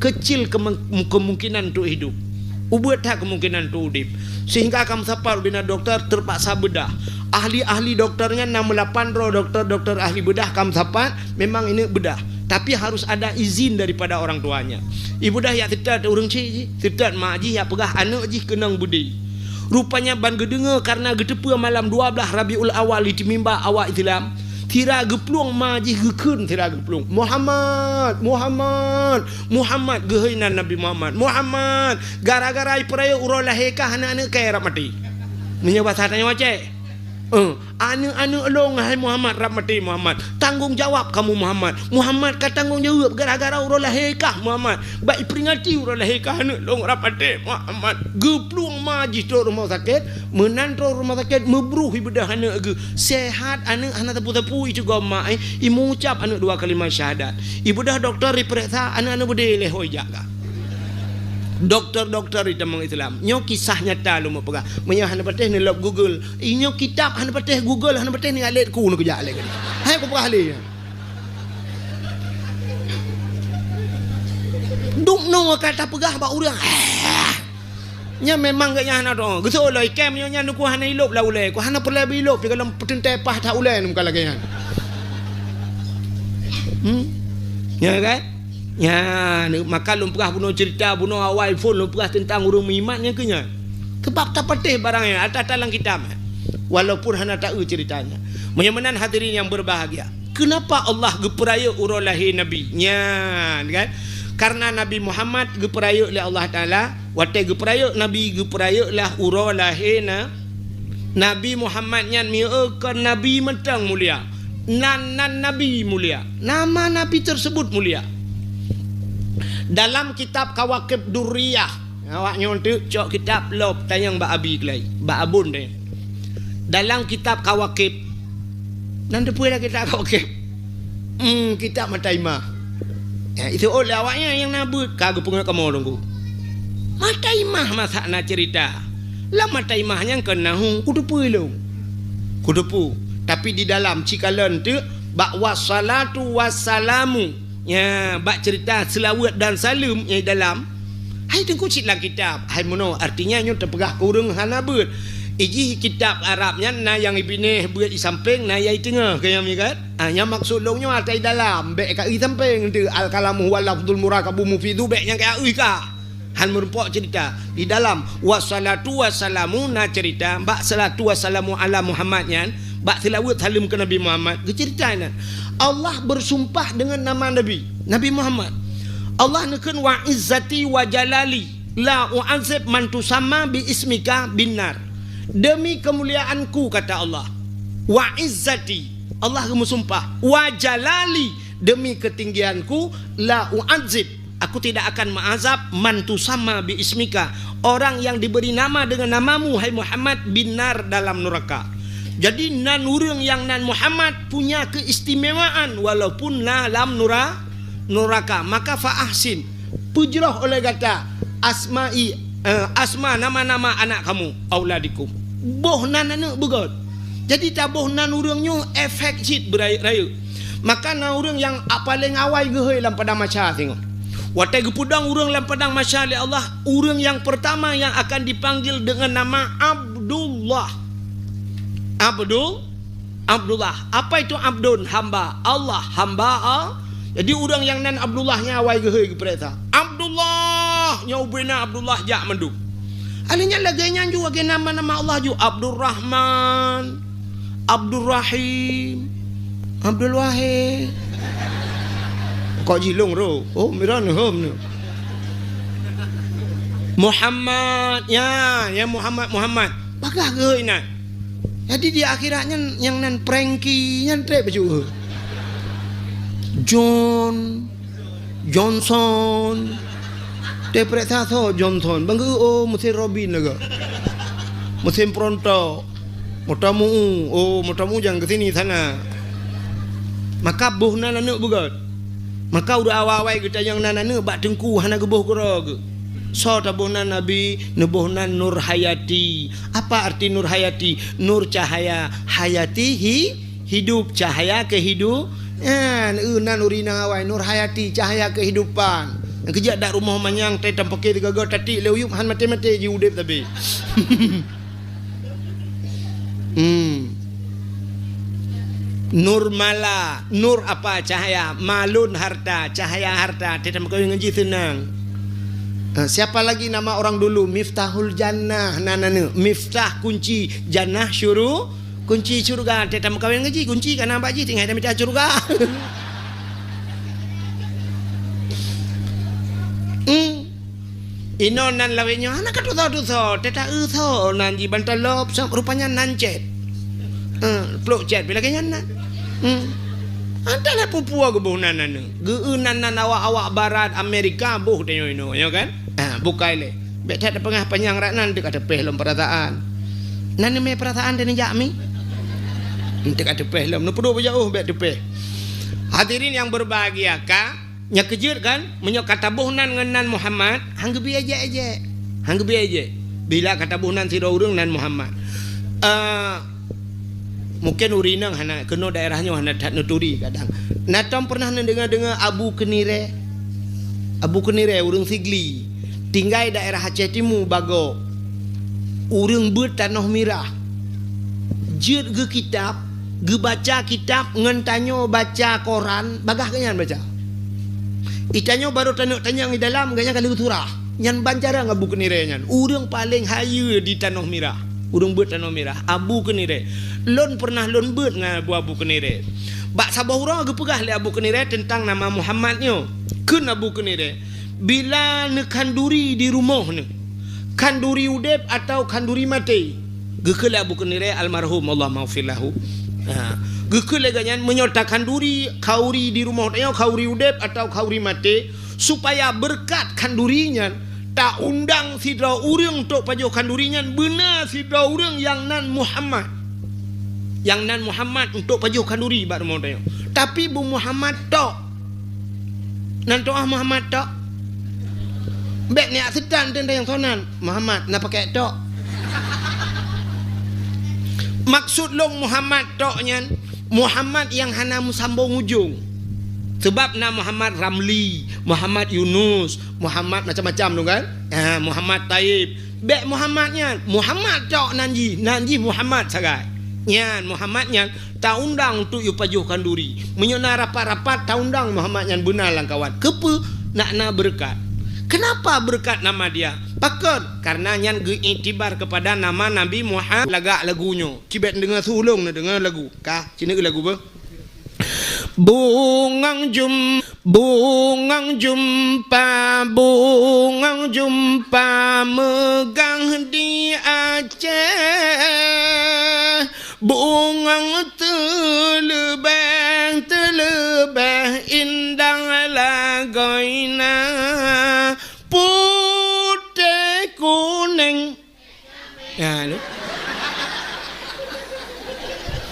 Kecil kemeng-, kemungkinan untuk hidup. Ubit that kemungkinan untuk udeb. Sehingga ka meusapat ubena dokto terpaksa beudah. Ahli-ahli dokto nyan na meulapan droe dokto-dokto ahli beudah ka meusapat, memang ini beudah. Tapi harus ada izin daripada orang tuanya. Ibeudah yak seutôt ureuëng chik jih, seutôt mak jih yak peugah aneuëk jih keunong beudé. Rupanya ban geudeungoe karena geuteupeue malam dua blaih Rabiul Awal di timimba awak Islam, sira geuplueng ma jih geukheun sira geuplueng, "Muhammad, Muhammad, Muhammad," geuhôi nan Nabi Muhammad, "Muhammad, gara-gara ipeurayeuk uroe lahé kah aneuëk-aneuëk kah rab maté." Meunyoe basa tanyoe Aceh, eh, "Aneuëk-aneuëk lôn, hai Muhammad, rab maté Muhammad. Tanggong jawab kamu Muhammad. Muhammad ka tanggong jawab gara-gara uroe lahé kah Muhammad. Bak iperingati uroe lahé kah aneuëk lôn rab maté Muhammad." Geuplueng ma jih trok rumoh sakét, meunan trok rumoh sakét meubruh ibeudah aneuëk geuh. Sehat aneuëk hana sapeue-sapeue, iceugom ma, eh, imucab aneuëk dua kalimat syahadat. Ibeudah dokto ipereksa, aneuëk-aneuëk beudé lheueh ho ijak ka. Dokto-dokto itamong Islam. Nyoe kisah nyata lôn peugah. Meunyoe hana patéh neulop Google. Inyoe kitab hana patéh Google, hana patéh ni alet ku neukeujak lé. Hai kupeugah lé. Dum nyoe ka tapeugah bak ureuëng. Nyan memang geuhnyan hana droe. Geusoe lom ikem nyoe nyan ku hana ilop lam ulée. Ku hana peureulée ilop, pi golom peuteuntée paih that ulée nyoe bukan lagée nyan. Hmm? Ya kan? Nyan, maka lôn peugah bunoe cerita, bunoe awai phon lôn peugah teuntang ureuëng meuiman nyang keu nyan. Keubab tapatéh barang nyan, ata-ata lam kitab. Walaupun hana taeu ceritanya. Meunyoe meunan hadirin yang berbahagia. Kenapa Allah geupeurayeuk uroe lahé Nabi? Nyan, kan? Karena Nabi Muhammad geupeurayeuk lé Allah Taala, watée geupeurayeuk Nabi, geupeurayeuklah uroe lahé na, Nabi Muhammad nyan mieu kon Nabi mantong mulia. Nan, nan Nabi mulia. Nama Nabi tersebut mulia. Dalam kitab Kawakib Durriyah, awak nyoe teuk cok kitab lop tanyong bak abi keulai, bak abon deh. Dalam kitab Kawakib, nan teupeue lah kitab Kawakib? Hmm, kitab Mata Imah. Ya, itu oh, lé awaknyan nyang na beuet ka geupeungeut kamoe Teungku. Mata Imah masak na cerita. Lam Mata Imah nyang keunahu kuteupeue lôn. Kuteupeue. Tapi di dalam cikalon teuk bak wassalatu wassalamu. Ya, bak cerita seulaweuet dan saleuem nyang di dalam. Hai Teungku cit lam kitab. Hai meunoe, artinya nyoe teupeugah keu ureuëng hana beuet. Ijih kitab Arab nyan na nyang ibinéh beuet i sampéng, na nyang i teungoh, keu nyang migat. Ah, nyang maksud lôn nyoe ata i dalam, bék ka i sampéng teuk. Al-kalamu huwa lafzul murakabu mufidu, bék nyang ka i ka. Han meurumpok cerita. Di dalam, wassalatu wassalamu na cerita, bak salatu wassalamu ala Muhammad nyan, bak seulaweuet saleuem keu Nabi Muhammad, geucerita nyan. Allah bersumpah dengan nama Nabi, Nabi Muhammad. Allah neukheun, "Wa izzati wa jalali, la u'adzib man tusamma bi ismika binnar." Demi kemuliaanku, kata Allah. "Wa izzati," Allah geumeusumpah, "wa jalali," demi ketinggianku, "la u'adzib," aku tidak akan mengazab, "man tusamma bi ismika," orang yang diberi nama dengan namamu, hai Muhammad, "binnar," dalam neraka. Jadi, nan ureuëng nyang nan Muhammad punya keistimewaan walaupun na lam nura-, neraka. Maka fa ahsin, peujroh oleh gata asma'i, eh, asma, nama-nama anak kamu, auladikum. Boh nan aneuëk beugét. Jadi, taboh nan ureuëng nyoe efek cit beurayeuk-rayeuk. Maka na ureuëng nyang a-, paleng awai geuhôi lam padang mahsyar singoh. Watée geupeudong ureuëng lam padang mahsyar lé Allah, ureuëng nyang peurtama nyang akan dipanggil deungon nama Abdullah. Abdul, Abdullah. Apa itu abdun? Hamba. Allah, hamba. Ah. Jadi ureuëng nyang nan Abdullah nyan awai geuhôi geupeuriksa. Abdullah, nyoe ubena Abdullah jak mandum. Alheuh nyan lagée nyan ju lagée nama-nama Allah ju, Abdurrahman, Abdurrahim, Abdul Wahid. Kok jilong ro? Oh, mira neuhom neu. Muhammad, ya, ya Muhammad, Muhammad. Bagah geuh inan. Jadi di akhirat nyan nyang nan Frankie nyan treb baju. John, Johnson. Teupeuriksa soe Johnson. Bang geuh, oh, meusén Robin lagak. Meusén peuruntok. Meutamuu, oh, meutamuu jangan ke sini sana. Maka boh nan aneuëk beugét. Maka ureuëng awai-awai geutanyong nan aneuëk bak teungku hana geuboh keudroe geuh. Soe taboh nan Nabi, neuboh nan Nur Hayati. Apa arti Nur Hayati? Nur cahaya hayati hi, hidup cahaya kehidup. Nyan, eu nan ureuëng awai Nur Hayati cahaya kehidupan. Keujak dak rumoh manyang teuh tampake teugaga tatik lé uyueb han maté-maté ji udeb tabi. Hmm. Nur mala, nur apa cahaya, malun harta, cahaya harta, teuh tameukawen ngon jih seunang. Ha, siapa lagi nama orang dulu? Miftahul Jannah, nan aneuëk. Miftah kunci, Jannah syuru, kunci syurga. Teuh tameukawen ngon jih, kunci ka na bak jih, tinggai tamita syurga. Hmm. Inoe nan lawét nyoe hana ka tusoe-tusoe, teuta eu soe nan jibantalop, rupanya nan cét. Eh, plôk cét pi lagée nyan nan. Hmm. Entah lah peue-peue geuboh nan aneuëk. Geu-eu nan-nan awak-awak barat Amerika boh tanyoe inoe, nyoe kan? Ah, bukai lé. Bék that tapeungah panyang rak nan teuka teupéh lom peurasaan. Nan neumé peurasaan teuh neujak mi? Teuka teupéh lom, neupeuduek beujaoh bék teupéh. Hadirin yang berbahagia, ka Nyang keujeuet kan, meunyoe ka taboh nan ngon nan Muhammad, han geubri ejek-ejek. Han geubri ejek. Bila ka taboh nan sidroe ureuëng nan Muhammad. Eh, mungken ureuëng inong hana, keunoe daerah nyoe hana that neuturi kadang. Na tom pernah neudeungoe-deungoe Abu Keunirée? Abu Keunirée ureuëng Sigli. Tinggai daerah Aceh Timu, Bago. Ureuëng beuet tanoh mirah. Jeuet geukitab, geubaca kitab ngon tanyoe baca Quran, bagah geuhnyan baca. Itanyoe barô taneuk tanyong di dalam, geuhnyan ka lheueh surah. Nyan ban carông Abu Keunirée nyan. Ureuëng paleng hayeue di tanoh mirah. Ureuëng beuet tanoh mirah. Abu Keunirée. Lôn pernah lôn beuet ngon Abu, Abu Keunirée. Bak saboh uroe geupeugah lé Abu Keunirée teuntang nama Muhammad nyoe. Kheun Abu Keunirée, bila neukhanduri di rumoh neuh, khanduri udeb atawa khanduri maté? Geukheun lé Abu Keunirée almarhum, Allahummaghfir lahu. Ha. Geukheun lé geuhnyan, meunyoe takhanduri khauri di rumoh tanyoe, khauri udeb atawa khauri maté, supaya beureukat khanduri nyan, taundang sidroe ureuëng untuk pajoh khanduri nyan, beuna sidroe ureuëng nyang nan Muhammad. Nyang nan Muhammad untuk pajoh khanduri bak rumoh tanyoe. Tapi beu Muhammad tok. Nan tu'oh Muhammad tok. Bék neujak seutan teuntang nyang sonan. Muhammad na pakék tok. Maksud lôn Muhammad tok nyan, Muhammad nyang hana meusambong ujong. Seubab na Muhammad Ramli, Muhammad Yunus, Muhammad macam-macam tu kan. Ah, Muhammad Taib. Bék Muhammad nyan. Muhammad tok nan jih, nan jih Muhammad sagai. Nyan Muhammad nyan taundang untuk yue pajoh khanduri. Meunyoe na rapat-rapat, taundang Muhammad nyan beuna lam kawan. Keupeue? Nak na beureukat. Kenapa beureukat nama dia? Pakon? Karena nyan geuiktibar kepada nama Nabi Muhammad. Lagak lagu nyoe. Cibék deungoe su ulông na deungoe lagu. Ka, ci na lagu beuh. Bungong jum-, bungong jumpa, bungong jumpa meugah di Aceh. Bungong teuleubeh, teuleubeh indah lagoe na, putéh kuneng. Ya, lu.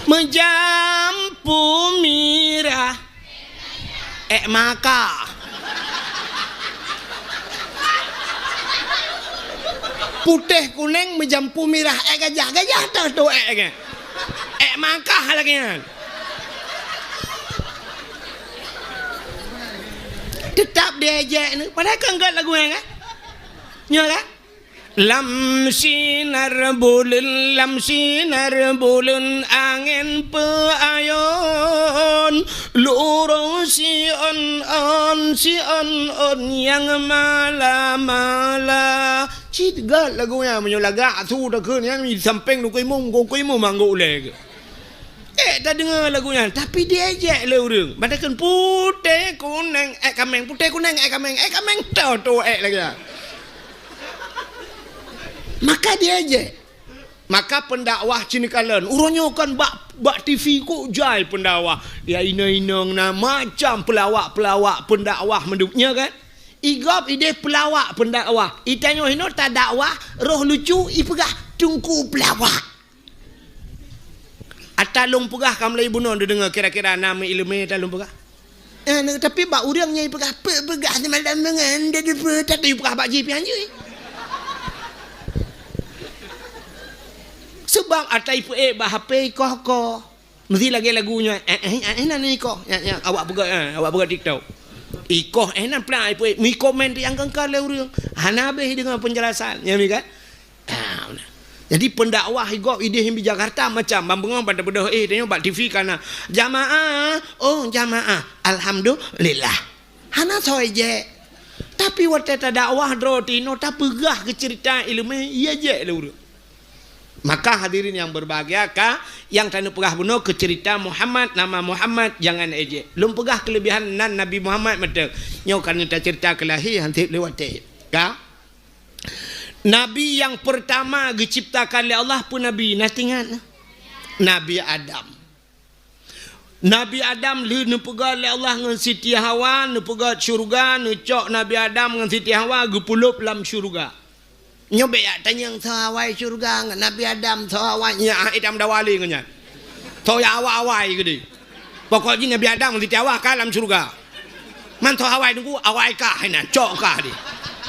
Meujampu mirah. Ék maka. Putéh kuneng meujampu mirah ék gajah. Gajah teuh tu ék nyan. Ék maka lagée nyan. Teutap Ejek ni, padahai kan gèt lagu nyan kan? Nyo kan? Lam sinar buleuen, lam sinar buleuen, angén peuayon, lurông siôn-ôn, siôn-ôn nyang mala-mala. Cit gèt lagu nyan, meunyoe lagak su takheun nyan, di sampéng Teungku Imum, Teungku Imum anggô ulèe geuh. Eh, tadeungoe lagu nyan, tapi diejek lé ureueng. Ban takheun putéh kunéng, eh, kaméng, putéh kunéng, eh, kaméng, eh, kaméng, toh, toh, eh, lagèe nyan. Maka diejek. Maka pendakwah cit neukalon. Uroe nyoe kan bak, bak T V kok jai pendakwah. Ya, inong-inong na macam pelawak-pelawak pendakwah mandum nyan kan. Igob idéh pelawak pendakwah. Itanyoe hinoe tadakwah, roh lucu, ipeugah teungku pelawak. Ata lôn peugah ka mulai bunoe, neudeungoe kira-kira na meuileumèe ata lôn peugah. Eh, tapi bak ureueng nyang peugah, "Peue peugah seumalam deungon, tapi peugah bak jih pian jih." Seubab ata ipeuék bak H P ikoh-koh. Meusti lagèe lagu nyoe, eh, eh, eh, eh, nan ikoh. Nyan, nyan, awak peugah, eh, awak peugah TikTok. Ikoh, eh, nan plan ipeuék. Meukomen nyang keungka lé ureueng. Hana habéh deungoe penjelasan. Nyan mi kan? Ah, nah. Jadi pendakwah igob idéh di Jakarta macam ban beungoh ban tabeudôh, eh, tanyoe bak T V ka na. Jamaah, oh jamaah, alhamdulillah. Hana soe ejek. Tapi watèe tadakwah droe tinoe tapeugah keu ceurita ileumèe, ijek lé ureueng. Maka hadirin yang berbahagia, ka nyang tanyoe peugah bunoe keu ceurita Muhammad, nama Muhammad, jangan ejek. Lôn peugah keulebihan nan Nabi Muhammad mantong. Nyoe ka neuh taceurita keu lahé, han tiep lé watèe. Ka? Nabi yang pertama geuciptakan lé Allah peue nabi? Na teuingat? Nabi Adam. Nabi Adam lheueh neupeugöt lé Allah ngon Siti Hawa, neupeugöt syeuruga, neucok Nabi Adam ngon Siti Hawa geupeulôb lam syeuruga. Nyoe bèk jak tanyong soe awai syeuruga ngon Nabi Adam, soe awai nyan, eh, tam dawa lé ngon nyan. Soe nyang awai-awai keudéh. Pokok jih Nabi Adam ngon Siti Hawa ka lam syeuruga. Man soe awai teungku, awai kah inan, cok kah deh.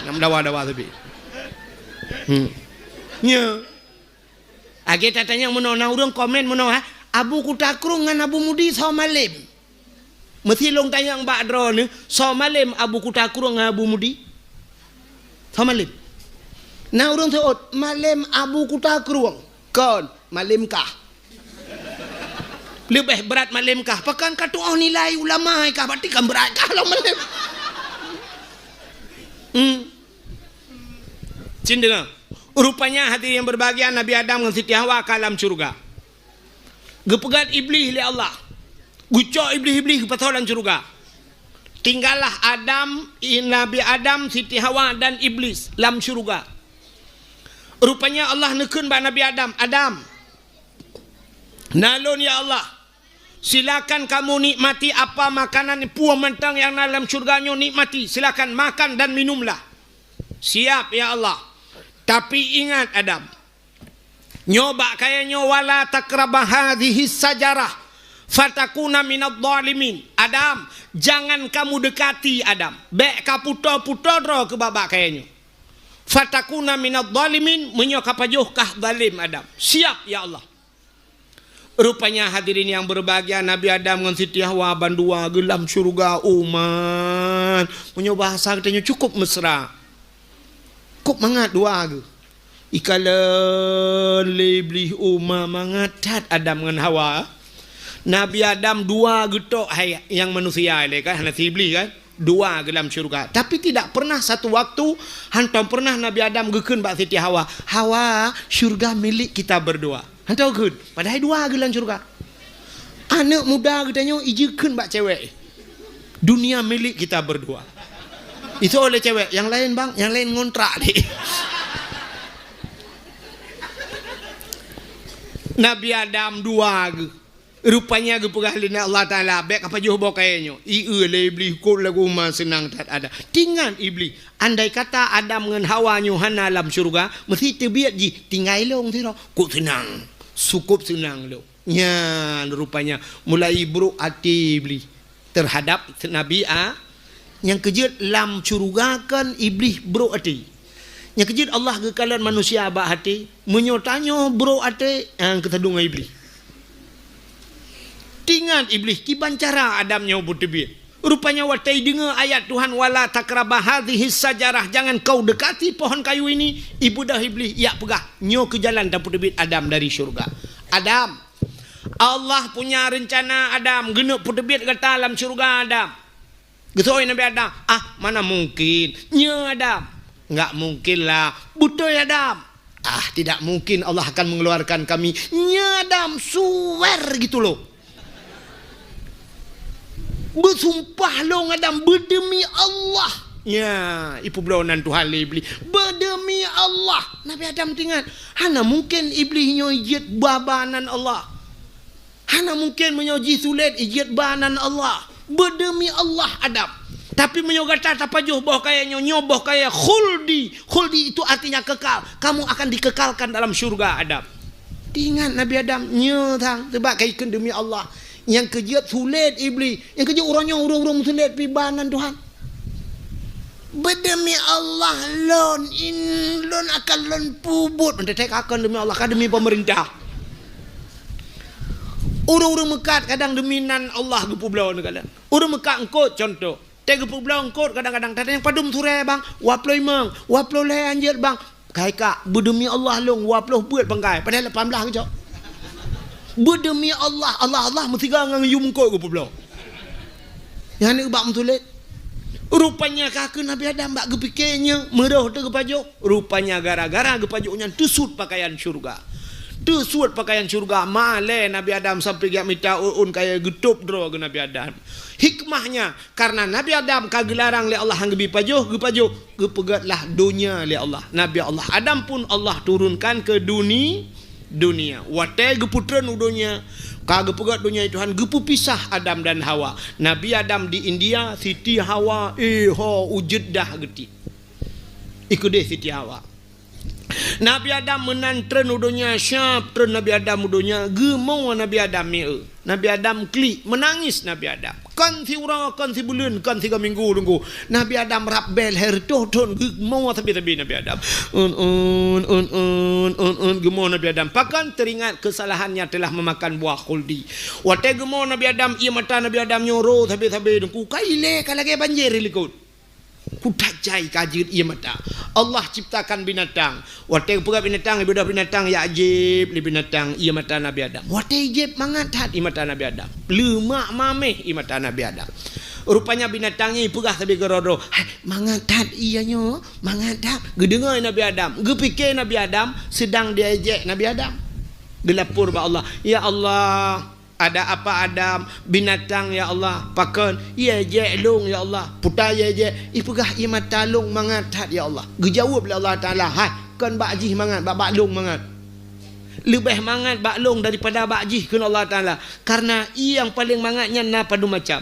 Nyang dawa-dawa sabe. Hmm. Nya. Lagèe tatanyong meunoe, na ureueng komen meunoe, ha? Abu Kuta Krueng ngon Abu Mudi soe malém? Meusi lôn tanyong bak droeneuh, soe malém Abu Kuta Krueng ngon Abu Mudi? Soe malém? Na ureueng seuôt, malém Abu Kuta Krueng. Kon, malém kah. Leubeh brat malém kah. Pakon ka tuoh nilai ulama kah, berarti kan brat kah lom malém. Hmm. Cit deungoe. Rupanya hadirin yang berbahagia, Nabi Adam ngon Siti Hawa ka lam syeuruga. Geupeugöt Iblih lé Allah. Geucok Iblih-Iblih geupasoe lam syeuruga. Tinggallah Adam, i-, Nabi Adam, Siti Hawa dan Iblis lam syeuruga. Rupanya Allah neukheun bak Nabi Adam, "Adam, na lôn ya Allah, silakan kamu nikmati apa makanan peue mantong nyang na lam syeuruga nyoe, nikmati, silakan makan dan minumlah." "Siap ya Allah. Tapi ingat Adam, nyoe bak kayèe nyoe, wala taqraba hadhihi sajarah fatakuna minadh dhalimin." Adam, jangan kamu dekati Adam. Bèk ka puto-puto droe keu bak-bak kayèe nyoe. Fatakuna minadh dhalimin, meunyoe ka pajoh kah zalim Adam. Siap ya Allah. Rupanya hadirin yang berbahagia, Nabi Adam ngon Siti Hawa bandua geuh lam syeuruga, uman. Meunyoe bahasa geutanyoe cukup mesra. Kok mangat dua geuh. Ikalon lé Iblih uma mangat that Adam ngon Hawa. Nabi Adam dua geuh tok hai nyang manusia lé kan, hana si Iblih kan. Dua geuh lam syeuruga. Tapi tidak pernah satu waktu, hantom pernah Nabi Adam geukheun bak Siti Hawa, "Hawa, syeuruga milik kita berdua." Hantom geukheun. Padahai dua geuh lam syeuruga. Aneuk muda geutanyoe ijikheun bak cewek, "Dunia milik kita berdua." Isoe lé cewek, "Yang lain, Bang, yang lain ngontrak deh." Nabi Adam dua geuh. Rupanya geupeugah lé Allah Taala, "Bèk ka pajoh boh kayèe nyoe." Ieu lé Iblih, "Kok lagu ma seunang that Adam." Tingat Iblih, andai kata Adam ngon Hawa nyoe hana lam syeuruga, meusti teubiet jih tinggai lôn sidroe. Kok seunang, sukop seunang lôn. Nyan rupanya mulai brok até Iblih terhadap Nabi A-, nyang keujeuet lam syeuruga kan Iblih brok até. Nyang keujeuet Allah geukalon manusia bak até, meunyoe tanyoe brok até, nyang keutadong Iblih. Tingat Iblih, kiban cara Adam nyoe beuteubiet. Rupanya watée deungoe ayat Tuhan, "Wala taqraba hadhihi syajarah," jangan kau dekati pohon kayu ini, ibeudôh Iblih, ijak peugah, "Nyoe keuh jalan tapeuteubiet Adam dari syeuruga." Adam, Allah punya rencana Adam, geuneuk peuteubiet gata lam syeuruga Adam. Geusoi Nabi Adam, "Ah, mana mungkin? Nyoe Adam." "Enggak mungkin lah." "Beutôi Adam." "Ah, tidak mungkin Allah akan mengeluarkan kami." "Nyoe Adam, suwer gitu loh." "Beusumpah lôn Adam, beudemi Allah." Nya, ipeubloe nan Tuhan lé Iblih. "Beudemi Allah." Nabi Adam teuingat, hana mungkin Iblih nyoe jeuet ba-ba nan Allah. Hana mungkin meunyoe jih sulet ijeuet ba nan Allah. "Beudemi Allah, Adam. Tapi meunyoe gata tapajoh boh kayée nyoe, nyoe boh kayée khuldi." Khuldi itu artinya kekal. "Kamu akan dikekalkan dalam syurga, Adam." Teuingat Nabi Adam, nyoe sang, sebab ka ikheun demi Allah. Nyang keujeuet sulet Iblih. Nyang keujeuet uroe nyoe, ureuëng-ureuëng meusulet pih ba nan Tuhan. "Beudemi Allah lôn, in lôn akan lôn peubuet." Meutetek akan demi Allah, ka demi pemerintah. Ureuëng-ureuëng meukat kadang demi nan Allah geupeubloe neukalon. Ureuëng meukat eungkot contoh. Teuh geupeubloe eungkot kadang-kadang, tadeng padum surée bang, dua ploh limong, dua ploh lhée hanjeuet bang. Kai kak, beudemi Allah lôn, dua ploh beuet bangkai, padahai lapan blah geucok. Beudemi Allah, Allah, Allah meusiga ngon yum eungkot geupeubloe. Nyan ubak meusulet. Rupanya ka keu Nabi Adam bak geupike nyoe, meurôh teuh geupajoh. Rupanya gara-gara geupajoh nyan teusuet pakaian syurga. Teusuet pakaian syurga, malée Nabi Adam sampai geujak mita ôn-ôn kayée geutôb droe geuh Nabi Adam. Hikmahnya, karena Nabi Adam ka geularang lé Allah han geubi pajoh, geupajoh, geupeugét lah donya lé Allah. Nabi Allah Adam pun Allah turunkan ke duni-, dunia. Watée geupeutreun u donya, ka geupeugét donya Tuhan, geupeupisah Adam dan Hawa. Nabi Adam di India, Siti Hawa, eh, ho, u Jeddah geuti. Ikeudeh Siti Hawa. Nabi Adam meunan treun u donya, siab treun Nabi Adam u donya, geumoe Nabi Adam mieu. Nabi Adam klik, meunangis Nabi Adam. Kon siuroe, kon sibuleuen, kon sigoe minggu teungku. Nabi Adam rab bée lhée reutôh thon geumoe sabe-sabe Nabi Adam. Un, un, un, un, un, un, geumoe Nabi Adam. Pakon? Teuringat keusalahannya telah meumakan buah khuldi. Watée geumoe Nabi Adam, ié mata Nabi Adam nyoe rô sabe-sabe teungku. Ka ilée, ka lagée banjir di likot. Kutajai ka jeuet ié mata. Allah ciptakan binatang. Watée geupeugah binatang, ibeudôh binatang, ijak jieb lé binatang ié mata Nabi Adam. Watée jieb, mangat that ié mata Nabi Adam. Leumak mameh ié mata Nabi Adam. Rupanya binatang nyan ipeugah sabe keudroe-droe, "Hai, mangat that ié nyoe, mangat that." Geudeungoe Nabi Adam, geupike Nabi Adam seudang diejek Nabi Adam. Geulapor bak Allah, "Ya Allah, ada apa Adam? Binatang, ya Allah. Pakon? Ié ejek lôn, ya Allah. Peue ta ié ejek?" Ipeugah, "Ié mata lôn mangat that, ya Allah." Geujaweueb lé Allah Taala, "Hai, kon bak jih mangat, bak, bak lôn mangat. Leubeh mangat bak lôn daripada bak jih," kheun Allah Taala. Karena ié nyang paleng mangat nyan na padum macam.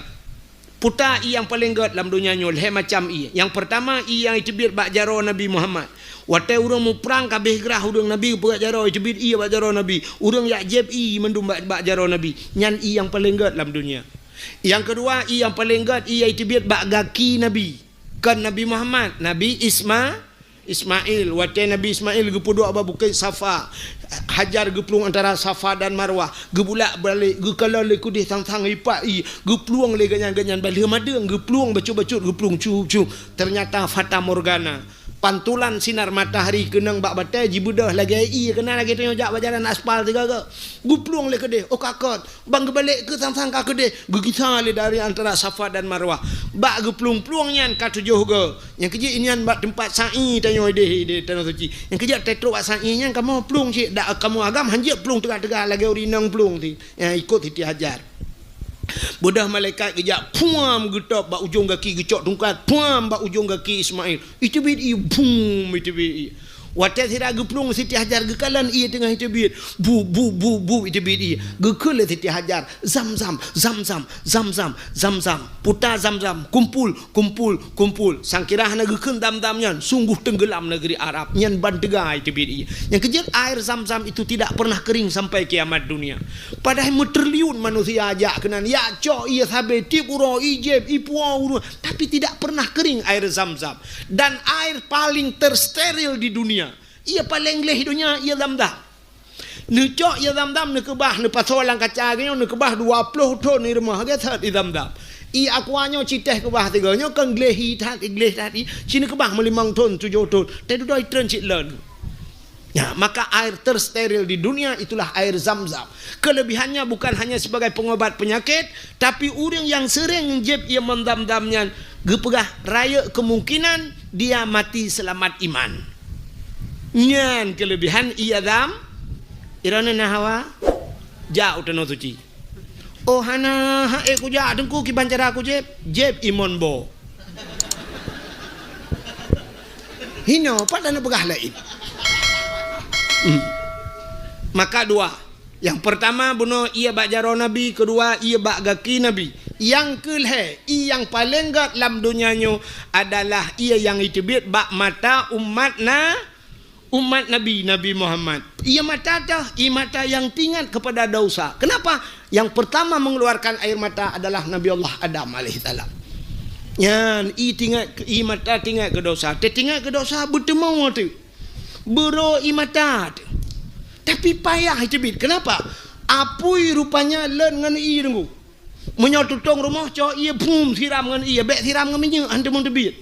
Peue ta ié nyang paleng gét lam donya nyoe? Lhée macam ié. Nyang peurtama, ié nyang iteubiet bak jaroe Nabi Muhammad. Watée ureuëng muprang ka abéh grah ureuëng, Nabi geupeugét jaroe, iteubiet ié bak jaroe Nabi. Ureuëng ijak jieb ié mandum bak, bak jaroe Nabi. Nyan ié nyang paleng gét lam donya. Nyang keudua, ié nyang paleng gét ié nyang iteubiet bak gaki Nabi. Kon Nabi Muhammad, Nabi Isma-, Ismail. Watée Nabi Ismail geupeuduek bak Bukét Safa, Hajar geuplueng antara Safa dan Marwah, geubulak-balik, geukalon lé keudeh sang-sang ipak ié, geuplueng lé gobnyan-gobnyan bak lheueh madeueng, geuplueng bacut-bacut, geuplueng cup-cup. Ternyata fata morgana, pantulan sinar matahari keunong bak batée, jibeudôh lagée ié, keunan lagée tanyoe jak bak jalan aspal sigoe-goe. Geuplueng lé keudeh, oh ka kon, ban geubalek keu sang-sang ka keudeh, geugisa lé dari antara Safa dan Marwah. Bak geuplueng-plueng nyan ka tujoh goe. Nyang keujeuet nyan bak teumpat sa'i tanyoe ideh, ideh Tanah Suci. Nyang keujeuet teutrok bak sa'i nyan kamoe plueng cit, dak kamoe agam hanjeuet plueng teuga-teuga lagée ureuëng inong plueng ti. Nyang ikot Siti Hajar. Beudôh malaikat geujak, puam, geutôb bak ujong gaki, geucok tungkat, puam, bak ujong gaki Ismail. Iteubiet ié, bum, iteubiet ié. Watée sira geuplueng Siti Hajar geukalon ié teungoh iteubiet. Bu, bu, bu, bu, iteubiet ié. Geukheun lé Siti Hajar, "Zam-zam, zam-zam, zam-zam, zam-zam." Peue ta zam-zam, kumpul, kumpul, kumpul. Sang kira hana geukheun zam-zam nyan, sungguh tenggelam negeri Arab. Nyan ban teuga iteubiet ié. Nyang keujeuet air zam-zam itu tidak pernah kering sampai kiamat dunia. Padahai meutriliun manusia jak keunan, ijak cok ié sabe, tieb uroe ijieb, ipuwoe ureuëng, tapi tidak pernah kering air zam-zam. Dan air paling tersteril di dunia. Ié paleng gleh donya, ié zam-zam. Neucok ié zam-zam, neukeubah, neupasoe lam kaca geuh nyoe, neukeubah dua ploh thon di rumoh, lagée that ié zam-zam. Ié Aqua nyoe ci teh keubah tiga, nyoe kan gleh hi that, gleh that hi, ci neukeubah meulimong thon, tujoh thon, teududoe treun cit lon. Ya, maka air tersteril di dunia itulah air Zam-Zam. Kelebihannya bukan hanya sebagai pengobat penyakit, tapi ureuëng nyang sering jieb ié Zam-Zam nyan geupeugah rayeuk kemungkinan dia mati selamat iman. Nyan kelebihan ié Zam-, iroh na hawa, jak u Tanoh Suci. Oh hana, ha, eh, kujak Teungku, kiban cara kujieb, jieb imon bo. Hino, pat hana peugah laén. Hmm. Maka dua. Yang pertama bunoe ié bak jaroe Nabi, kedua ié bak gaki Nabi. Yang keulhée, ié nyang paleng gét lam donya nyoe adalah ié nyang iteubiet bak mata umat na, umat Nabi, Nabi Muhammad. Ié mata teuh, ié mata nyang teuingat kepada dosa. Kenapa? Yang pertama mengeluarkan air mata adalah Nabi Allah Adam alaihissalam. Nyan, ié teuingat, ié mata teuingat keu dosa. Teuingat keu dosa, beuteumoe teuh. Beurô ié mata teuh. Tapi payah iteubiet. Kenapa? Apui rupanya lon ngon ié deungoe. Meunyoe tutong rumoh, cok ié, phum, siram ngon ié, bék siram ngon minyeuk, han teumon teubiet.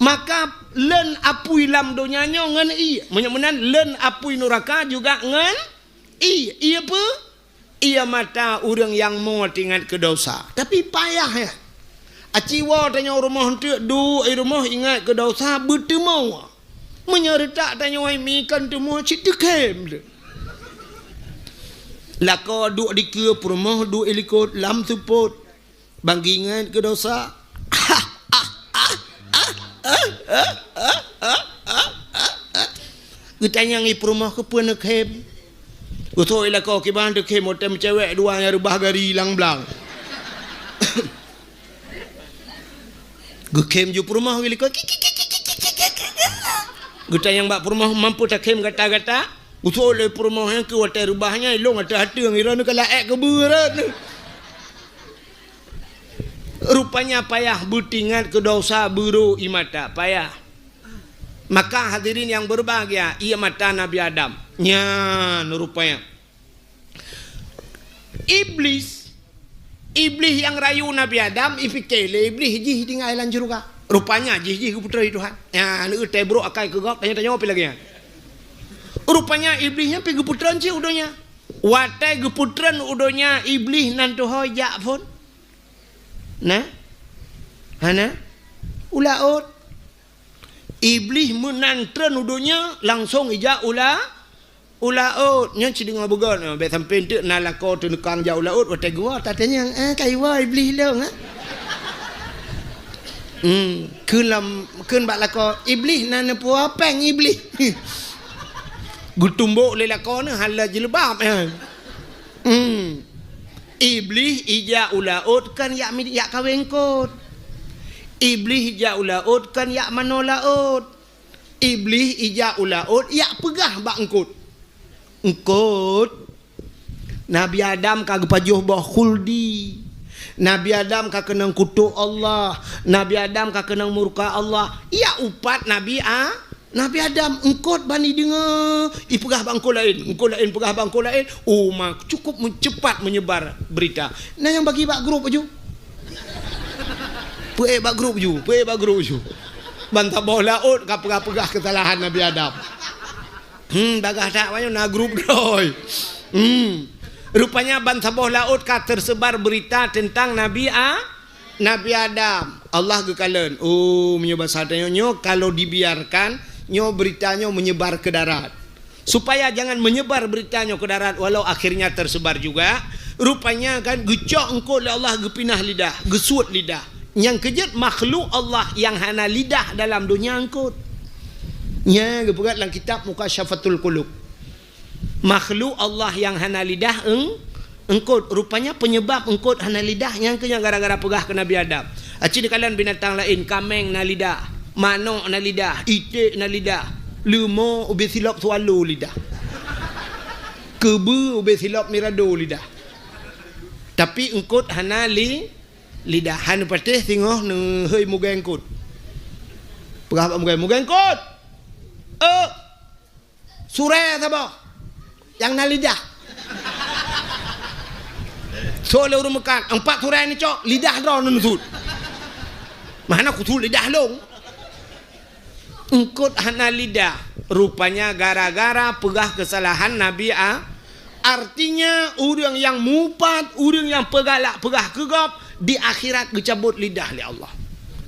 Maka lon apui lam donya nyoe ngon ié. Meunyoe meunan, lon apui nuraka juga ngon ié. Ié peue? Ié mata ureuëng nyang mo teuingat keu dosa. Tapi payah, ya. Aci woe tanyoe rumoh eunteuk, duek i rumoh ingat keu dosa, beuteumoe. Meunyoe reutak tanyoe mi kan teumoe cit teukhém lé. Lakoe duek dikeue, peurumoh duek i likot lam seupôt. Ban geuingat keu dosa. Geutanyong i peurumoh keupeue neukhém. Geutrok i lakoe kiban teukhém watée meucewek dua nyang reubah gari lam blang. Geukhém ju peurumoh geulikot. Geutanyong bak peurumoh, "Mampu takhém gata-gata?" Geutrok lé peurumoh nyan keu watée reubah nyan, ilong ateueh ateueng, iroh neukalak ék keubeue rot. Rupanya payah beuteuingat keu dosa, beurô ié mata, payah. Maka hadirin yang berbahagia, ié mata Nabi Adam. Nyan rupanya. Iblis, Iblis nyang rayu Nabi Adam, ipike lé Iblis jih tinggai lam syeuruga. Rupanya jih, jih geupeutreun Tuhan. Nyan, neueu teubrok akai keu gob, tanyoe-tanyoe pi lagée nyan. Rupanya Iblis nyan pi geupeutreun cit u donya. Watée geupeutreun u donya, Iblis nan tuho jak phon. Nah? Hana? U laôt. Iblis meunan treun u donya, langsong ijak u la-, u laôt. Nyan sideungoe beugét, bék sampoe teuk na lakoe teuneukang jak u laôt, watée geuwoe tatanyong, "Ah, ka iwoe Iblis lôn, ah?" Hmm, kheun lam, kheun bak lakoe, "Iblis na neupuwoe péng Iblis." Geutumbok lé lakoe nyan hana jilbab, eh. Hmm. Iblis ijak u laôt kan yak mi-, yak kawé eungkôt. Iblis ijak u laôt kan yak manoe laôt. Iblis ijak u laôt yak peugah bak eungkôt, "Eungkôt, Nabi Adam ka geupajoh boh khuldi. Nabi Adam ka keunong kutok Allah. Nabi Adam ka keunong murka Allah." Yak upat Nabi A-, Nabi Adam, eungkôt ban ideungoe, ipeugah bak eungkôt laén, eungkôt laén peugah bak eungkôt laén, oh, ma-, cukup meuceupat meunyebar beurita. Na nyang bagi bak grup laju. Peuék bak grup laju, peuék bak grup laju. Ban saboh laôt ka peugah-peugah keusalahan Nabi Adam. Hmm, bagaih that, wayang na grup droe. Hmm. Rupanya ban saboh laôt ka teuseubar beurita teuntang Nabi A-, Nabi Adam, Allah geukalon, "Oh, meunyoe basa tanyoe nyoe, kalau dibiarkan, nyoe beurita nyoe meunyebar keu darat. Supaya jangan meunyebar beurita nyoe keu darat, walau akhirnya teuseubar juga." Rupanya kan geucok eungkôt lé Allah, geupinah lidah, geusuet lidah. Nyang keujeuet makhluk Allah nyang hana lidah dalam donya eungkôt. Nya geupeugah lam kitab Mukasyafatul Qulub. Makhluk Allah nyang hana lidah eung-, eungkôt. Rupanya penyebab eungkôt hana lidah nyan keuh nyang gara-gara peugah keu Nabi Adam. Aci dikalon binatang laén, kaméng na lidah, manok na lidah, iték na lidah, leumo ubé silop swallow lidah. Keubeue ubé silop mirado lidah. Tapi eungkôt hana li-, lidah. Hana patéh singoh neuhôi mugée eungkôt. Peugah bak mugée, "Mugée eungkôt! Euk!" Surée saboh nyang na lidah. Soe lé ureuëng meukat, empat surai neucok, lidah droe neuneusut. Meuhana kusut lidah lôn. Eungkot hana lidah. Rupanya gara-gara peugah keusalahan Nabi A-, artinya ureuëng nyang mupat, ureuëng nyang peugalak peugah keu gob, di akhirat geucabot lidah lé Allah.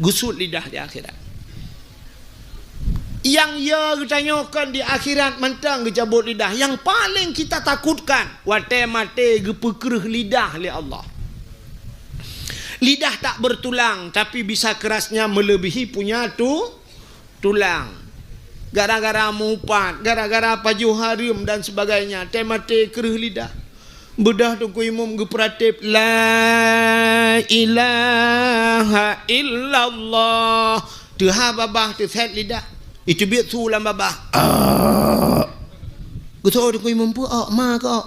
Geusut lidah di akhirat. Nyang ya geutanyoe kon di akhirat mantong geucabot lidah. Nyang paleng kita takutkan, watée maté geupeukreuh lidah lé Allah. Lidah tak bertulang, tapi bisa kerasnya melebihi punya tu-, tulang. Gara-gara mupat, gara-gara pajoh hareuem dan sebagainya, watée maté kreuh lidah. Beudoh Teungku Imum geupeuratéb, "La ilaha illallah." Teuhah babah teusét lidah. Iteubiet su lam babah. Ah. Geusoe Teungku Imum peue, "Ok, ma keu ok."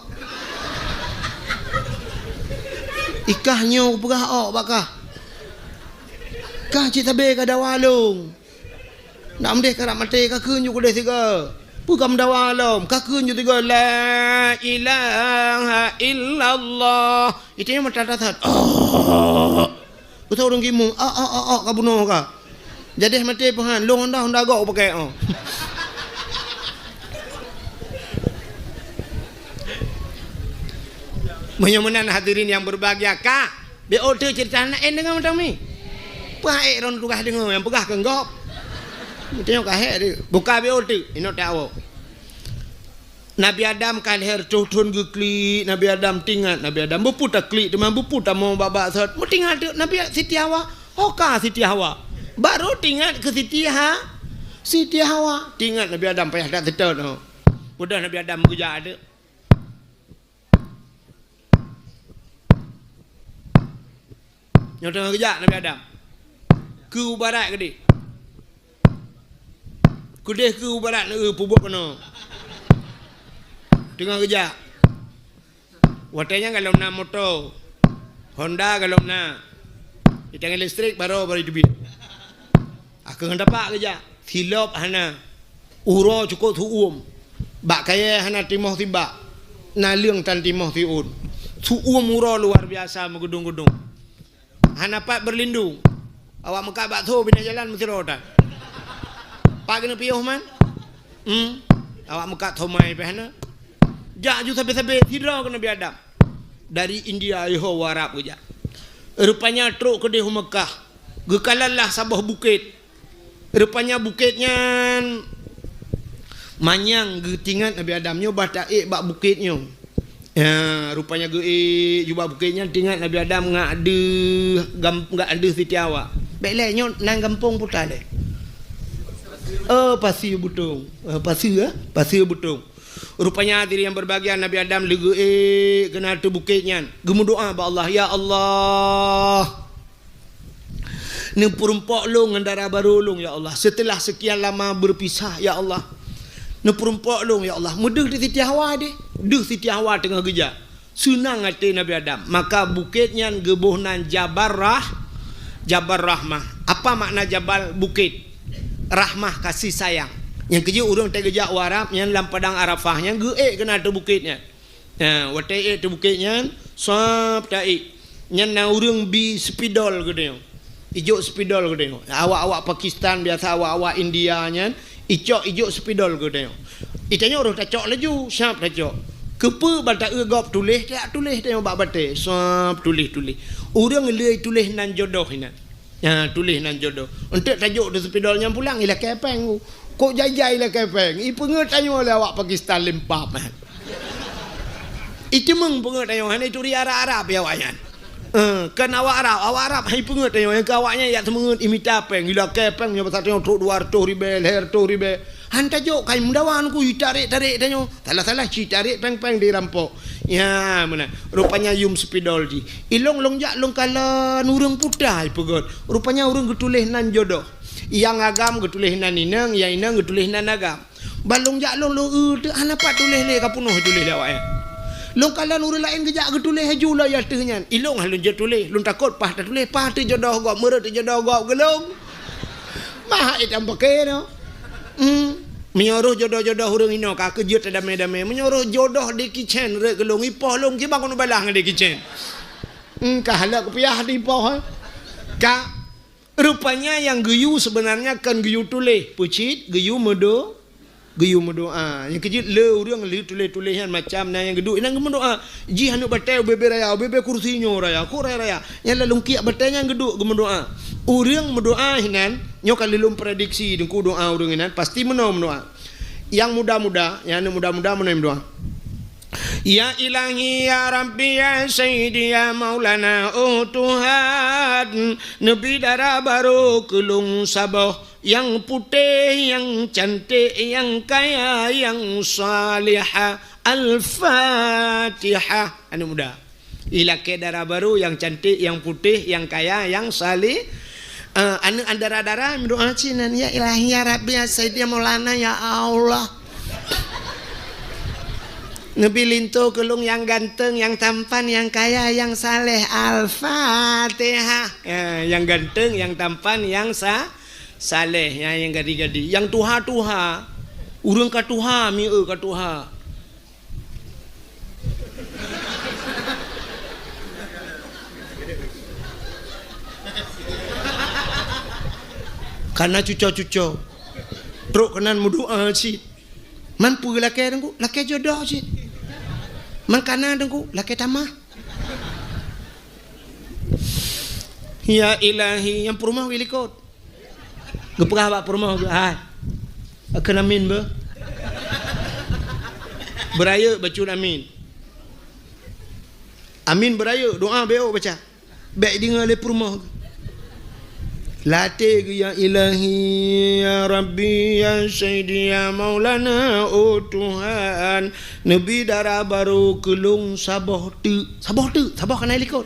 Ikah nyoe peugah ok bak kah. Kah cit sabe ka dawa lôn. Nak meudeh karab maté, ka kheun ju keudeh sigoe. Peue ka meudawa lom, ka kheun ju sigoe, "La ilaha illallah." Itu nyang mata dasar. Oh. Beutôi ureuëng gimong, "Ah, ah, ah, ah," ka bunoe ka. Jadeh maté peuhan, lôn honda, honda gok pakèk, oh. Meunyoe meunan hadirin yang berbahagia, ka Beu teuk ceurita na en deungoe mantong mi. Peue hek droen tugaih deungoe nyang peugah keu gob. Tanyoe ka hek deh. Buka beu teuk, inok tawoe. Nabi Adam ka lhèe reutôh thon geuklik, Nabi Adam teuingat, Nabi Adam beupu taklik teuma beupu tamong bak-bak sot. Meutingat teuk Nabi Siti Hawa, ho ka Siti Hawa. Baru teuingat keu Siti Ha-, Siti Hawa. Teuingat Nabi Adam payah that seutôt, ho. Mudah Nabi Adam geujak teuk. Nyoe teungoh geujak Nabi Adam. Keu u barat keudeh. Keudeh keu u barat, eh, peubuet keunoe. Teungoh geujak. Watèe nyan golom na moto. Honda golom na. Di tangan listrik baru, baru iteubiet. Akeuh tapak geujak. Silop hana. Uroe cukôp su-uem. Bak kayèe hana timoh sibak. Naleueng tan timoh siôn. Su-uem uroe luar biasa meugeudong-geudong. Hana pat berlindung. Awak meukat bakso binéh jalan meusidroe tan. Pat keuneuk piôh man? Hmm. Awak meukat somai pih hana. Jak ju sabe-sabe sidroe keu Nabi Adam. Dari India iho u Arab geujak. Rupanya trok keudeh u Mekah. Geukalon lah saboh bukét. Rupanya bukét nyan manyang geutingat Nabi Adam nyoe bah taék bak bukét nyoe. Ya, rupanya geuék ju bak bukét nyan tingat Nabi Adam ngat deuh gam-, ngat deuh Siti Hawa. Bèk lé nyoe nan gampông puta lé. Oh, Pasir Butong. Oh, Pasir, eh? Pasir Butong. Rupanya hadirin yang berbahagia, Nabi Adam lé geuék keunan ateueh bukét nyan. Geumeudoa bak Allah, "Ya Allah, neupeurumpok lôn ngon dara barô lôn, ya Allah. Setelah sekian lama berpisah, ya Allah. Neupeurumpok lôn, ya Allah." Meudeuh di Siti Hawa deh. Deuh Siti Hawa teungoh geujak. Seunang até Nabi Adam. Maka bukét nyan geuboh nan Jabal Rah-, Jabal Rahmah. Apa makna jabal? Bukét. Rahmah, kasih sayang. Nyang keujeuet ureueng teugeujak u Arab nyan lam padang Arafah nyan geuék keunan ateueh bukét nyan. Ha, watèe ék ateueh bukét nyan, sab taék. Nyan na ureueng bi spidol geutanyoe. Ijok spidol geutanyoe. Awak-awak Pakistan biasa, awak-awak India nyan, icok ijok spidol geutanyoe. Itanyoe roh tacok laju, sab tacok. Keupeue ban taeu gob tuléh, tajak tuléh tanyoe bak batèe, sab tuléh-tuléh. Ureueng lé tuléh nan jodoh inan. Ya, tuléh nan jodoh. Eunteuk tajok di spidol nyan pulang, ilakèe péng. Kok jai-jai ilakèe péng? Ipeungeut tanyoe lé awak Pakistan lempap, man. Iteumeung peungeut tanyoe, hana ituri Arab-Arab ya awak nyan. Eh, kan awak Arab, awak Arab hai peungeut tanyoe, nyang keu awak nyan yak seumeungeut imita péng, ilakèe péng nyoe pasal tanyoe trok dua reutôh ribèe, lhèe reutôh ribèe. Han tajok kai meudawa ku itarek-tarek tanyoe. Salah-salah ci tarek péng-péng dirampok. Ya, meunan. Rupanya yum spidol jih. Ilong long jak long kalon ureueng puta ipeugöt. Rupanya ureueng geutuléh nan jodoh. Nyang agam geutuléh nan inong, nyang inong geutuléh nan agam. Ban long jak long, long eu teuk hana pat tuléh lé, ka peunoh tuléh lé awak nyan. Long kalon ureueng laén geujak geutuléh laju lom ateueh nyan. Ilong han lôn jeuet tuléh, lôn takot paih tatuléh, paih teuh jodoh gob, meureuh teuh jodoh gob geulong. Mah itam paké nyoe. Hmm. Meunyoe roh jodoh-jodoh ureueng inoe ka keujeuet tadamé-damé. Meunyoe roh jodoh Jackie Chan rot keu lôn, ipoh lôn kiban keuneuk balah ngon Jackie Chan. Engkah lé kupiah di poh, eh. Ka, rupanya nyang geuyue sebenarnya kon geuyue tuléh, peucit geuyue meudo-, geuyue meudoa. Nyang keujeuet le ureuëng le tuléh-tuléh nyan macam na nyang geuduek inan geumeudoa. Jih aneuk batée ubé-bé raya, ubé-bé kursi nyoe raya, kok raya-raya. Nyang lalong kiak batée nyan geuduek geumeudoa. Ureuëng meudoa hinan nyoe ka lé lôn prediksi deungku doa ureuëng inan pasti meunoe meudoa. Nyang muda-muda, nyang aneuk muda-muda meunoe meudoa. Ya Ilahi, ya Rabbi, ya Sayyidi, ya Maulana, oh Tuhan, neubi dara barô keu lôn saboh, nyang putéh, nyang canték, nyang kaya, nyang salihah. Al-Fatihah. Aneuk muda. Ilakée dara barô nyang canték, nyang putéh, nyang kaya, nyang saleh. Ah, aneuk dara-dara meudoa cit nan, "Ya Ilahi, ya Rabbi, ya Sayyidi, ya Maulana, ya Allah." Neubi linto keu lôn nyang ganteng, nyang tampan, nyang kaya, nyang saleh. Al-Fatihah. Ya, nyang ganteng, nyang tampan, nyang sa-, saleh, ya, nyang gadi-gadi. Nyang tuha-tuha. Ureuëng ka tuha, mieu ka tuha. Kana cuco-cuco. Trok keunan meudoa cit. Man peue lakée teungku? Lakée jodoh cit. Man kana teungku? Lakée tamah. Ya Ilahi, nyang peurumoh geulikot. Geupeugah bak peurumoh geuh, "Hai, kheun amin beuh." Beurayeuk bacut amin. Amin beurayeuk, doa bék baca. Bék deungoe lé peurumoh geuh. Latée geuh, "Ya Ilahi, ya Rabbi, ya Sayyidi, ya Maulana, oh Tuhan, neubi dara barô keu lôn saboh teuk." Saboh teuk, saboh kana likot.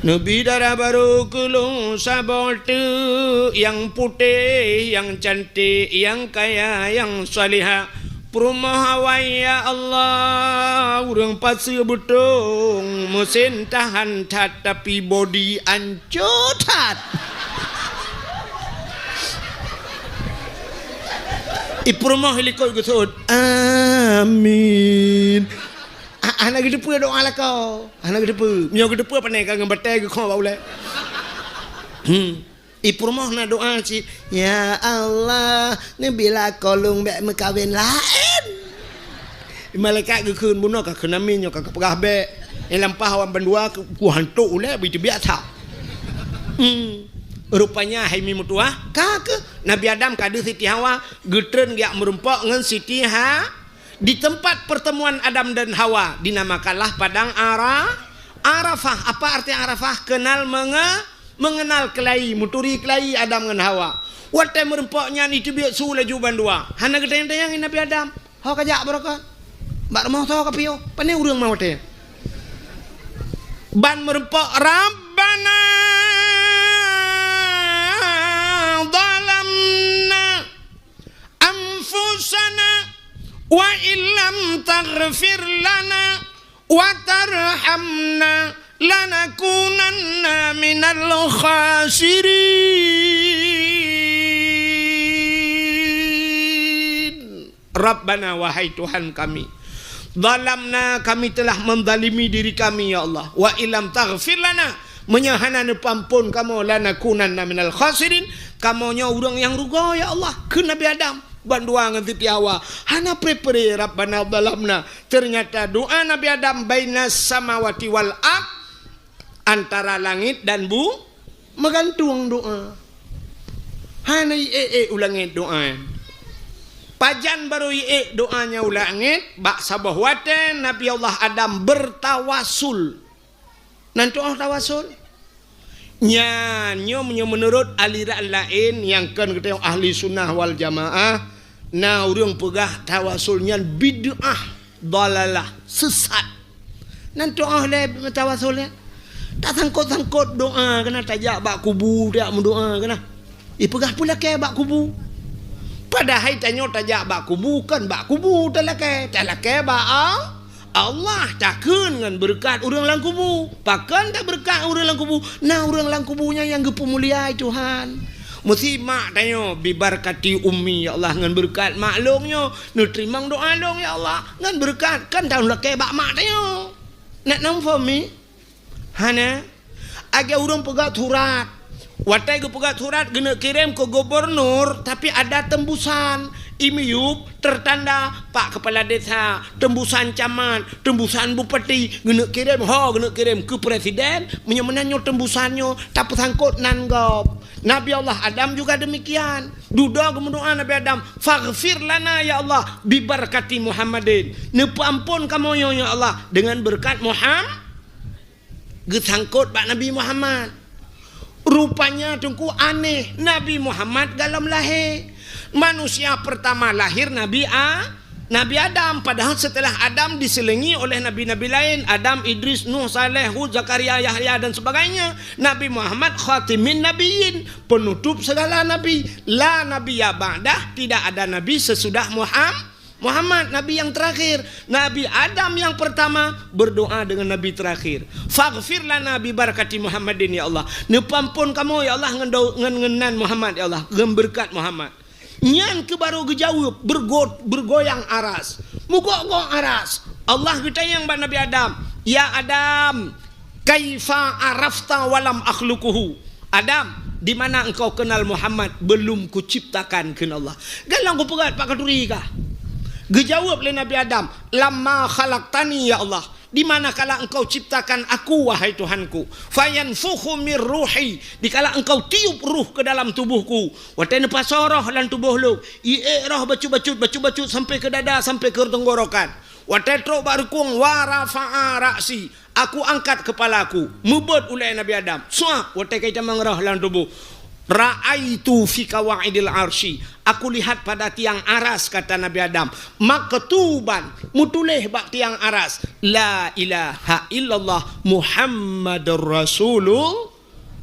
Neubi dara barô keu lôn saboh teuk, nyang putéh, nyang canték, nyang kaya, nyang salihah. Peurumoh awai, ya Allah, ureuëng paseue beutong, meusén tahan that, tapi bodi ancô that. I peurumoh likot geuseuôt, "Amin." Ah, hana geuteupeue doa lakoe. Hana geuteupeue. Meunyoe geuteupeue, pane ka ngon batée geukheun bak ulée. Hmm. I peurumoh na doa cit, "Ya Allah, neubi lakoe lôn bék meukawen laén." Malaikat geukheun, "Bunoe ka kheun amin, nyoe ka geupeugah bék." Nyang lampah awak bandua ku hantok ulée, beuteubiet that. Hmm. Rupanya hai mi meutuwah, ka keuh Nabi Adam ka deuh Siti Hawa, geutreun geujak meurumpok ngon Siti Ha-, Di tempat pertemuan Adam dan Hawa dinamakanlah Padang Ara-, Arafah. Apa arti Arafah? Kenal menge-, mengenal keulayie, meuturi keulayie Adam ngon Hawa. Watée meurumpok nyan, jiteubiet su laju bandua. Hana geutanyong-tanyong Nabi Adam, "Ho kajak baroe?" "Bak rumoh soe kapiôh?" Pane ureuëng ma watée. Ban meurumpok, "Rabbana zalamna anfusana wa illam taghfir lana wa tarhamna lanakunanna minal khasirin." Rabbana, wahai Tuhan kami, zalamna, kami telah menzalimi diri kami, ya Allah, wa illam taghfir lana, meunyoe hana neupeuamphon kamoe, lanakunanna minal khasirin, kamoe nyoe ureuëng nyang rugoe, ya Allah. Kheun Nabi Adam, bandua ngon Siti Hawa, hana pre-pre, "Rabbana zalamna." Ternyata doa Nabi Adam bainas samawati wal ard, antara langit dan bu-, meugantung doa. Hana iék-ék u langét doa. Pajan barô iék doa nyan u langét, bak saboh watée Nabi Allah Adam bertawasul. Nan tu'oh tawasul? Nyan, nyoe meunyoe meunurot aliran laén nyang kon geutanyong ahli sunnah wal jamaah, na ureuëng peugah tawasul nyan bid'ah, dalalah, sesat. Nan tu'oh lé tawasul nyan. Tasangkot-sangkot doa keunan, tajak bak kubu, tajak meudoa keunan. Ipeugah peulakée bak kubu. Padahai tanyoe tajak bak kubu, kon bak kubu talakée, talakée bak Al-, Allah, takheun ngon beureukat ureuëng lam kubu. Pakon tabeureukat ureuëng lam kubu? Na ureuëng lam kubu nyan nyang geupeumulia Tuhan. Meusi mak tanyoe, "Bibarkati ummi, ya Allah, ngon beureukat mak lôn nyoe, neuteurimong doa lôn, ya Allah, ngon beureukat," kan talakée bak mak tanyoe. Nak namphom mi? Hana. Lagèe ureueng peugah surat. Watèe geupeugah surat geuneuk kirém keu gubernur, tapi ada tembusan. I miyueb tertanda pak kepala desa, tembusan camat, tembusan bupati, geuneuk kirém, ho geuneuk kirém keu presiden, meunyoe meunan nyoe tembusan nyoe tapeusangkot nan gob. Nabi Allah Adam juga demikian. Dudoe geumeudoa Nabi Adam, "Faghfir lana ya Allah, bibarakati Muhammadin." Neupeuamphon kamoe nyoe ya Allah, dengan berkat Muham-, geusangkot bak Nabi Muhammad. Rupanya teungku aneh, Nabi Muhammad golom lahé. Manusia pertama lahir Nabi A-, Nabi Adam, padahal setelah Adam diselingi oleh nabi-nabi lain, Adam, Idris, Nuh, Saleh, Hud, Zakaria, Yahya dan sebagainya. Nabi Muhammad khatimin nabiyyin, penutup segala nabi. La nabiyya ba'dah, tidak ada nabi sesudah Muham-, Muhammad, nabi yang terakhir. Nabi Adam yang pertama berdoa dengan nabi terakhir. "Faghfir lana bi barakati Muhammadin, ya Allah." Neupeuamphon kamoe, ya Allah, ngon dau-, ngon, ngon nan Muhammad, ya Allah, ngon beureukat Muhammad. Nyan keuh baru geujaweueb, bergo-, bergoyang aras. Mugok-gok aras. Allah geutanyong bak Nabi Adam, "Ya Adam, kaifa arafta walam akhluquhu?" "Adam, di mana engkau kenal Muhammad belum kuciptakan?" kheun Allah. Galak geupeugah bak khanduri kah? Geujaweueb lé Nabi Adam, "Lamma khalaqtani ya Allah." "Di mana kala engkau ciptakan aku, wahai Tuhanku?" "Fayanfukhu mir ruhi," dikala engkau tiup ruh ke dalam tubuhku. Watèe neupasoe roh lam tuboh lôn, iék roh bacut-bacut, bacut-bacut sampai ke dada, sampai ke tenggorokan. Watèe trok bak reukong, "Wa rafa'a ra'si," aku angkat kepalaku. Meubeuet ulèe Nabi Adam. Suap, watèe ka itamong roh lam tuboh. "Ra'aitu fi qawaidil arsy," aku lihat pada tiang aras, kata Nabi Adam, "maktuban," meutuléh bak tiang aras, "La ilaha illallah Muhammadur Rasulullah."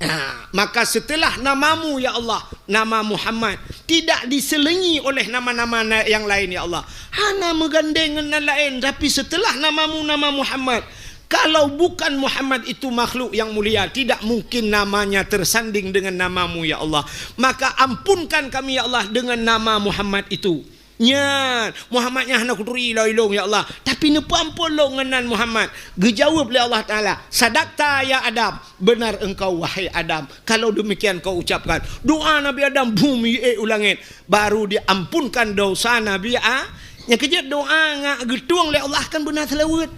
Nah, maka setelah namamu, ya Allah, nama Muhammad, tidak diselingi oleh nama-nama na-, yang lain, ya Allah. Hana meugandeng ngon nan laén, tapi setelah namamu, nama Muhammad, kalau bukan Muhammad itu makhluk yang mulia, tidak mungkin namanya tersanding dengan namamu, ya Allah. Maka ampunkan kami, ya Allah, dengan nama Muhammad itu. Nyan, Muhammad nyan hana kuturi lôn ilôn, ya Allah. Tapi neupeuamphon lôn ngon nan Muhammad. Geujaweueb lé Allah Taala, "Sadaqta ya Adam, benar engkau wahai Adam, kalau demikian kau ucapkan." Doa Nabi Adam, bum, iék u langét. Baru diampunkan dosa Nabi A-, nyang keujeuet doa ngat geutueng lé Allah kan beuna seulaweuet.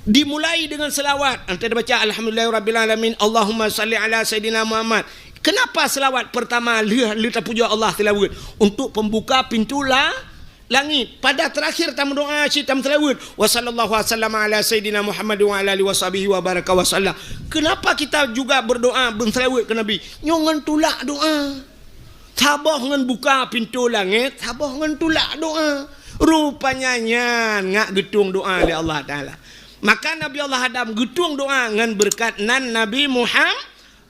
Dimulai dengan selawat. Anta baca, "Alhamdulillahirabbil alamin, Allahumma salli ala Sayyidina Muhammad." Kenapa selawat pertama lheueh, lheueh tapujoe Allah selawat? Untuk pembuka pintu la-, langit. Pada terakhir tameudoa cit tameuselawat, "Wa sallallahu wasallam ala Sayyidina Muhammad wa ala alihi wa sahbihi wa baraka wa sallam." Kenapa kita juga berdoa, berselawat ke Nabi? Nyoe ngon tulak doa. Saboh ngon buka pintoe langét, saboh ngon tulak doa. Rupanya nyan ngat geutueng doa lé Allah Taala. Maka Nabi Allah Adam geutueng doa ngon beureukat nan Nabi Muham-,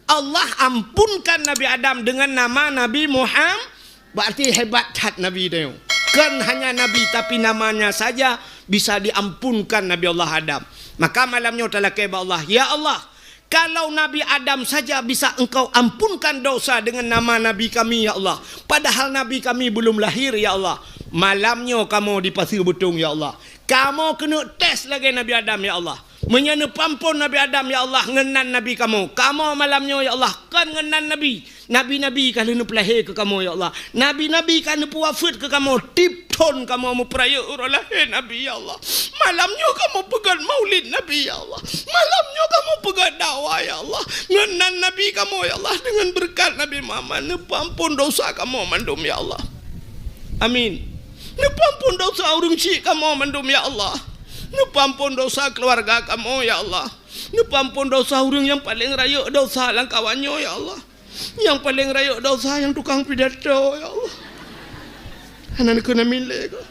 Allah ampunkan Nabi Adam dengan nama Nabi Muham-, berarti hebat that Nabi teuh. Kon hanya Nabi, tapi namanya saja bisa diampunkan Nabi Allah Adam. Maka malam nyoe talakée bak Allah, "Ya Allah, kalau Nabi Adam saja bisa Engkau ampunkan dosa dengan nama Nabi kami, ya Allah, padahal Nabi kami belum lahir, ya Allah, malam nyoe kamoe dipaseue beutong, ya Allah. Kamoe keuneuk tes lagée Nabi Adam, ya Allah. Meunyoe neupeuamphon Nabi Adam, ya Allah, ngon nan Nabi kamoe, kamoe malam nyoe, ya Allah, kon ngon nan Nabi. Nabi-nabi ka lheueh neupeulahé keu kamoe, ya Allah. Nabi-nabi ka neupeuwafeuet keu kamoe, tiep thon kamoe meupeurayeuk uroe lahé Nabi, ya Allah. Malam nyoe kamoe peugét maulid Nabi, ya Allah. Malam nyoe kamoe peugét dakwah, ya Allah. Ngon nan Nabi kamoe, ya Allah, deungon beureukat Nabi Muhammad, neupeuamphon dosa kamoe mandum, ya Allah. Amin. Neupeuamphon dosa ureuëng syik kamoe mandum, ya Allah. Neupeuamphon dosa keuluwarga kamoe, ya Allah. Neupeuamphon dosa ureuëng nyang paleng rayeuk dosa lam kawan nyoe, ya Allah. Nyang paleng rayeuk dosa nyang tukang pidato, ya Allah. Hana neukheun amin lé kah.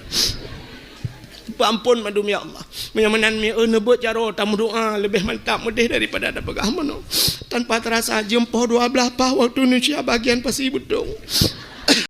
Peuamphon mandum, ya Allah. Meunyoe meunan mi, eh, neubeuet jaroe tameudoa leubeh mantap meudeh daripada tapeugah meunoe. Tanpa terasa, jeuem poh dua blaih paih waktu Indonesia bagian pasi beutong.